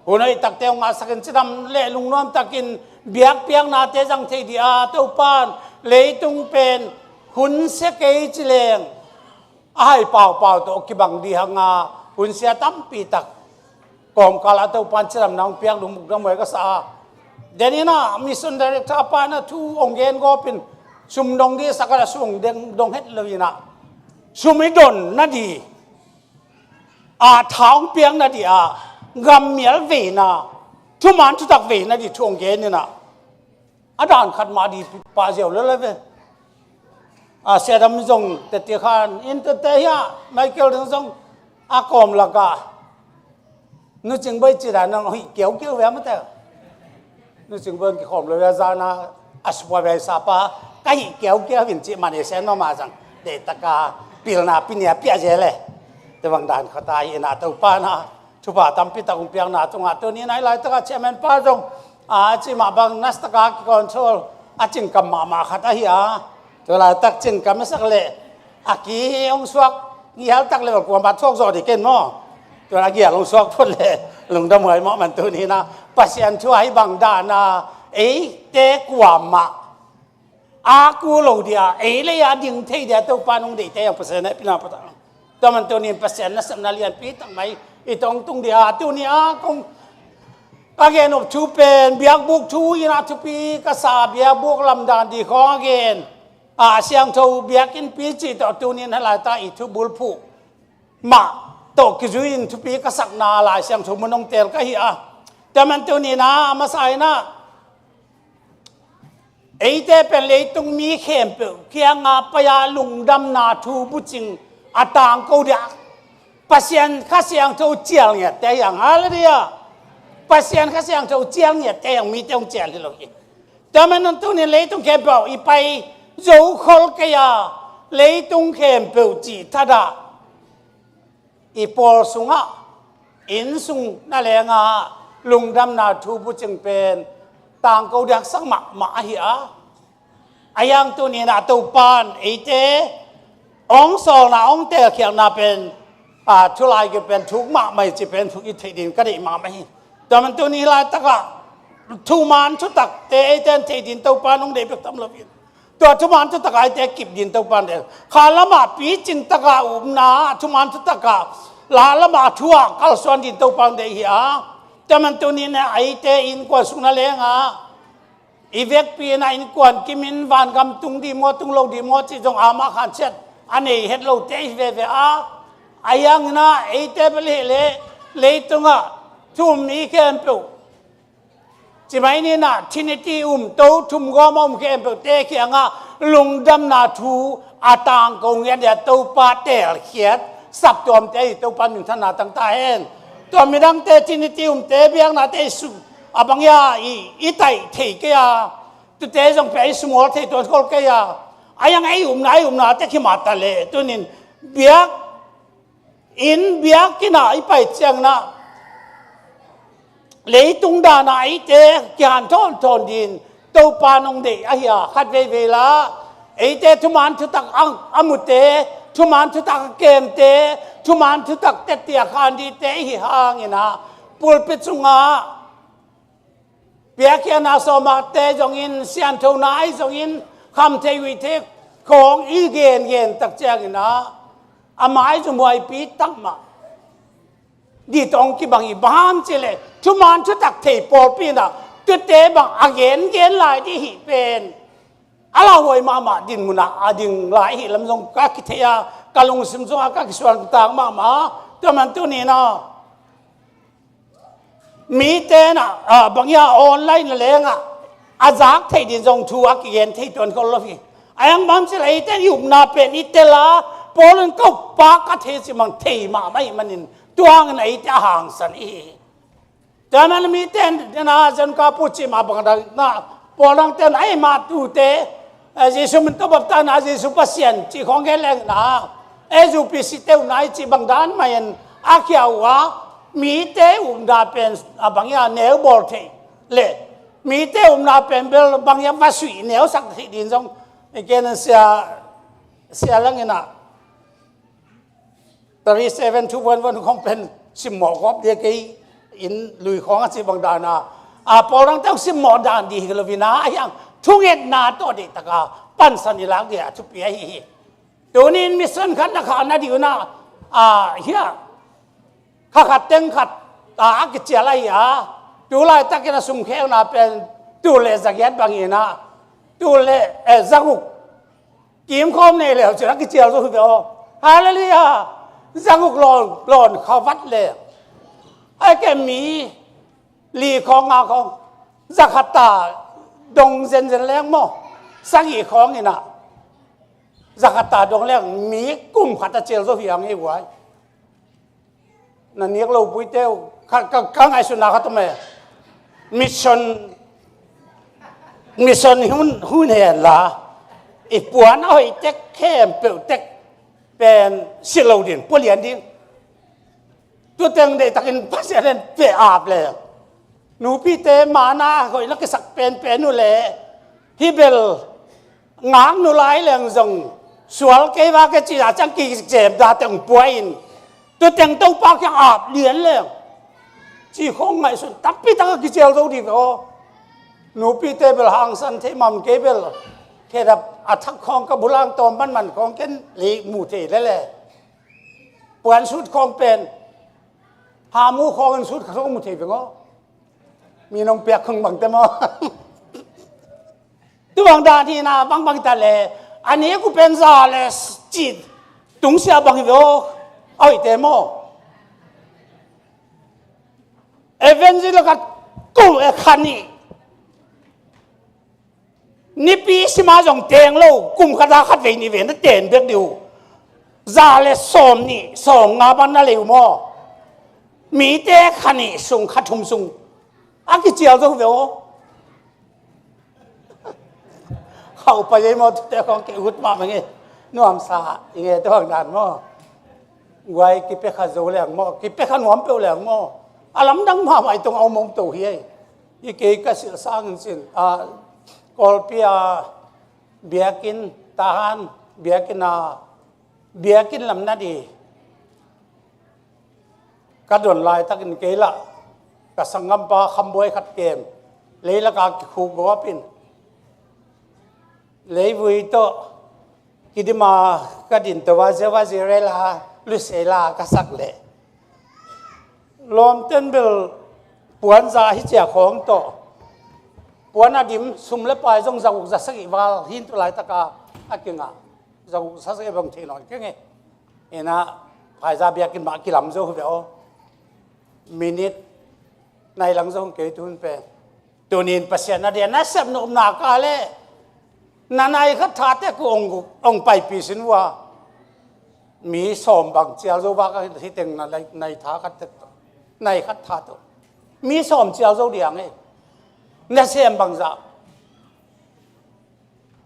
hun hoih takte hong ngahsak in, cidam le lungnuam takin biakpiaknate zang thei ding a, Topa'n leitung pen hun sia kei ci leng a hai paupau tawh kibang ding hang a, hun sia tampi tak kawmkal ah Topa'n cidamna hong piak lungdam huai ka sa a. Den in ah mission director pa in ah thu hong gen gawp in, sum dong ding sak a, sum dong, dong het lo in ah, sum i don nading a, tha hong piak nading a, gammial veina, thuman thutak veina ding thu hong gen in ah, a dan khat mah ding pah ziau lel ve. A, Sia Dam zong tete khan in tete hi a, Michael ding zong a kawm lakah Nu Cing Boi ci dan nang hih kiaukiau ve mate. Nu Cing Boi kikhawm lo ve zana a supa ve sapa ka hih kiaukiau vin ci mani sen mama zang. Deitaka pilna pinia piah ze le. Te bang dan khata hi na Topa na thupha tampi tak hong piakna tungah tuni nai laitaka chairman pa zong a ci mah bang nas taka kicontrol a cingkam mahmah khat ahi a. Tu laitak cingkam i sak leh a ki hong suak ngial tak leh kuama thuak zawh dih ken maw? Tu a gial hong suak phot leh lungdam huai mawh man tuni na Pasian thu ahi bang dahna eite kuamah a ku lo dia ei lei a ding thei dia Topa nong deihte yang Pasian eh pina pata. Tua man tunin Pasian nasepna lianpi tak mai i tong tung dia tuni a kong ka gen up thu pen biakbuk thu ina thupi ka sa biakbuk lamdan di khong a gen a siangtho biakinnpi cih tawh tunin halaita i thu bulphuh mah tawh kizui in thupi ka sakna Lai Siangtho mun hong tel ka hi a. Tua man tunin a masa ina eite pen leitung mi khempeuh kianga pai-a lungdamna thu bucing a tangko dia Pasian Kha Siangtho cial ngiatte yang haleluya. Pasian Kha Siangtho cial ngiatte yang mite hong cial hi lo hi. Tua man tunin leitung khempeuh i pai zo khol kei a leitung khempeuh cih thadah i pawl sungah inn sung na lenga lungdamna thu bucing pen tangko diaksak mahmah ahi a. A yang tunin a Topan eite ong sawlna ong telkhialna pen a thulai ke pen thuk mahmah i ci pen thuk i theih din ka deih mahmah hi. Tua man tuni laitakah thuman thutakte eite an theih din Topan ong deih bek tam lo in. Tua thuman thutakah eite kip din Topan deih. Kha lamah picing takah upna thuman thutakah la lamah thu ah kalsuan din Topan deih hi a. Tua man tunin eite innkuan sung na lenga i vekpi na innkuan kimin vangam tung dih maw tung lo dih maw cih zong ama khansiat a nei het lote i veve a. A yang ina eite bel hi le leitungah thum mi khempeuh ci mai ni na Trinity um to thum gawm a um khempeuhte kiangah lungdamna thu a tangko ngiat dia Topa telkhiat saptuamte i Topa minthanna tangta hen. Tua midangte Trinity umte biaknate i su a bang ia i taih thei kei a. Tute zong pia i sumawl thei tuan khol kei a. A yang ei umna ei umna te khimah ta le tunin biak inn biakinn ah i pai ciangin ah leitung dan ah eite kihan thawnthawn din Topa nong deih ahi a khat veivei la eite thuman thutak a mute thuman thutak a kemte thuman thutak tette a khan dihte i hi hangin ah pulpit sungah piakkhiatna sawmakte zongin sianthona ahi zongin khamthei huihthei khawng i gengen tak ciangin ah a mai zumhuaipi takmah dih tawng kibang i bang ham cileh thuman thutak thei pawlpi in ah tute bang a gengen lai dih hih pen a lauhuai mahmah dinmun ah a ding lai hih lam zong ka kithei a ka lungsim zong ah ka kisuan tak mahmah tua man tunin ah mite na bang ia online na lengah a zak theih din zong thu a kigen thei tuan khol lo hi. A yang bang cileh eite i upna pen i tel a pawl in ka uppa ka thei cimang thei mahmah ih manin tuangin eite a hangsan i hi. Tua man mite na zan ka pu cimah bang dang na pawl dangte na ei mah tute Jesu min tawh baptaina Jesu Pasian cih khawng gen leng na ei zupi site uh na i cih bang dan mah in a khia uh a mite upna pen a bang ia neu bawl theih le mite upna pen bel bang ia va suih neu sak theih din zong i gen sia sia langin ah Tari seven two one one khong pen simmawh gawp dia kei in lui khawng a ci bang dana a pawl dangte hong simmawh dan dih hi lo vina a hiang thungetna tawh deihtaka pansan i lak dia a thupi ahi hi. Tunin mission khat na kha na dih una a hia kha khat teng khat a a kicial ahi a tu laitakin a sumkhekna pen tul le zagiat bangin ah tul le eh, zaguk kimkhawm nei leu cin a kicial zo hi ve aw. Halleluia. Zaguk lawn lawn khavat le ai ke mi li khawng nga khawng zakhata dong zenzen leng maw sagih khawng inah zakhata dong leng mi kum khat a cial zo hi ang ei uai. Na nik lo puite uh ka, ka, ka ngaihsutna khat om e. Mission, mission hun, hun hen la i puan a hoih tek khempeuh tek pen si lo ding, pua lian ding. Tuteng deihtakin Pasian in pe ap le nupite mana hoih na kisak penpen uh le hi bel ngaknu lai leng zong sual kei va kei ci a ciang kicem date hong pua in tuteng Topa kiang ap lian leng ci khong ngaihsun tampi tak a kicial zo ding ve aw. Nupite bel hangsan thei mam kei bel khedap a thak khong ka bulang tawm manman khong ken lei mu thei lele. Puan sut khong pen hamu khong in sut khong mu thei veng aw. Mi nong piak khong bangte maw? Tu bang dan hi na bangbang ta le a ni ku pen za le cit tungsia bang hi ve aw. A hoihte maw? Evangelist khat kum e khan nih nipi sima zong teng lo kum khata khat vei ni ve na ten bek dih uh. Za le sawm nih sawm nga bang na lei uh maw? Mite kha nih sung kha thum sung a kicial zo ve aw. Khauh pai ei maw tute khong kei ut mah meng e. Nuamsa i nge te hong dan maw? Guai kipia kha zo leng maw kipia kha nuam peuh leng maw? A lamdang mahmah i tong a um om to hi ei. I kei ka silh sangin sin a Kawlpi a biakinn Tahan biakinn a biakinn lam na di ka don laitakin kei lah ka sanggampa khambuai khat kem leilaka kikhuk gawpin leivui tawh kidima ka din to vazia vazia rela lusela ka sak leh lawmten bel puanza hi cia khawng tawh puan a dim sum le pai zong zaguk zasagih val hin tu laitaka a kingah zaguk zasagih bang thei nawn kenge. Ina phaiza biakin mah kilam zo hi ve aw. Minit nai lang zo hong kei tuhun pen tunin Pasian na dia na sep nopna ka le na nai khat tha tek uh ong paipi sin uh a mi sawm bang cial zo vak a hiteng na nai tha khat tek nai khat tha to mi sawm cial zo diang e. Na sem bangzah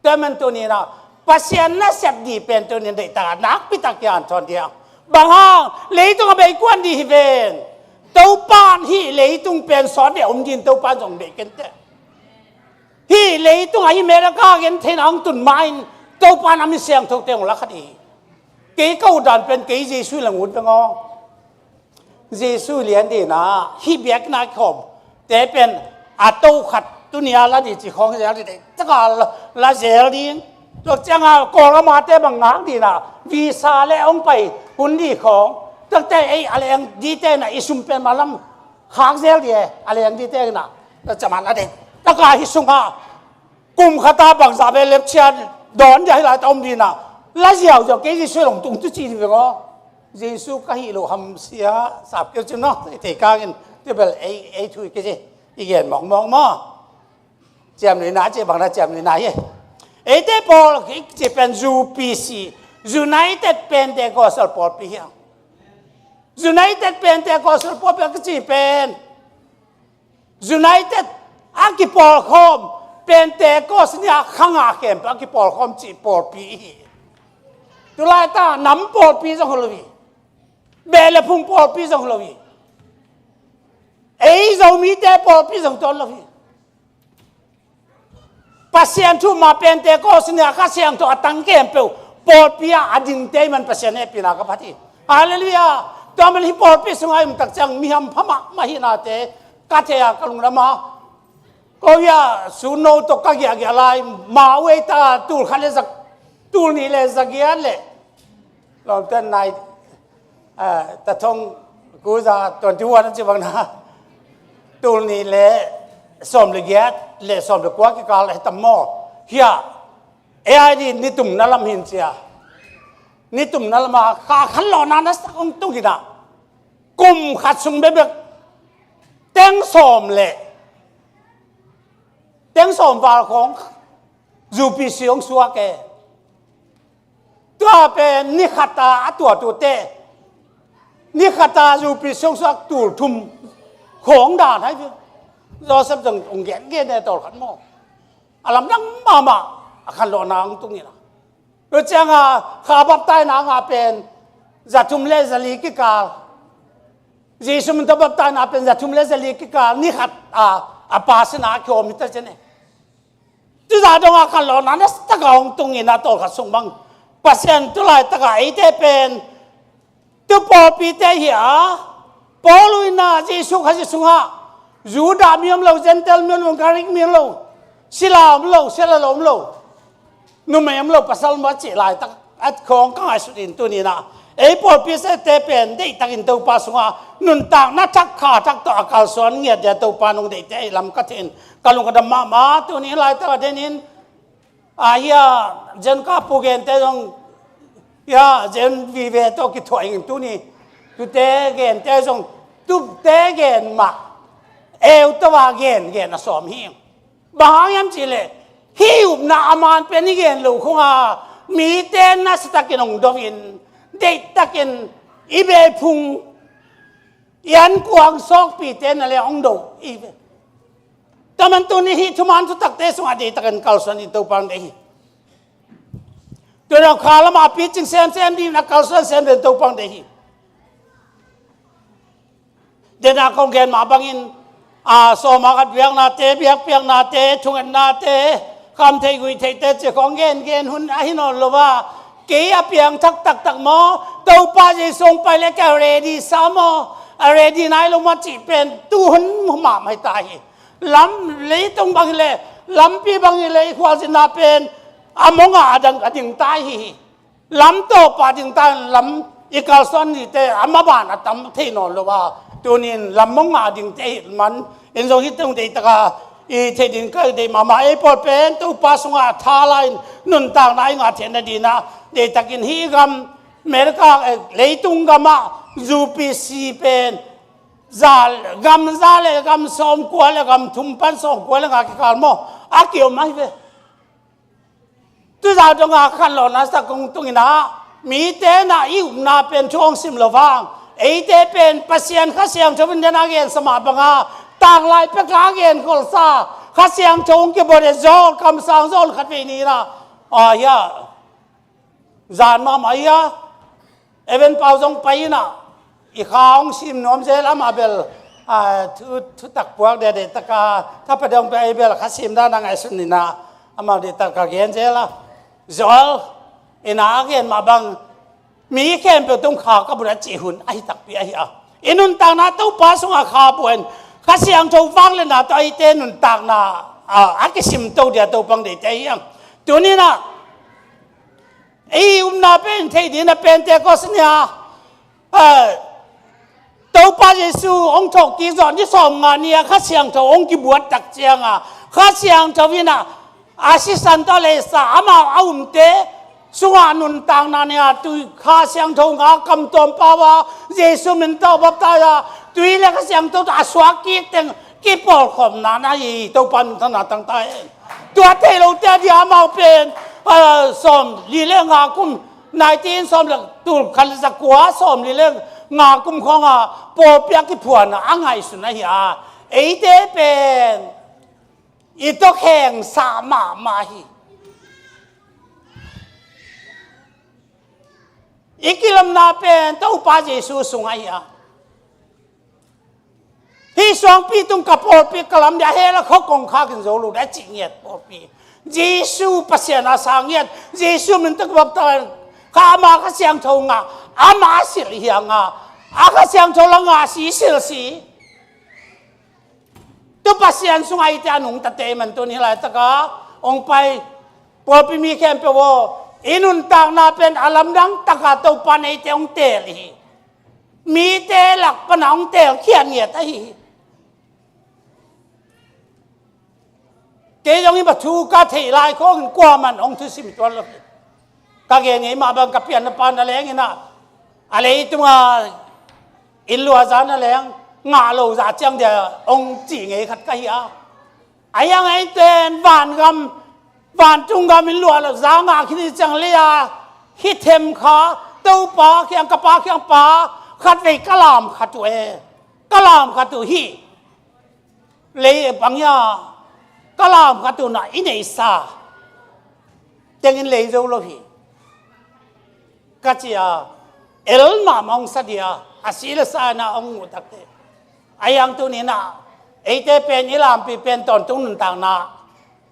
Tua man tuninah Pasian nasep dih pen tunin deihtak a nakpitak kian thawn diang. Bang hang leitung a beikuan dih hi ven. Topan hih leitung pen sawt ve om din Topan zong beih kenteh. Hih leitung a hih mel a ka gen theihna hong tun mahin Topan a mi siangthote hong lakhat hi. Kei ka utdan pen kei Jesu lang ut veng aw. Jesu lian dinah hih biakna khawm te pen a to khat tunia la dih ci khawng zel dih taka la zel ding. Tua cianga Kawl amate bang ngak dinah visa le hong pai hun dih khawng takte ei a leng dite na i sum pen malam khak zel dih e a leng dite na na caman a ding taka hi sunga kum khata bangza ve lepchian dawn dia hi lai ta om dina la ziau ziau kei Jesu long tung tu ci hi veng aw. Jesu ka hi lo ham sia sap keu cin no thei kangin tibel ei ei thui kei ci i gen mawk mawk maw. Ciam ni na ci bang na ciam ni na hi. Eite pawl ki ci pen U P C United Pentecostal pawlpi hi. United Pentecostal pawlpi ki ci pen United a kipawlkhawm Pentecost ni a khanga khempeuh a kipawlkhawm cih pawlpi i hi. Tulai ta nam pawlpi zong lo hi. Beh le phung pawlpi zong lo hi. Ei Zomite pawlpi zong tawn lo hi. Pasian thu ma Pentecost ni a Kha Siangtho a tang khempeuh pawlpi a a dingte man Pasian hehpihna ka phat hi. Halleluiah. Tua man hi pawlpi sunga i um tak ciang mi hampha mahmah hihnate ka thei a ka lungdam a. Ko hia sun no tawh ka giahgiah lai ma uei ta tul khat le zak tul nih le zagiat le lawmten nai ta thong kuza twenty one a ci bang na tul nih le sawm le giat le sawm le kua kikal he tam maw hia. A I D nitum na lam hin cia nitum na lama kha khan lawna na sak hong tung hinah kum khat sung bebek teng sawm le teng sawm val khawng U P C hong suak e. Tua pen ni khata a tuatute ni khata U P C hong suak tul thum Khawng dan hai ve. Joseph zong ong gen gen e tawlkhat maw. A lamdang mahmah a khanlawhna ang tung ina. Tua cianga kha baptaina ngah pen zathum le zali kikal. Jesu min tawh baptaina pen zathum le zali kikal ni khat a, a pa sina a kiawm hita cian e. Tuza donga khanlawhna nasataka hong tung ina tawlkhat sung bang Pasian tu laitaka eite pen tu pawlpite hi a, Paul ina Jesu Khazih sungah Judah mi om lo, Gentile mi om lo, Greek mi om lo, sila om lo, sila lo om lo, numei om lo, pasal om lo a cih laitak a khawng ka ngaihsut in tuni ina ei pawlpi sete pen deihtakin Topa sungah nuntakna thak kha thak tawh a kalsuan ngiat dia Topa nong deihte ei lam ka theih in ka lung ka dam mahmah. Tuni laitak a denin a hia zen ka pu gente zong hia zen vive tawh kithuah in tuni tute gente zong tute gen mah eu tawh a gen gen a sawm hi. Bang hang hiam cihleh hih upna a man pen i gen lo khunga mite nasatakin hong dovin deihtakin i beiphung i ankuang sawkpite na le hong do i ve. Taman tuni hih thuman thutakte sungah deihtakin kalsuan i Topa hong deih hi. Tuna kha lama picing semsem ding na kalsuan semsem Topa hong deih hi. Dena kong gen mah bangin a sawma khat biaknate, biakpiaknate, thungetnate, khamtheih guihtheihte ci kong gen gen hun ahi nawn lo a kei a piangthak taktak maw, Topa Jesu hong pai le kei a ready sa maw, a ready nai lo maw cih pen tuhun mahmah hi ta hi. Lam leitung bang hileh, lampi bang hileh i khualzinna pen a mawngah a dang a ding ta hi hi. Lam tawpa ding ta in lam i kalsuan nite a maban a tam thei nawn lo a tunin lam mawngah dingte hi man in zong hih teng deitaka i thei ding ka deih mahmah. Ei pawl pen Topa sungah tha la in nuntakna i ngah theihna dina deihtakin hih gam America, eh, leitung gamah U P C pen za, gam za le gam sawmkua le gam thum pan sawmkua le nga kikal maw a kiom ahi ve. Tuza donga khanlawhna sa kong tungin ah mite na i upna pen thu hong sim lo vang eite pen Pasian Kha Siangtho in dena gensa mah banga tanglai peka genkholsa Kha Siangtho hong kibawl e zawl kamsang zawl khat vei ni na a hia zan mahmah hia. Even Pau zong pai inah i kha hong sim nuam zel amah bel, a, thu, thutak puak dede taka thapha dong pe ei bel kha sim dan a ngaihsun inah amah dih taka gen zel a. Zawal inah a gen mah bang mi khempeuh tung kha ka bun a cih hun ahi takpi ahi a. I nuntakna Topa sungah kha buan Kha Siangtho vang le na tawh eite nuntakna, a, a kisim to dia Topa hong deite ahi ang. Tuninah ei upna pen theih ding a Pentecost ni a, eh, Topa Jesu hong thawhkik zawh ni sawmnga ni a Kha Siangtho hong kibuat tak cianga Kha Siangtho inah a sisan tawh leisa amau a umte sungah nuntakna ni a tui Kha Siangtho nga kamtuam pau a Jesu min tawh baptize a tui le Kha Siangtho tawh a suak kik teng kipawlkhawmna na hi Topa min thangna tangta hen. Tua thei lote a dia amau pen, ah, sawm li le nga kum, nineteen sawm le tul khat le zakua sawm li le nga kum khawnga pawlpi a kiphuana a ngaihsun ahi a. Eite pen i tawkhengsa mahmah hi. I kilomna pen Topa Jesu sung ahi a. Hih suangpi tung ka pawlpi ka lam dia hela khaw kong khakin zo lo dia cih ngiat pawlpi. Jesu Pasian a sa ngiat Jesu min tuk baptize kha ama Kha Siangtho ngah ama a silh hianga a Kha Siangtho la ngah si silh si. Tu Pasian sungah i te a nungtate man tun hi laitaka hong pai pawlpi mi khempeuh aw i nuntakna pen a lamdang taka Topa neite hong teel hi. Mite lak pana hong teelkhiat ngiat ahi hi. Kei zong hi ma thu ka theih lai khawngin kuaman hong thusim tuan lo hi. Ka gen ngei mah bang ka pianna pa na leng inah a leitunga inn luaza na leng ngah lo zah ciang dia hong cih ngei khat ka hi a. A hiang eiten vangam vantung gam in luah lo za ngah khit hi ciang lei a hi them kha Topa khiang ka pa khiang pa khat vei ka lam khat uh e. Ka lam khat uh hi. lei bang hia, ka lam khat uh na i neihsa tengin lei zo lo hi, ka ci a, el mahmah hong sa dia, a si le sa na hong muh takte. A hiang tuni na, eite pen i lampi pen tawntung nuntakna,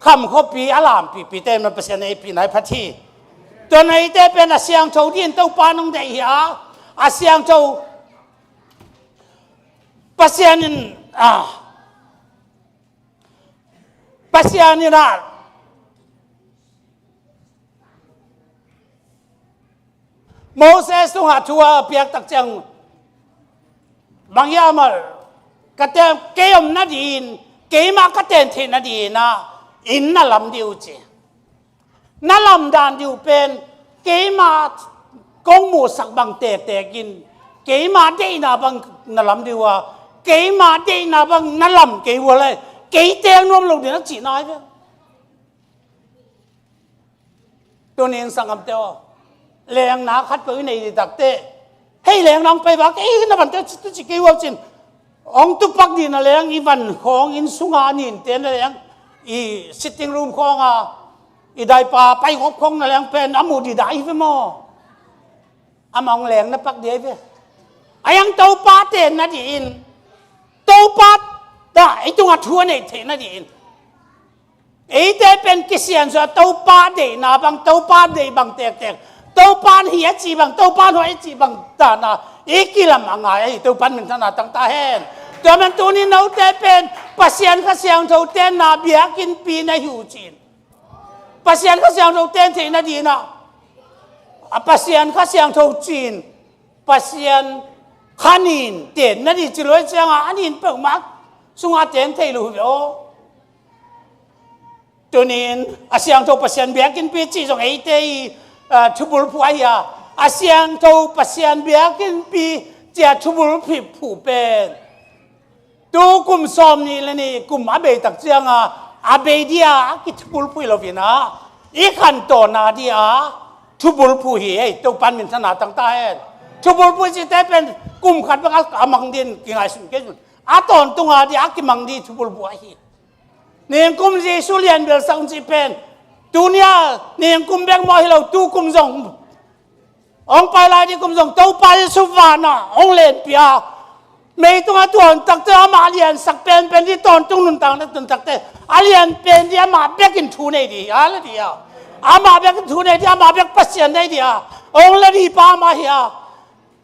kham khuapi a lampipi te man Pasian eipi nai phat hi. Tua na eite pen a siangtho din Topa nong deih hi a, a siangtho Pasian in, ah, Pasian in ah, Moses tungah thu a piak tak ciang, bang hiam a, ka ten, kei om nadin, keimah ka ten theih nadin ah, inn na lam dih uh ci. Na lamdan dih uh pen, keimah kong muhsak bang tektek in, keimah deihna bang na lam dih uh a, keimah deihna bang na lam kei uh a le, kei teng nuam lo ding a cihna hi ve. Tunin sanggamte aw, lengna khat peuh i nei dih takte, hei, lengna hong pai bak ei na vante tu ci kei uh a cin, hong tupak dihna leng i van khawng inn sunga a ninte na leng, i sitting room khawnga i daipa pai khop khawng na leng pen a muh dih dah hi ve maw? Amah hong leng na pak dih hi ve. A hiang Topa ten nadih in, Topa dah i tungah thu a neih theih nadih in, eite pen kisiansuah Topa deihna bang, Topa deih bang tektek, Topa hi a cih bang, Topa hoih a cih bang dahna i kilam a ngai ahi, Topa minthanna tang ta hen. Tua man tunin note pen Pasian Kha Siangtho tenna biakinnpi na hi uh cin, Pasian Kha Siangtho ten theih nadin ah, a Pasian Kha Siangtho cin, Pasian Kha Nin ten nadih ci luai ciangah a nin peuhmah sungah ten thei lo hi ve aw. Tunin a siangtho Pasian biakinnpi cih zong eite i, ah, thubulphuh ahi a, a siangtho Pasian biakinnpi cia thubulphuh pen tu kum sawm nih le nih kum a bei tak cianga a bei dia a kithubulphuh hi lo in ah, i khantohna dia thubulphuh hi ei, Topan minthanna tang ta hen. Thubulphuh cihte pen kum khat bek a mang din kingaihsun kei sun, a tawntunga dia a kimang di thubulphuh ahi. Ningkum Jesu lianbelsak un cih pen, tunia ningkum bek maw hi lo, tu kum zong, hong pai lai ding kum zong Topa Jesu vanah hong lenpih a, mei tungah tuan takte amah a liansak penpen di, tawntung nuntakna tun takte a lianpen di, amah bekin thu nei di, hallelujah. Amah bekin thu nei di, amah bek Pasian nei di a, hong le di pa amah hi a.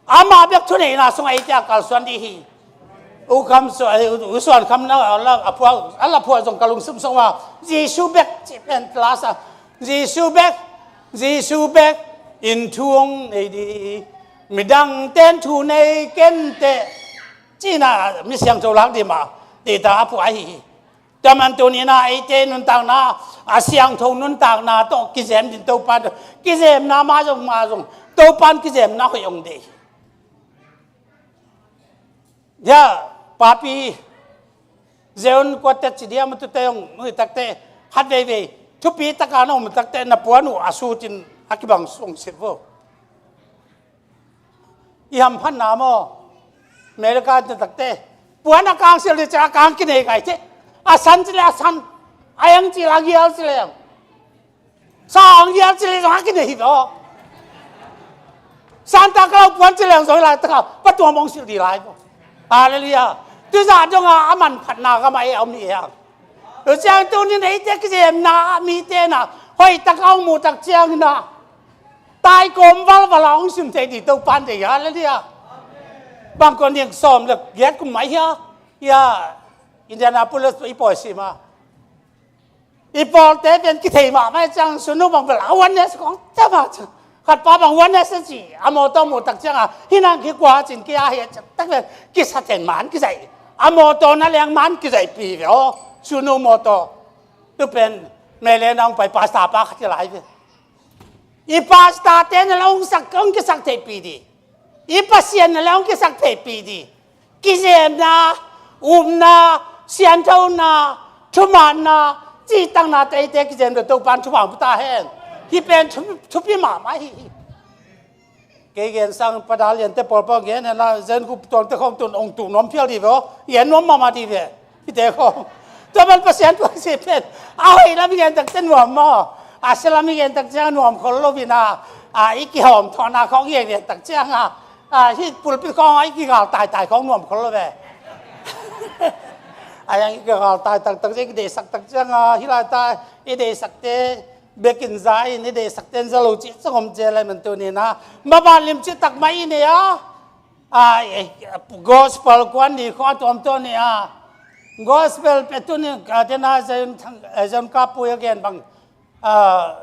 Amah bek thuneihna sungah eite a kalsuan dih hi. U Kham Suan, eh, U Suan Kham na, a la, a phuah, a la phuah zong ka lungsim sungah, Jesu bek cih pen lasa, Jesu bek, Jesu bek in thu hong nei dih, midang ten thu nei kei inteh, cihna mi siangtho lak dih mah, dih ta a phuah ahi hi. Tua man tunin ah eite nuntakna, a siangtho nuntakna tawh kizem din Topa, kizemna mah zong, mah zong Topan kizemna hoih hong deih hi. Dia, papi Zion quartet ci dia, matute hong muh takte, khat veivei thupi taka na om takte na puan uh a sutin a kibang sung sit vo. I hamphatna maw? America in takte, puan a kang sil dih ciang a kang kinei kai te. A san ci le a san, a eng ci le a gial ci le eng, sa a gial ci le zong a kinei hi ve aw. Santa Claus puan ci le eng zong hi lai taka patuam hong sil dih lai maw? Hallelujah. Tuzah donga a manphatna gam a ei a om hi hang. Tua ciang tunin eite kizemna mite na hoih taka hong muh tak ciangin ah, tai kawm valval a hong sim thei dih Topan deih, hallelujah. Bang kong ding, sawm le giat kum mah hia, hia, Indianapolis i pawi sim a, i pawlte pen kithei mahmah ciang sunu bang vel a oneness kong tam a ciang, khat pa bang oneness a ci a, mawtaw muh tak cianga hi nang khi kua cin kia hi a ciang tak vel kisa ten man kizaih, a mawtaw na leng man kizaihpi ve aw, sunu mawtaw. Tu pen Malaysia na hong pai pastor pa khat hi lai ve. I pastor te na la hong sak, hong kisak theihpih dih. I Pasian na la hong kisak theihpih dih. Kizemna, upna, sianthona, thumanna, cihtakna te eite kizem dih Topan thupha hong pia ta hen. Hih pen thu, thupi mahmah hi. Kei gen sang Pa Dal Lian te pawlpawl gen hen la, zen gup tuang te khawng tun hong tuh nuam phial dih ve aw. Gen nuam mahmah dih ve. Hite khong. Tua man Pasian thu a si pen a hoih lam i gen tak ciang nuam maw? A sia lam i gen tak ciang nuam khol lo in a, a i kihawm thawhna khong i gen tak ciang a, a hih pulpit khong a i kigal taitai khong nuam khol lo ve. A yang i kigal tai taktak ciang i deihsak tak ciang a, hih laitak i deihsakte bekin za in, i deihsakte in za lo cih ciang om cia lai man tuni in a, maban limci tak mah i nei a. A, eh, gospel kuan ni khua tuamtuam ni a. Gospel pe tuni, a, tena Zion thang, eh, Zion Kap Pu a gen bang, a,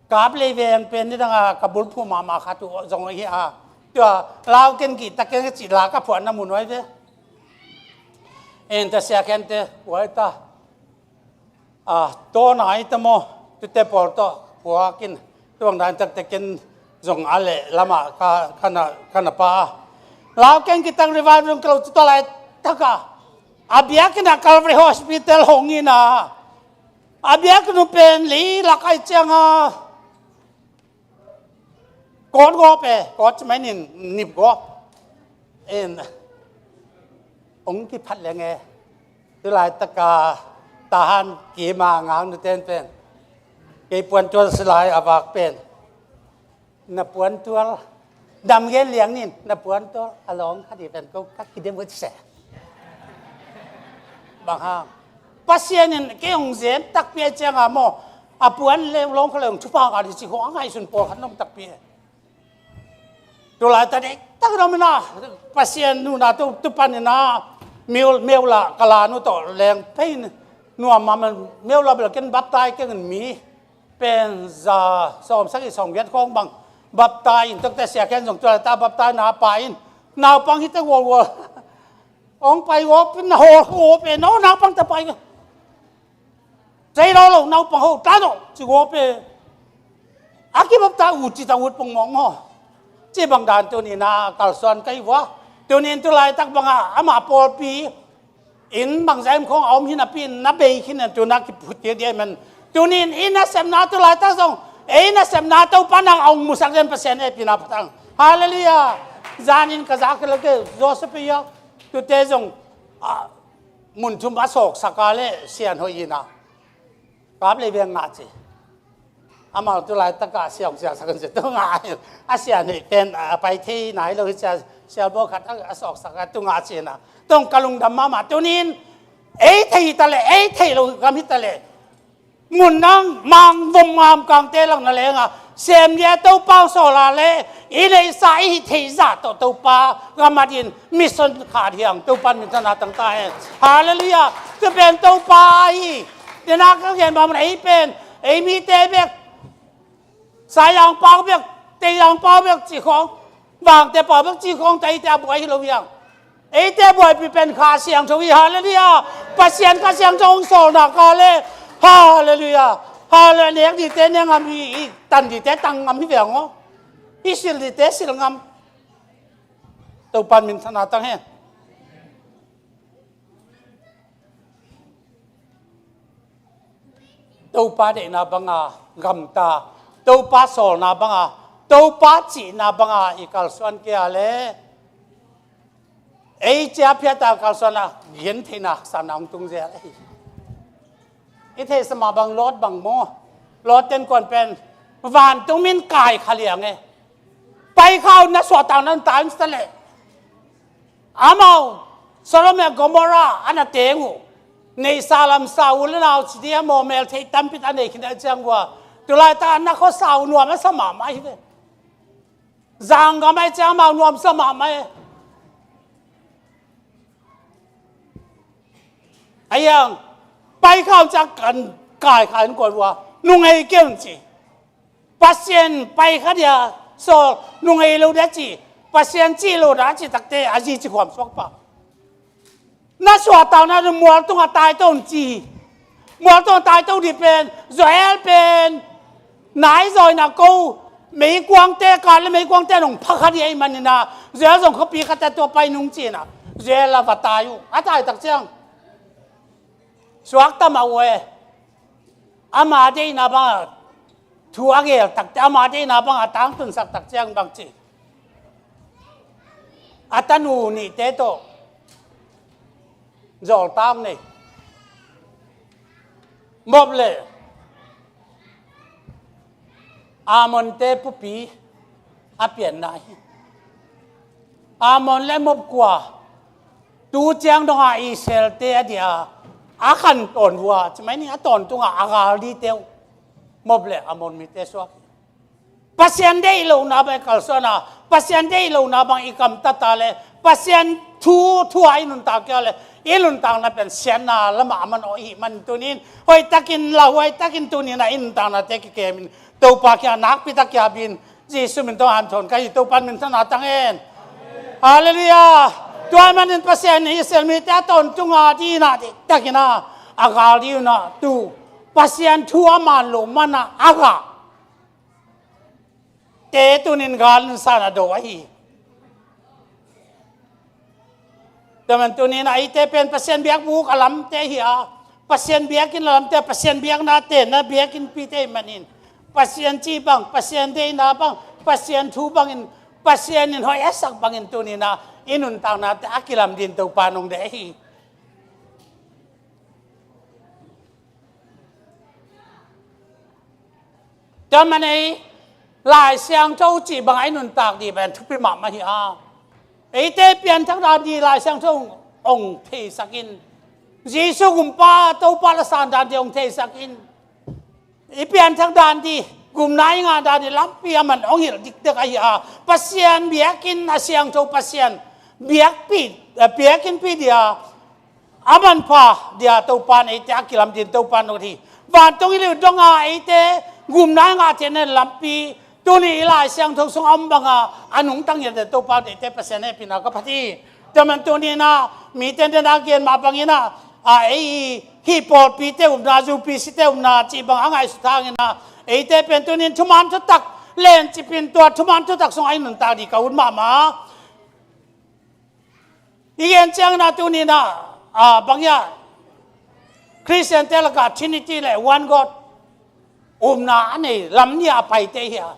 Kap Lei veng pen ni dang a ka bulphuh mahmah khat uh zong hi a. Tua lau ken gih tak ken ka cih la ka phuahna mun huai ve. En ta sia ken te huai ta. A, tawna i ta maw, tute pawl tawh puakin, tuang dan taktekin zong a leh lamah ka, ka na, ka na pa a. Lau ken gih tak revival zong ka lo tu ta lai taka. A biakinn a Calvary Hospital hong in a. A biakinn uh pen lei lak ai ciang a. Kawt gawp e, kawt cimai nin nip gawp. En, ong kiphat leng e. Tu laitak a tahan kima ngang nu ten pen. Kei puantual si lai a vak pen. Na puantual. Dam gen liang nin, na puantual. A lawng khat i pen ko ka kidem ko ci se. Bang hang. Pasian in kei hong zem takpi a ciang a maw. A puan le lawng kha le hong thupha ka di ci khong a ngaihsun pawlkhat nong takpi e. Tu laitak dek tak dong mi na. Pasian nuna tu, tu pan in a. Meu, meu la, ka la nu tawh leng pei in. Nuam ma man, meu la bel ken baptai keng in mi. Pen za, sawm sagih sawm giat khong bang. Baptai in, tokte sia ken zong tu laitak baptai na pa in. Naupang hi ta gual gual. Ong pai gawp in na hawl gawp in, no, naupang ta pai. Zei lo lo, naupang ho, ta no, ci gawp in. A kibap ta ut, ci ta ut pong mong ho. Ci bang dan tuni na kalsuan kai vua. Tuni in tu laitak bang a, ama pawlpi. In bang zaim khong a om hi napi in na bei khin in tu na kiphut kik dia man. Tuni in i nasepna tu laitak zong. Ei nasepna Topa nang a ong musak den Pasian e pi na patang. Halleluiah. Zan in ka zak kila ke, Joseph ia. Tute zong, a, mun thum a sawksak a le sian hoih ina. Kap lei veng ngah ci. Amau tu laitak a siang siangsak in ci tu ngah. A sian hoih pen, a, pai thei nai lo hi cia, sial baw khat a, a sawksak a tu ngah ci ina. Tong ka lungdam mahmah tunin, ei thei hi ta le, ei thei lo gam hi ta le. Mun nang mang vom ngam kangte lang na lenga, sem lia Topa sawl a le, i neihsa i hih theih zah tawh Topa gam a din mission khat hiang Topa min thana tang ta hen. Halleluiah. Tu pen Topa hi. Tena ka gen bang mun ei pen, ei mite bek, Saizang pau bek, Teizang pau bek ci khong. Vangte pau bek ci khong, ta eite a buai hi lo hiang. Eite buaipi pen Kha Siangtho hi, halleluiah. Pasian Kha Siangtho hong sawlna ka le, halleluiah. Halleluiah, nek dite ne ngam hi, i tan dite tang ngam hi veng aw. I sil dite sil ngam. Topan min thana tang hen. Topa deihna banga gamta, Topa sawlna banga, Topa cihna banga i kalsuan kei a le, ei cia phiata kalsuana gen theihna haksatna hong tung zel ahi. I theihsa mah bang Lot bang maw? Lot ten kuan pen vantung min kai kha liang e. Pai kha un na suahtak na un ta un sta leh. Amau Sodom le Gomorrah a na teng uh. Neihsa lamsa u le nau ci dia maw, mel theih tampi a nei khin a ciang ua. Tulaitak a na khuasa uh nuam a sa mahmah hi ve. Zanggam a i ciang amau nuam sa mahmah e. A yang pai kha un ciang kan kai kha in kuan ua. Nung ei kei un ci. Pasian pai kha dia sawl, nung ei lo dia ci, Pasian cih lo dia ci takte a zi ci khuam suak pa. Na suahtak na mual tungah tai to ci. Mual tungah tai to di pen, Joel pen, nai zawi na ko, meikuangte kan le meikuangte nong pha kha dia i manina, Joel zong khuapi kha te tua pai nung cina, Joel a va tai uh, a tai tak ciang. Suak ta mah uh e. Ama deihna banga thu a gel takte, ama deihna banga tangtunsak tak ciang bang ci. A tanu nihte tawh Zawltak nei. Moab le Ammonte pupi a pianna hi. Ammon le Moab kua tu ciang dongah Israelte a dia a khan tawn hua, ci mai ni, a tawntunga a gal dite uh. Moab le Ammon mite suak hi. Pasian deih lohna bang i kalsuana, Pasian deih lohna bang i kamtata le Pasian thu, thu a i nuntak kei le i nuntakna pen siatna lamah a man aw i hih man tunin hoihtakin lauhuaitakin tuninah i nuntaknate kikemin Topa kia nakpitak kia bin Jesu min tawh hanthawn ka hi. Topan min thana tang en. Halleluiah. Tua manin Pasian Israel mite a tawntunga dinah diktakina a gal dinah tu Pasian thu a man loh mana a gah te tunin gal in san a do ahi. Tua man tunin a eite pen Pasian biakbuk a lamte hi a, Pasian biakinn a lamte, Pasian biaknate na biakinnpite hi manin Pasian ci bang, Pasian deihna bang, Pasian thu bangin, Pasian in hoih a sak bangin tunin a i nuntaknate a kilam din Topa nong deih ahi. Tua man ei Lai Siangtho cih bang a i nuntak dih pen thupi mahmah hi a. Eite pianthak dan dih Lai Siangtho hong theisak in. Jesu gumpa Topa la san dan dih hong theisak in. I pianthak dan dih, gumna i ngah dan dih lampi a man hong hilh dikdek ahi a. Pasian biakinn a siangtho Pasian biakpi, eh, biakinnpi dih a a manpha dia Topa in eite a kilam din Topa nong deih hi. Vantung i liu donga eite gumna i ngah theihna lampi tuni i Lai Siangtho sung a om banga a nungta ngiat dia Topa in eite Pasian hehpihna ka phat hi. Tua man tuninah mite dena gen mah banginah a ei hih pawlpite upna, U P C te upna cih bang a ngaihsut hanginah eite pen tunin thuman thutak lencipin tua thuman thutak sung a i nuntak dih ka ut mahmah. I gen ciangin a tuninah a bang hiah Khristiante lakah Trinity le One God upna a nei lam nih a paite hi a.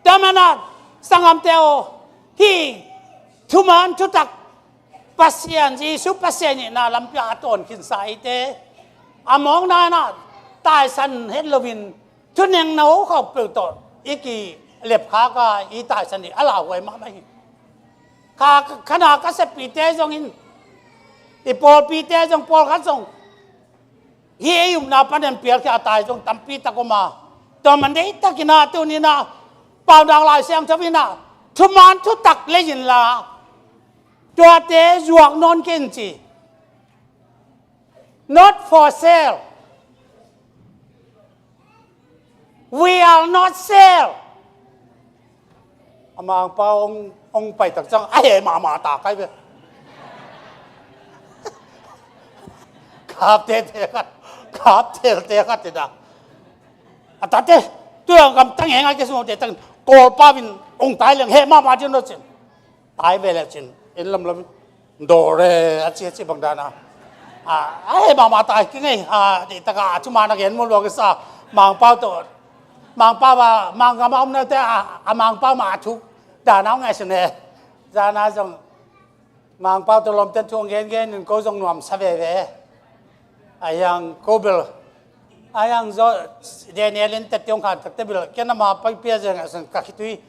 Tua manah sanggamte aw, hih thuman thutak Pasian, Jesu Pasian ihna lampi a tawn khinsa eite a mawkna inah taisan het loin thunengno khawk peuh tawh i kilepkhak a i taisan dih a lauhuai mahmah hi. Kha, khana ka seppihte zongin i pawlpite zong pawlkhat zong hih ei upna panin pialkhia a tai zong tampi tak om a. Tua man deihtakinah tuninah Paunak Lai Siangtho inah thuman thutak lei inla tuate zuak nawn kei in ci. Not for sale. We are not sale. A Mangpau hong, hong pai tak ciang a heh mahmah ta kai ve. Kap tete khat, kap tete khat te da. A tate, tu yang kam tang heng a ke sung te tang Kawlpau in hong tai leng heh mahmah ding lo cin. Tai ve le cin, en lamlam dore a ci a ci bang dana. A, a heh mahmah tai kingei a, deihtaka a thuman a gen mu lua kisa Mangpau tawh. Mangpau a, Manggam a omnate a, a Mangpau mah a thuk dana hong ngaihsun e. Zana zong Mangpau tawh lawmten thu hong gengen in ko zong nuamsa veve. A hiang ko bel, a hiang zo Daniel in tette hong khan takte bel ken ama paipia zeng a zong ka khitui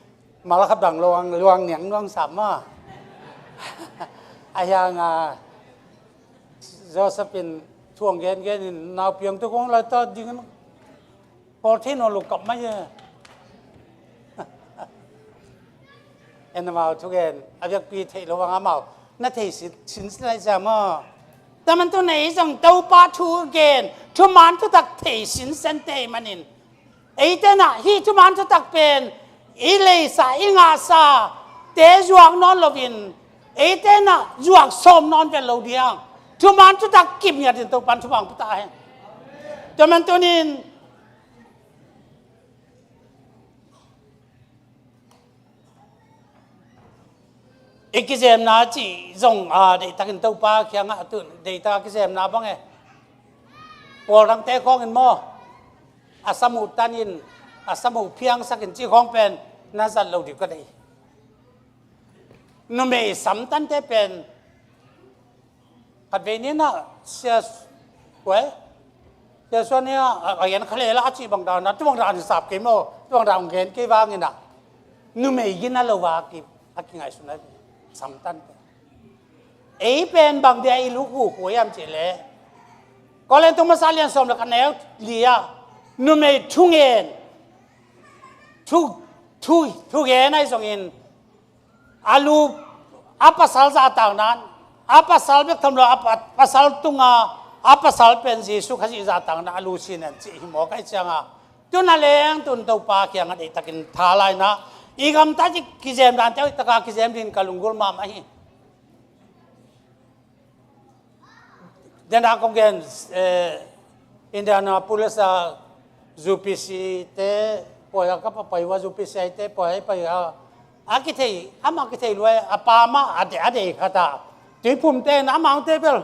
malakhat bang luang, luang niang luang sam ma. A hiang a Joseph in thu hong gengen in naupiang tu kong lai ta ding in Paul thei nawn lo kap mai e. En amau thugen a biakpi theih lo vang amau na thei sin, sin lai sia maw? Taman tu nei zong Topa thu gen thuman thutak thei sin sen te manin eite na hih thuman thutak pen i leisa i ngahsa te zuak nawn loin eite na zuak sawm nawn vel lo diang thuman thutak kip ngiatin Topan thupang puta hen. Taman tunin i kizemna cih zong a deihtakin Topa kiangah tu deihtak a kizemna bang e. Pawl dangte khawngin maw a sam uh tanin a sam uh phiangsakin cih khawng pen na zat lo dih ka dei. Numei samtante pen Khatvei ni-in ah sia, kuai, sia suan ni-a a gen kha lel a, a cih bang dan a, tu bang dan sap kei maw, tu bang dan gen kei vangin ah numei gina lo a ki, a kingaihsun a samtan te. Ei pen bang dia i lukhu khuai hiam cih leh, Korin tung masa lian sawm le khat neu li ah numei thungen, thu, thu, thugen ahi zongin a lu a pasal zahtakna in, a pasal bek tham lo a pa-, pasal tunga a pasal pen Jesu Khazih zahtakna a lu sin en cih hi maw, kai cianga tun a leng tun Topa kiangah deihtakin tha laina i gamtat i kizem dante hoihtaka kizem din ka lunggulh mahmah hi. Dena kong gen, eh, Indianapolis a U P C te, pawi a ka pa pai ua U P C te, pawi a pai a, a kithei, ama kithei luai, a pa ma, a de, a de khat a. Tuiphum te, na amang te bel.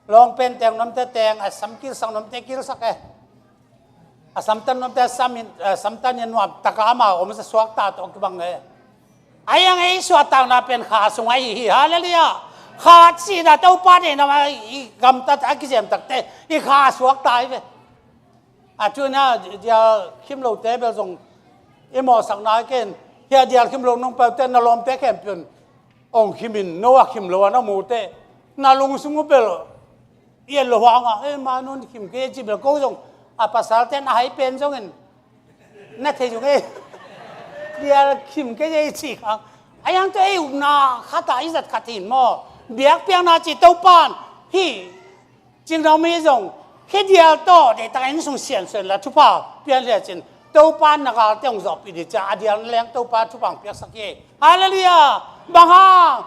Long pen teng nom te teng, a sam kilsak nom te kilsak e. A samtan nuamte a samin, a samtan in nuam taka ama om sa suakta tawh kibang e. A iang ei suahtakna pen kha sung ahi hi. Halleluiah. Kha sihna Topa deihna i gamtat a kizem takte i kha suakta hi ve. A tuna dial khim lote bel zong i mawhsakna ken hia dial khim lo nong paute na lawmte khempeuh in ong khimin no a khim lo a na mute na lungsung uh bel i en lo hanga, e, ma nun khim kei ci bel ko zong a pasalte na hai pen zongin na thei zong e. Dial khim kei e ci khang a iang tawh ei upna khata i zat khat hin maw? Biakpiakna ci Topan hi. Cingno mi zong khi dial tawh deihtak inn sung siansuan la thupha pian lia cin Topa na galte hong zawhpih dih cia a dial na leng Topa thupha hong piaksak hi. Halleluiah. Bang hang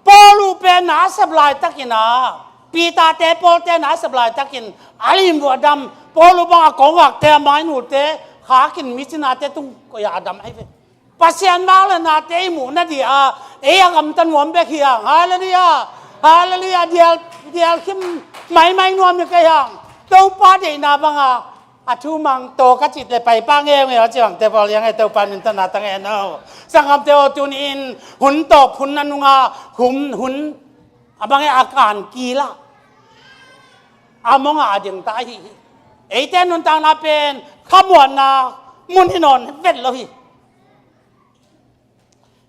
Paul uh pen na a sep laitakin a Peter te Paul te na a sep laitakin a limvuah dam Paul uh bang a kongvakte a mainulte khakin micinate tung koiah a dam ahi ve. Pasian vak le nate i muh nadih a ei a gamta nuam bek hi hang. Halleluiah. Halleluiah. Dial, dial khim maimai nuam hi kei hang. Topa deihna banga a thu mang tawh ka cih le pai pa ngeungeu a ci bangte pawl liang e Topa min tana ta ngen o. Sanggamte aw tuni in hun tawp hun a nunga hum hun a bang e a kan kila a monga a ding ta ahi hi. Eite nuntakna pen khamuanna mun hi nawn vet lo hi.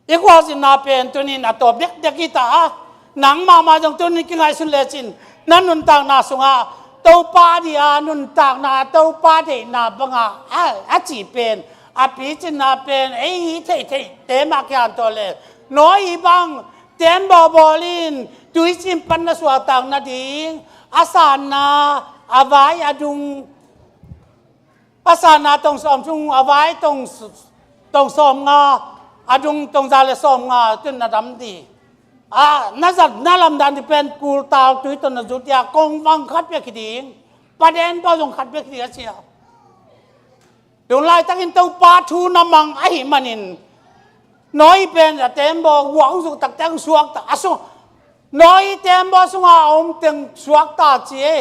I khualzinna pen tunin a tawp dekdek hi ta a, nang mahmah zong tunin kingaihsun lecin na nuntakna sungah Topa dih a nuntakna Topa deihna banga a, a cih pen a picinna pen ei hi theihtheihte mah kian tawh le nawi bang tembaw bawlin tuicin pan na suaktak nading a sanna a vai a dung a sanna tong sawm sung a vai tong, tong sawm nga a dung tong za le sawm nga tun na dam di. A na zat na lamdan di pen kultal tui ton na zut dia kong vang khat pia kiding. Paden pau zong khat pia kiding a cia. Tun laitakin Topa thu na mang ahi manin nawi pen a tembaw guang zuk takte ang suak ta a sung nawi tembaw sunga a om teng suak ta ci e.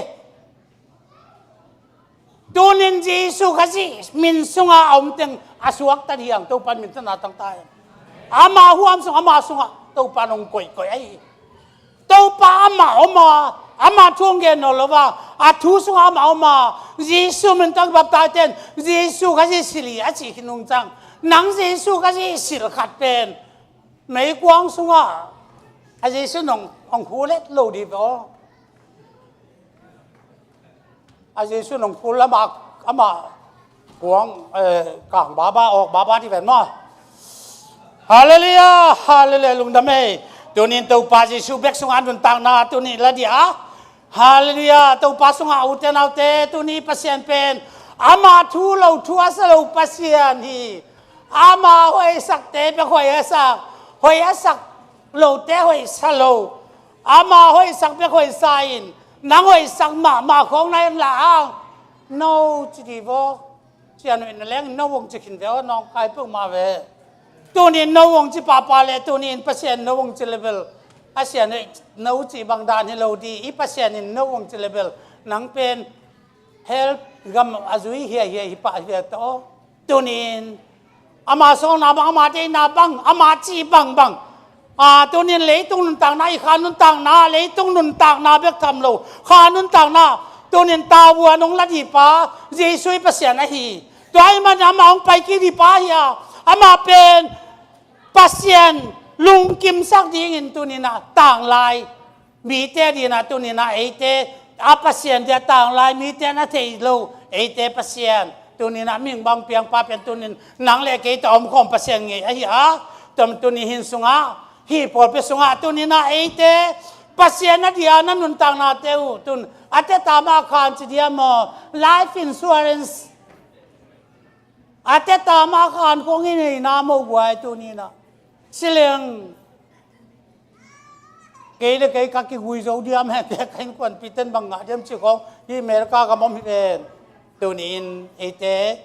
Tunin Jesu Khazih min sunga a om teng a suakta dih ang Topan min tana tangta e. Ama huam sung ama sunga Topan hong koihkoih ahi. Topa ama oma ama thu hong gen nawn lo va a thu sunga ama oma Jesu min tang baptaiten Jesu Khazih sili a cih khin nungcang nang Jesu Khazih sil khat pen meikuang sunga a Jesu nong hong khulet lo dih ve aw. A Jesu nong phul ama, ama kuang, eh, kang baba awk baba ti ven maw? Halleluiah. Halleluiah. Lungdam ei. Tunin Topa Jesu bek sungah nuntakna tuni la dia. Halleluiah. Topa sungah ute naute tuni Pasian pen ama thu lo thu a sa lo Pasian hi. Ama hoihsakte bek hoih a sak, hoih a sak lote hoihsa lo. Ama hoihsak bek hoihsa in nang hoihsak mahmah khawng na en la ang. No ci di vaw. Cian hoih na leng no vong ci khin ve aw nawngkai peuhmah ve. Tunin no vong ci pahpah le tunin Pasian no vong ci level a sian hoih no ci bang dan hi lo di i Pasian in no vong ci level nang pen hell gam a zui hiahia hi pah hi ve tawh. Tunin ama sawlna bang ama deihna bang ama ci bangbang A, tunin leitung nuntakna, i kha nuntakna, leitung nuntakna bek tham lo, kha nuntakna, tunin tavuan hong la dihpa Jesu i Pasian ahi. Tua ahih manin amah hong pai kik dihpa ahi a, amah pen Pasian lungkimsak dingin tuninah tanglai mite dinah tuninah eite a Pasian dia tanglai mite na thei lo eite Pasian tuninah mihing bang piangpa pen tunin nang le kei tawh omkhawm Pasian ngei ahi a, tua tunin hih sungah, hih pawlpi sungah tuninah eite Pasian a dia na nuntaknate uh tun a teta mah khan ci dia maw, life insurance a teta mah khan khong i neina moh guai tuninah. Sileng kei le kei ka kigui zo diam he, kei ka innkuanpihte in bang ngah diam cih khong hih America gam om hi ven. Tunin eite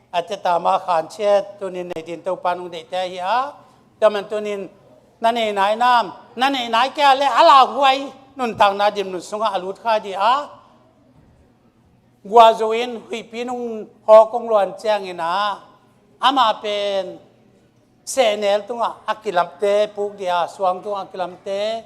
a teta mah khan ciat tunin nei din Topa nong deihte ahi a, tua man tunin na nei nai nam, na nei nai kei a le a lauhuai nuntakna dim nun sungah a lut kha dih a. Guahzu in huihpi nung hawk hong luan ciangin ah, amah pen sehnel tungah a kilamte puk dih a, suang tungah a kilamte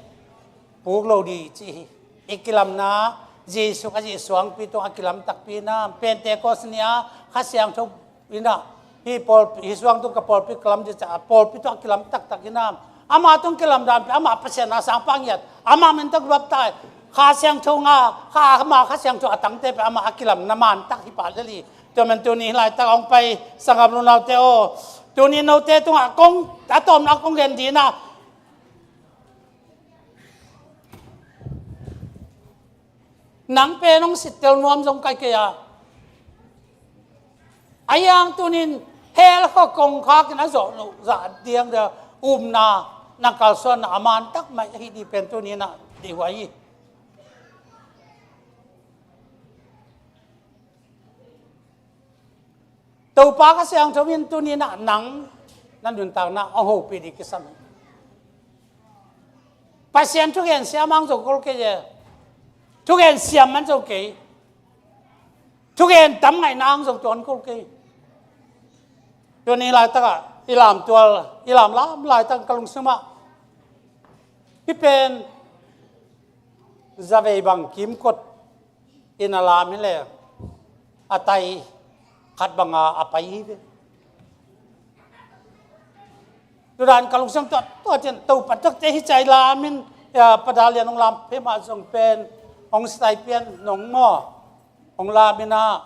puk lo dih cih hi. I kilamna Jesu Khazih suangpi tungah a kilam takpi na, Pentecost ni a Kha Siangtho inah, hih pawl, hih suang tung ka pawlpi kilam dih ciah, a pawlpi tungah a kilam taktak inah, amah tung kilam dan pen amah Pasian a sangpa ngiat, amah min tawh kibaptai, Kha Siangtho nga, kha, amah Kha Siangtho a tangte pen amah a kilamna man tak hi pah lel hi. Tua man tuni hih laitak hong pai sanggam lu naute aw, tuni note tungah kong a tawmna kong gen dinah, nang pen hong sittel nuam zong kai kei a, a hiang tunin hell kha kongkhak in a zawh loh zah diang dia upna na kalsuanna a man tak mai ahi dih pen tuninah deihhuai hi. Topa Kha Siangtho in tuninah nang na nuntakna hong hopih dih kisam hi. Pasian thugen siam ang zong kol kei e. Thugen siam man zong kei. Thugen tam ngaihna ang zong tuan kol kei. Tuni laitakah i lam tual, i lam lam laitak ka lungsumah hih pen zavei bang kimkot in a lam hi le a tai khat banga a pai hi ve. Tudan ka lungsam tuah tuah cian Topa takte hi cai lam in, ya, Pada Lian hong lam phe mah zong pen hong sitai pian nong maw, hong lam in a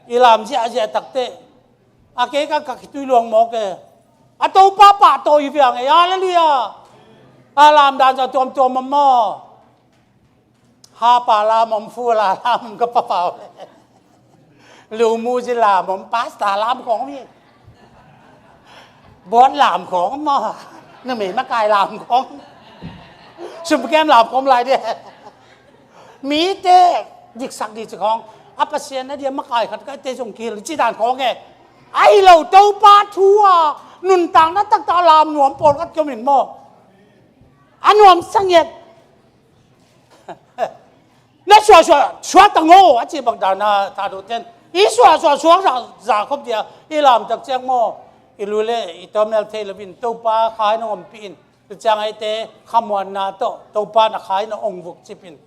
i lam ziahziah takte a kei ka ka khitui luang mawk e. A Topa pahtawi hi viang e. Halleluiah. A lam dan zong tuamtuam a maw. Hapa lam om, fula lam om, ka papau le. Lumuzi lam om, pasta lam khong om hi. Buat lam khong om maw. Numei makai lam khong. Sumkem lam khong om lai dia. Mite diksak dih ci khong. A Pasian na dia makai khat kaite zong kihil ci dan khong e. Ahi lo Topa thu a nuntakna taktak lam nuam pawlkhat kiom in maw. A nuam sangiat. Na suahsuah suak tang aw a ci bang dan a thaduhten i suahsuah suak za, za khop dia i lamtak ciang maw, i lu le i tawmel thei loin Topa kha in hong ompih in, tu ciang eite khamuanna tawh Topa na kha in hong vukcip in.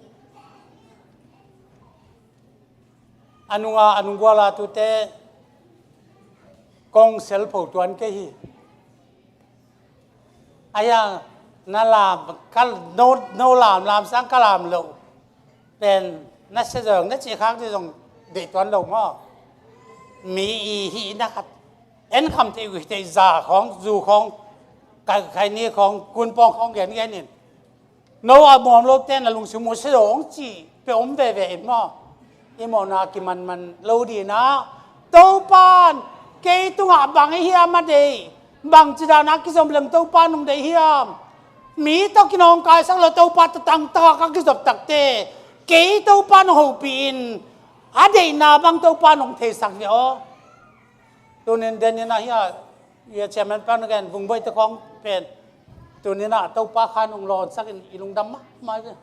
A nunga a nungguala tute kong selpho tuan kei hi. Ahi a na lam ka no, no lam lam sang ka lam lo pen na sia zong na cih khak dih zong deih tuan lo maw? Mi i hihna khat en kham theih uh hi theih za khawng zu khawng kai, kai ni khawng kun pawng khawng gen gen in. No a muam lo ten a lungsim uh sia zong ci pe om veve in maw? I mawhna kimanman lo dinah Topan kei tungah bang i hiam a deih, bang cidana kizom leng Topan hong deih hiam? Mi tawh kinawngkaisak lo Topa tatang taka ka kizop takte kei Topan hong hopih in a deihna bang Topan hong theisak hi aw. Tunin denin ahi a, ia chairman pan gen vungboih te khawng pen tuninah Topa kha nong lawnsak in i lungdam mahmah hi ve.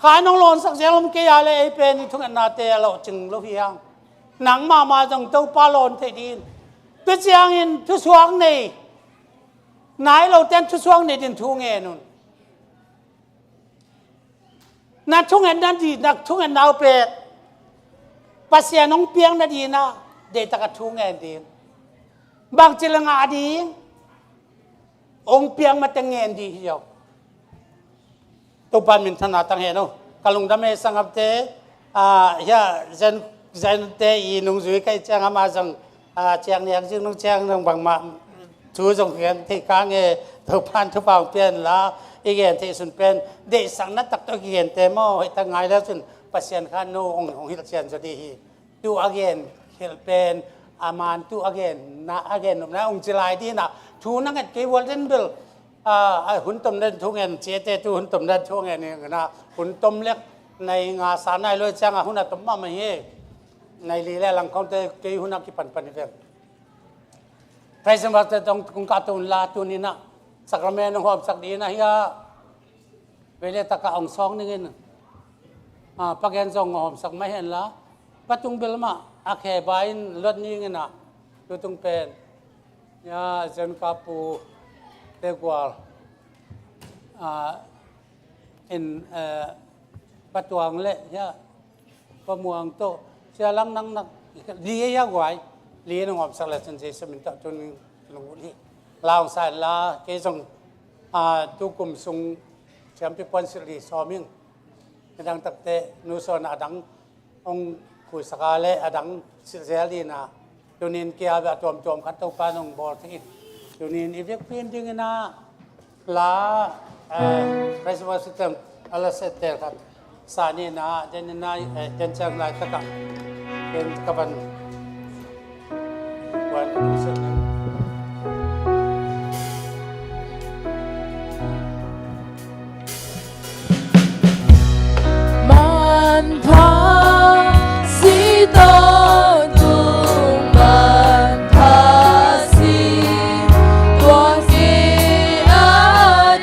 Kha nong lawnsak zel om kei a le ei pen i thungetnate a lawhcing lo hi hang. Nang mahmah zong Topa lawn thei din. Tu ciangin thusuak nei Nai lo ten thusuak nei din thu ngen un. Na thungetna di, na thungetna uh pek Pasian hong piang nadingin ah deihtakin thu ngen ding. Bangci le ngah ding hong piang mate ngen ding hi lo. Topa'n minthanna tang hen uh. Ka lungdam e, sanggamte, ah, hia, Zen, Zente i nungzui ka hih ciang amah zong, ah, ciang niak zing nung ciang nung bangmah thu zong gen thei ka nge, Topa'n thupha hong pia in la, i gen theih sun pen deihsakna tak tawh kigente maw, hoihtak ngai le cun Pasian kha no hong, hong hilhcian zaw ding hi. Tu a gen khelh pen a man, tu a gen na, a gen nopna hong ci lai ding in ah, thu na nget kei uh leh bel, ah, ah, hun tom den thu ngen ci e te, tu hun tom den thu ngen ing in ah, hun tom leh nai nga sa nai lo ciang a hun a tom mahmah hi. Nai li le lang khawngte kei hun a kipanpan hi veng. Praise and worship tawh kong kah to un la, tuni in ah sakramen hong hawmsak ding in ah hia, vei le tak ah hong sawng ning in, ah, Pa Gen zong hong hawmsak mai hen la, Pa Tung bel mah a khe bai in luat ning in ah, tu tung pen, hia, Zen Ka Pu Te Gual, ah, in, eh, Pa Tuang le, hia, Pa Muang tawh, sia lang nang nak, li e hia guai, li e nong hawmsak le cun Jesu min tawh tun lunglut hi. La hong sa in la, kei zong, ah, tu kum sung siampi puan silh li sawm ing. A dang takte, nu sawn a dang hong khuisak a le a dang silh zel ding in ah, tuni in kia beh a tuamtuam khat Topa nong bawl thei in. Tuni in i vekpi in ding in ah la, eh, Christmas system a la set tel khat sa ni in ah, den in ah, eh, den ciang laitak ah den ka van buan ka tung set ni. Manpha si tawntung, manpha si tua si a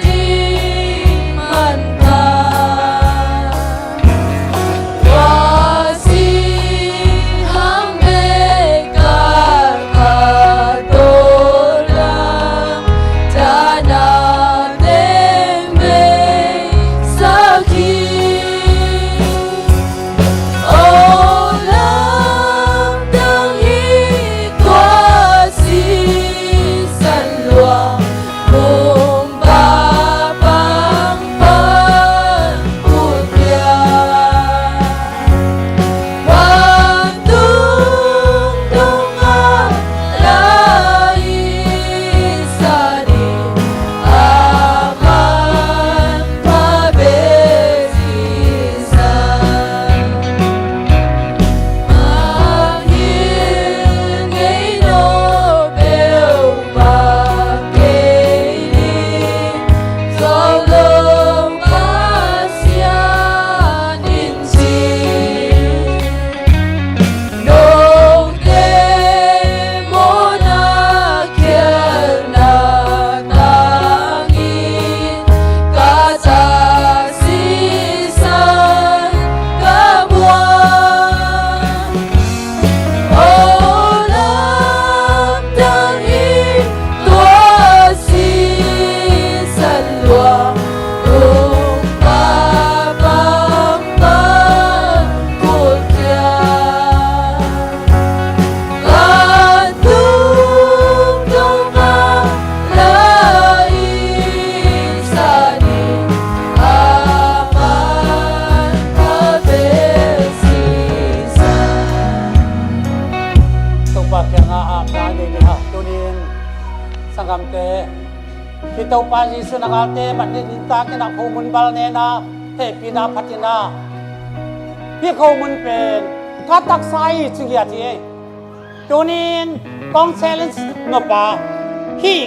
ding manpha. Tua si hang bek a ka tawlnga Tana teng bei sak hi. O lamdang hi tua sisan luang, kumpa pang pan kul piak. Vantung tungah la i sa ding, a manpha beisa. A ngil ngei nawn peuhmah kei ding, zo lo Pasian in ci. Note mawhna khialhna tangin ka taksa sisan ka buang. O lamdang hi tua sisan luang, kumpa pang pan kul piak. Vantung tungah la i sa ding, a manpha beisa. Topa kiangah a amna nei ni hang. Tuni in sanggamte, hih Topa Jesu na galte mat ding takin a khomun bal nen a, hehpihna phatin a, hih khomun pen ka taksa hi ci ngiat hi. Tuni in kong challenge nop a, hih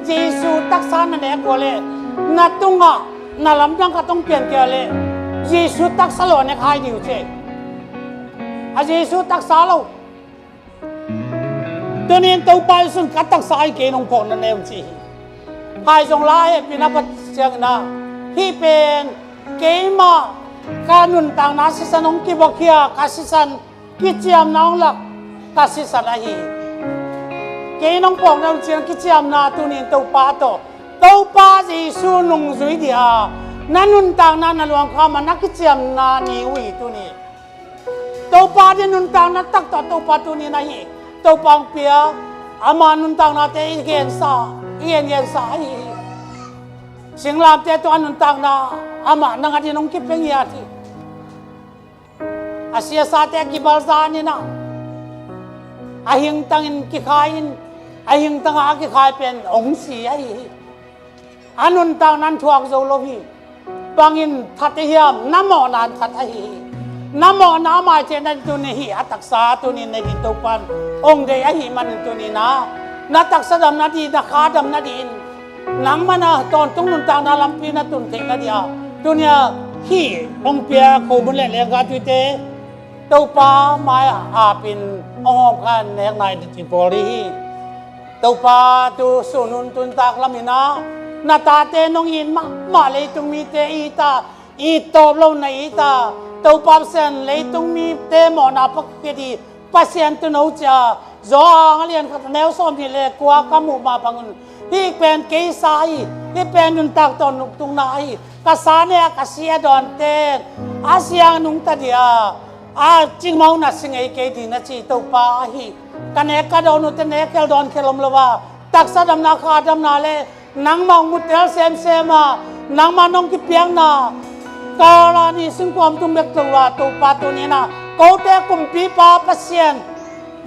Jesu taksa na nek uh leh, na tungah na lamdang khat hong pian kei leh, Jesu taksa lo a nek hai ding uh ci. A Jesu taksa lo. Tuni in Topa Jesu in ka taksa hi, kei nong phawk na nei un ci hi. Hai zong la, hehpihna phat ciangin a, hih pen keimah ka nuntakna sisan hong kibuakhia, ka sisan kiciamna hong lak, ka sisan ahi hi. Kei nong phawk na uh ciang kiciamna tunin Topa tawh, Topa Jesu nungzui dia na nuntakna na luangkham a na kiciamna ni uh hi tuni. Topa dia nuntakna tak tawh Topa tunin ahi Topa hong pia, ama nuntaknate i gensa, i gengensa ahi hi. Singlamte tawh a nuntakna amah nang a din hong kipia ngiat hi. A siasate a kibalzan in ah, a hingtangin kikhai in, a hingtangah a kikhai pen hong si ahi hi. A nuntakna in thuak zo lo hi. Bangin that ahi hiam? Na mawhna in that ahi hi. Na mawhna a maite na ding tuni hi. A taksa tunin na ding Topan hong deih ahih manin tunin ah, na taksa damna ding, na kha damna ding in, nangman a tawntung nuntakna lampi na tun theihna dia tunia hih hong pia khomun le lenggah tuite Topa mai-ah apin hong hawmkha in nekna i pawl ding hi. Topa tu sun hun tun tak lamin ah, na tate nong it mahmah leitung mite it a, it tawp lo na it a, Topa Pasian leitung mite mawhna pha kei ding Pasian tu no cia, Johan a lian khat a neu sawmnih le kua ka muh mah bangun, hih pen kei sa hi, hih pen nuntak tawh nungtungna ahi, ka sa ne a ka si a dawnten a siang nungta dia a cingmau na si ngei kei ding na ci Topa ahi. Ka nek ka dawn uh te nek khel dawn khel om lo a, taksa damna kha damna le nangmah hong mutel semsem a, nangmah nong kipiakna Kalvari singkuam tung bek lo a, Topa tunin ah kote kumpipa Pasian,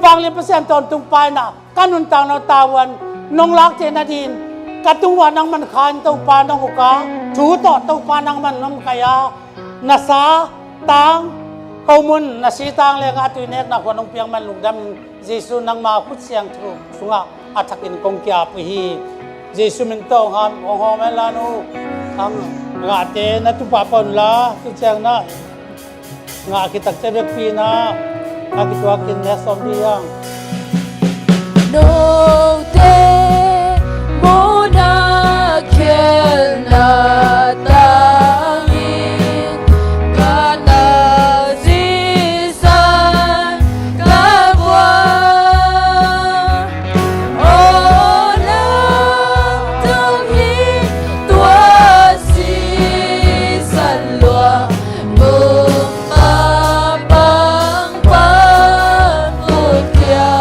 vanglian Pasian tawntung pa in ah ka nuntakna uh tavuan nong lak theihna ding in, ka tung uah nangman kha in Topa nong uk a, thu tawh Topa nangman nong kai a, na sa tang, khomun na si tang le ngah tui nekna khua nong piak man lungdam in, Jesu nangma khut siangtho sungah a thakin kong kiap uh hi. Jesu min tawh hong hawm hen la nu. Ang ngahte na tupah pah un la, tu ciang na ngah kitakte bekpi na a kituakin ne sawm dih ang. Note mawhna khialhna tangin ka na zisan ka guan. Aw lamdang hi tua sisan lua, mumpa bang pan kut kia.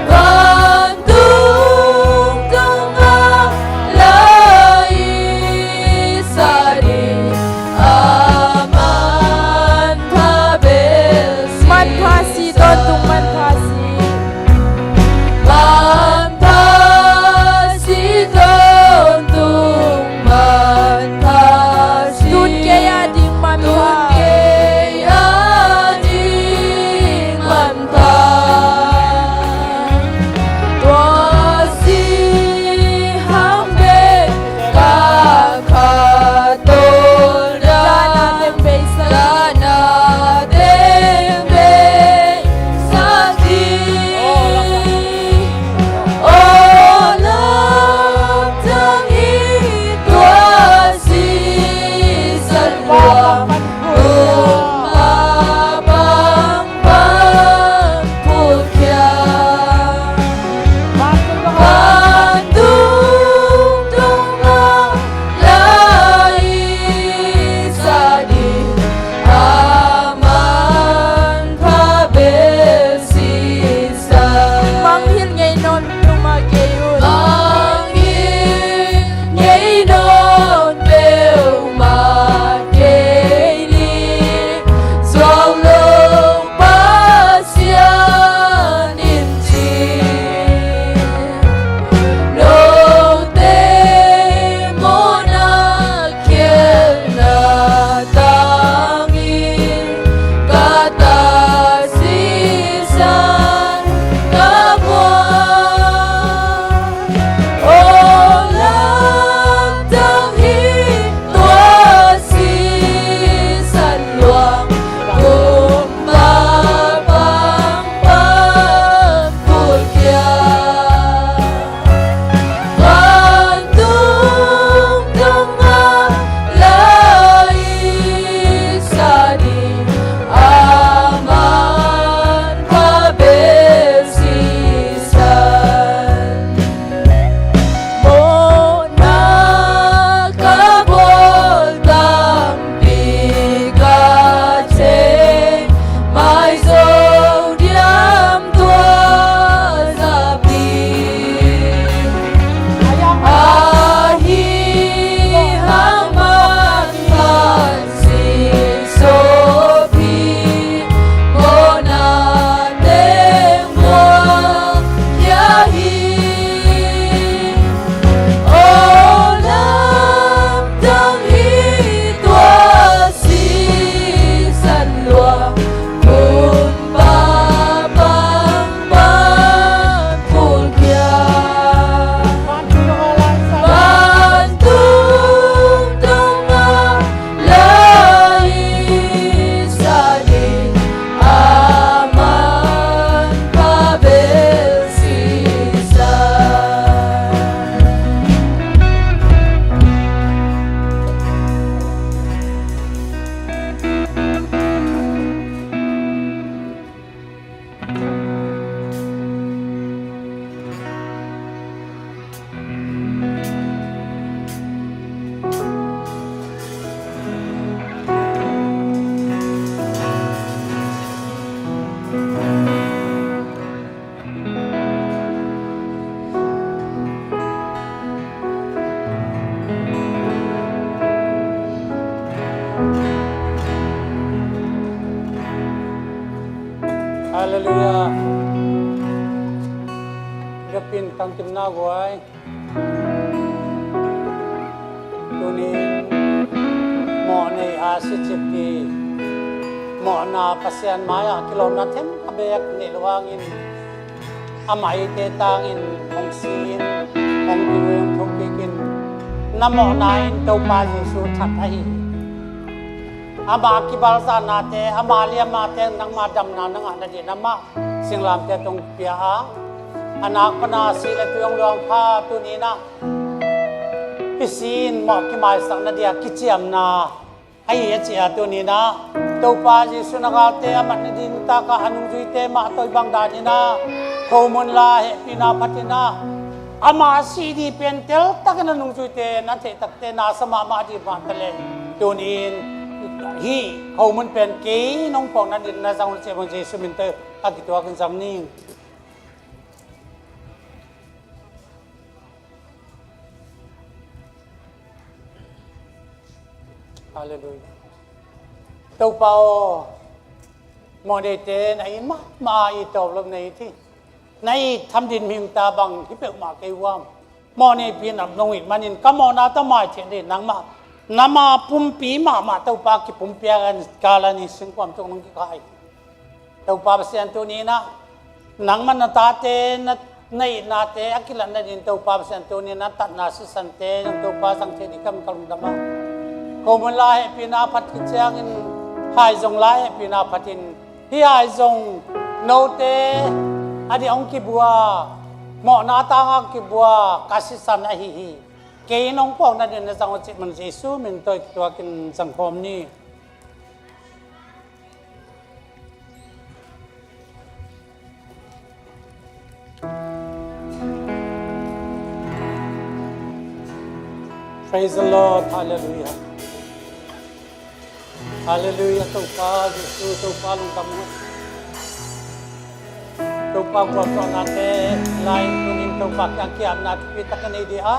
Vantung tung a lai Halleluiah. Biakpiin tangkimna guai. Tunin mawhnei a sicip hi. Mawhna Pasian mai-ah kilawmna themkhat bek neih lo hangin amah eite tangin hong si-in, hong kibuai, hong thokik in, na mawhna in Topa Jesu that ahi hi. Ama kibalzanate, ama liamate nangma damna na ngah nadin amah singlamteh tungah pia a, a nakpana si le tui hong luang kha tuninah i si in mawh kimaisakna dia kiciamna ahi a ci a tuninah Topa Jesu na galte a mat nadin takah a nungzuite mah tawh i bang daninah khomun la hehpihna phatinah ama sih ding pen teltakin a nungzuite na theih takte na sa mahmah ding mah ta le tunin hih khomun pen kei nong pawk nadin na zang un ci a bang Jesu min tawh a kituakin zang ning. Halleluiah. Topa aw, mawhneite na it mahmah a, it tawp lo na it hi. Na it tham ding mihing ta bang hi peuhmah kei uam. Mawhnei pi-in nong it manin ka mawhna tawh maithiat ding nangmah, nangma pumpi mahmah Topa kipumpiak a, kal a ni singkuam tung nong kikhai hi. Topa Pasian tuninah nangmah na tate na, na itnate a kilat nadin Topa Pasian tuninah tatna sisante zong Topa zang thei ding ka min ka lungdam a, khomun la hehpihna phat khit ciangin haizong la hehpihna phatin hih haizong note a ding hong kibua, mawhna tangah kibua ka sisan ahi hi. Kei nong pawk nadin na zang un ci a bang Jesu min tawh i kituakin zangkhawm ni. Praise the Lord. Halleluiah. Halleluiah. Topa Jesu, Topa lungdam hi. Topa gualzawhnate lai-in tunin Topa kiang ki-apna thupi takin nei dih a,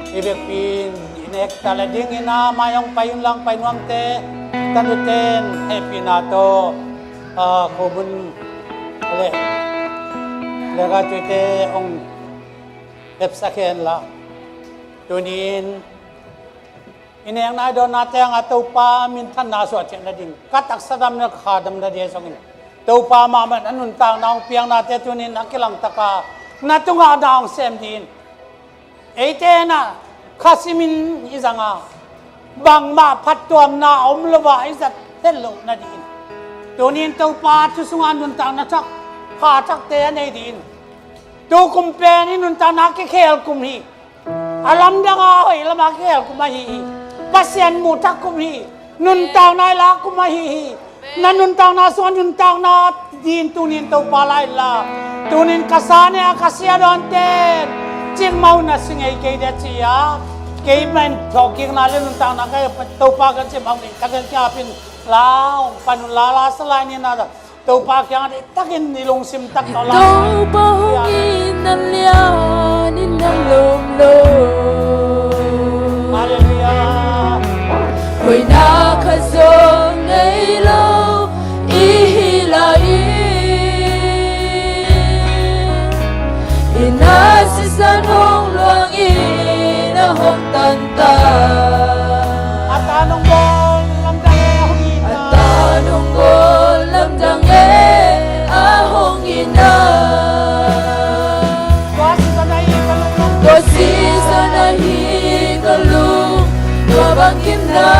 i biakpiin i nek ta le dingin a mai hong pai un lang pai nuamte, tanuten hehpihna tawh, ah, khomun le, le ratuite hong hepsak hen la. Tunin i nekna i dawnnate hangah Topa minthanna suah theih nading, ka taksa damna, ka kha damna ding zongin Topa mahmah a nuntakna hong piaknate tunin a kilangtaka na tungah na hong sem dingin eite na khasimin i zanga bangmah phattuamna a om lo-a i zat het loh nadingin tunin Topa thu sungah nuntakna thak, pha thakte a nei dingin tukum pen i nuntakna kikhel kum hi. A lamdang a hoih lamah kikhel kum ahi hi. Pasian muhthak kum hi. Nuntakna i lak kum ahi hi. Na nuntakna sungah nuntakna dingin tunin Topa la inla, tunin ka sa ne a ka sia dawnten cimau na si ngei kei ding a ci a, kei mah in thawhkikna le nuntakna ka hi Topa ka cimau ngei takin kiapin la hong pan un la, la sa lai ni na Topa kiangah deihtakin i lungsim tak tawh la. Topa hong in a lian in a lawm lo. Halleluiah. Hoihna khat zong nei lo i hi lai in, i na sisan hong luang in a hong tan ta. A ta nong bawl lamdang e a hong it na. A ta nong bawl lamdang e a hong it na. Tua sisan ahi ka lung. Tua sisan ahi ka lung. Tua bangkimna.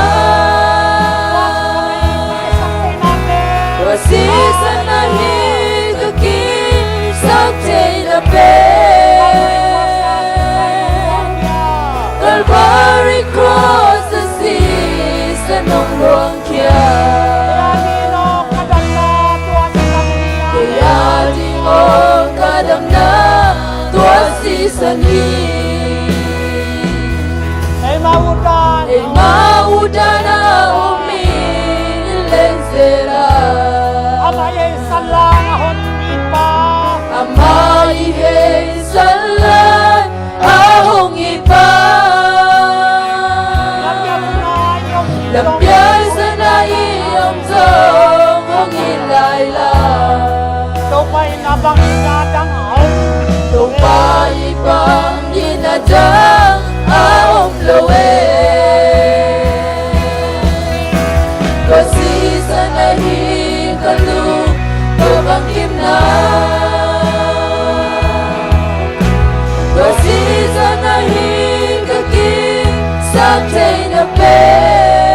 Tua sisan ahi ka kisap theihna pen. Calvary Cross a sisan hong luang khia. Kei a ding aw ka damna tua sisan hi. Eima utan, eima utan a om in leng sela. Amah i heisan lang a hon itpa. Amah i heisan lang a hong itpa. Lampial sana i om zong Hong hi lai la. Topa in a bangin a dang a om. Topa in bangin a dang a om lo e. Tua sisan ahi ka lung ka bangkimna. Tua sisan ahi ka kingsak theihna pen.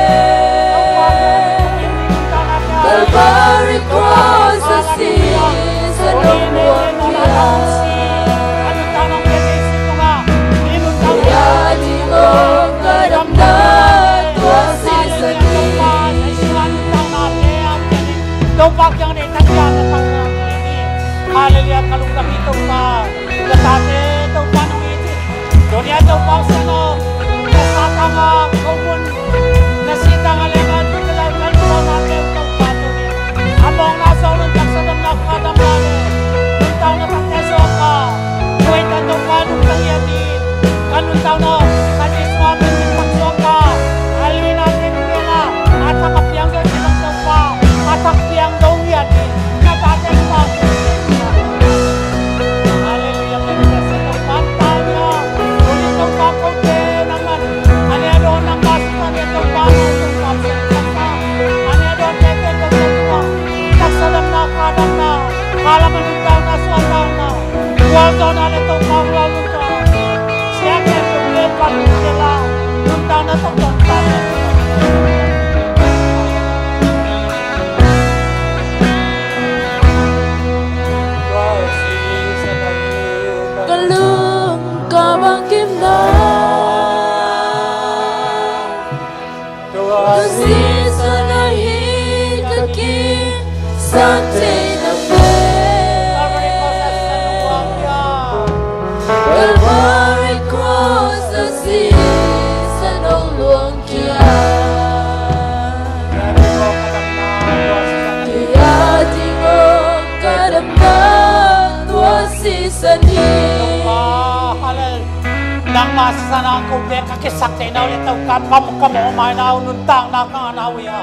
Calvary Cross a sisan hong luang khia. Kei a ding hong ka damna tua sisan hi. Topa kiang nei tang kiang na tang na. Hallelujah, ka lungdam hi Topa. Ka tate Topa nong it hi. Tuni a Topa Siangtho, ka sa tang a, ka mun, na si tang a leng a, ka lungdam na te Topa tuni. A mawkna suak nuntak sa damna, ka damna le nuntakna takte suak a, tua in ka Topa nuntak hi a ti. Ka nuntakna ka Jesuh a min tak suak a, a lina te nuntakna a thak a piang zo hi a Topa, a thak piang zo hi a ti. Na tate Topa. Hallelujah. Ka lung ka bangkimna. Tua sisan ahi ka kingsak theihna pen. Calvary Cross a sisan hong luang khia. Kei a ding hong ka damna tua sisan hi. Nangma sisan a ko bek ka kisak theihna uh le Topa, ka mawh mai na uh, nuntakna ka ngahna uh hi a.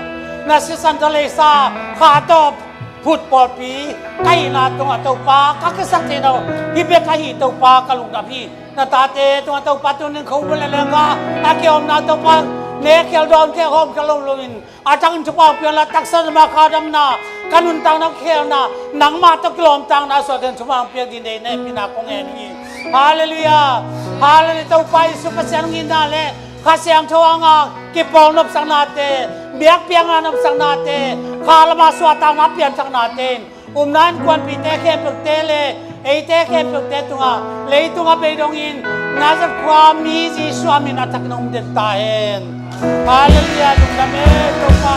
Na sisan tawh leisa kha tawh phut pawlpi ka hihna tungah Topa ka kisak theihna uh hi bek ahi Topa, ka lungdam hi. Na tate tungah Topa tunin kho bul le lengga a kiomna Topa, ne khial dawn khial hawm khial lo loin a thakin thupha hong piak la, taksa damna, kha damna, ka nuntakna khelna, nangmah tawh kilawmtatna suahtak in thupha hong piak ding deihna hehpihna kong ngen hi. Hallelujah. Hallelujah. Topa Jesuh Pasian hong itna le Kha Siangtho hanga kipawl nopsaknate, biakpiakna nopsaknate, kha lama suahtakna pianthaknate in upna innkuanpihte khempeuhte le eite khempeuhte tungah leitung a bei dongin Nazareth khua mi Jesuh a min a thakin hong den ta hen. Hallelujah, lungdam e Topa.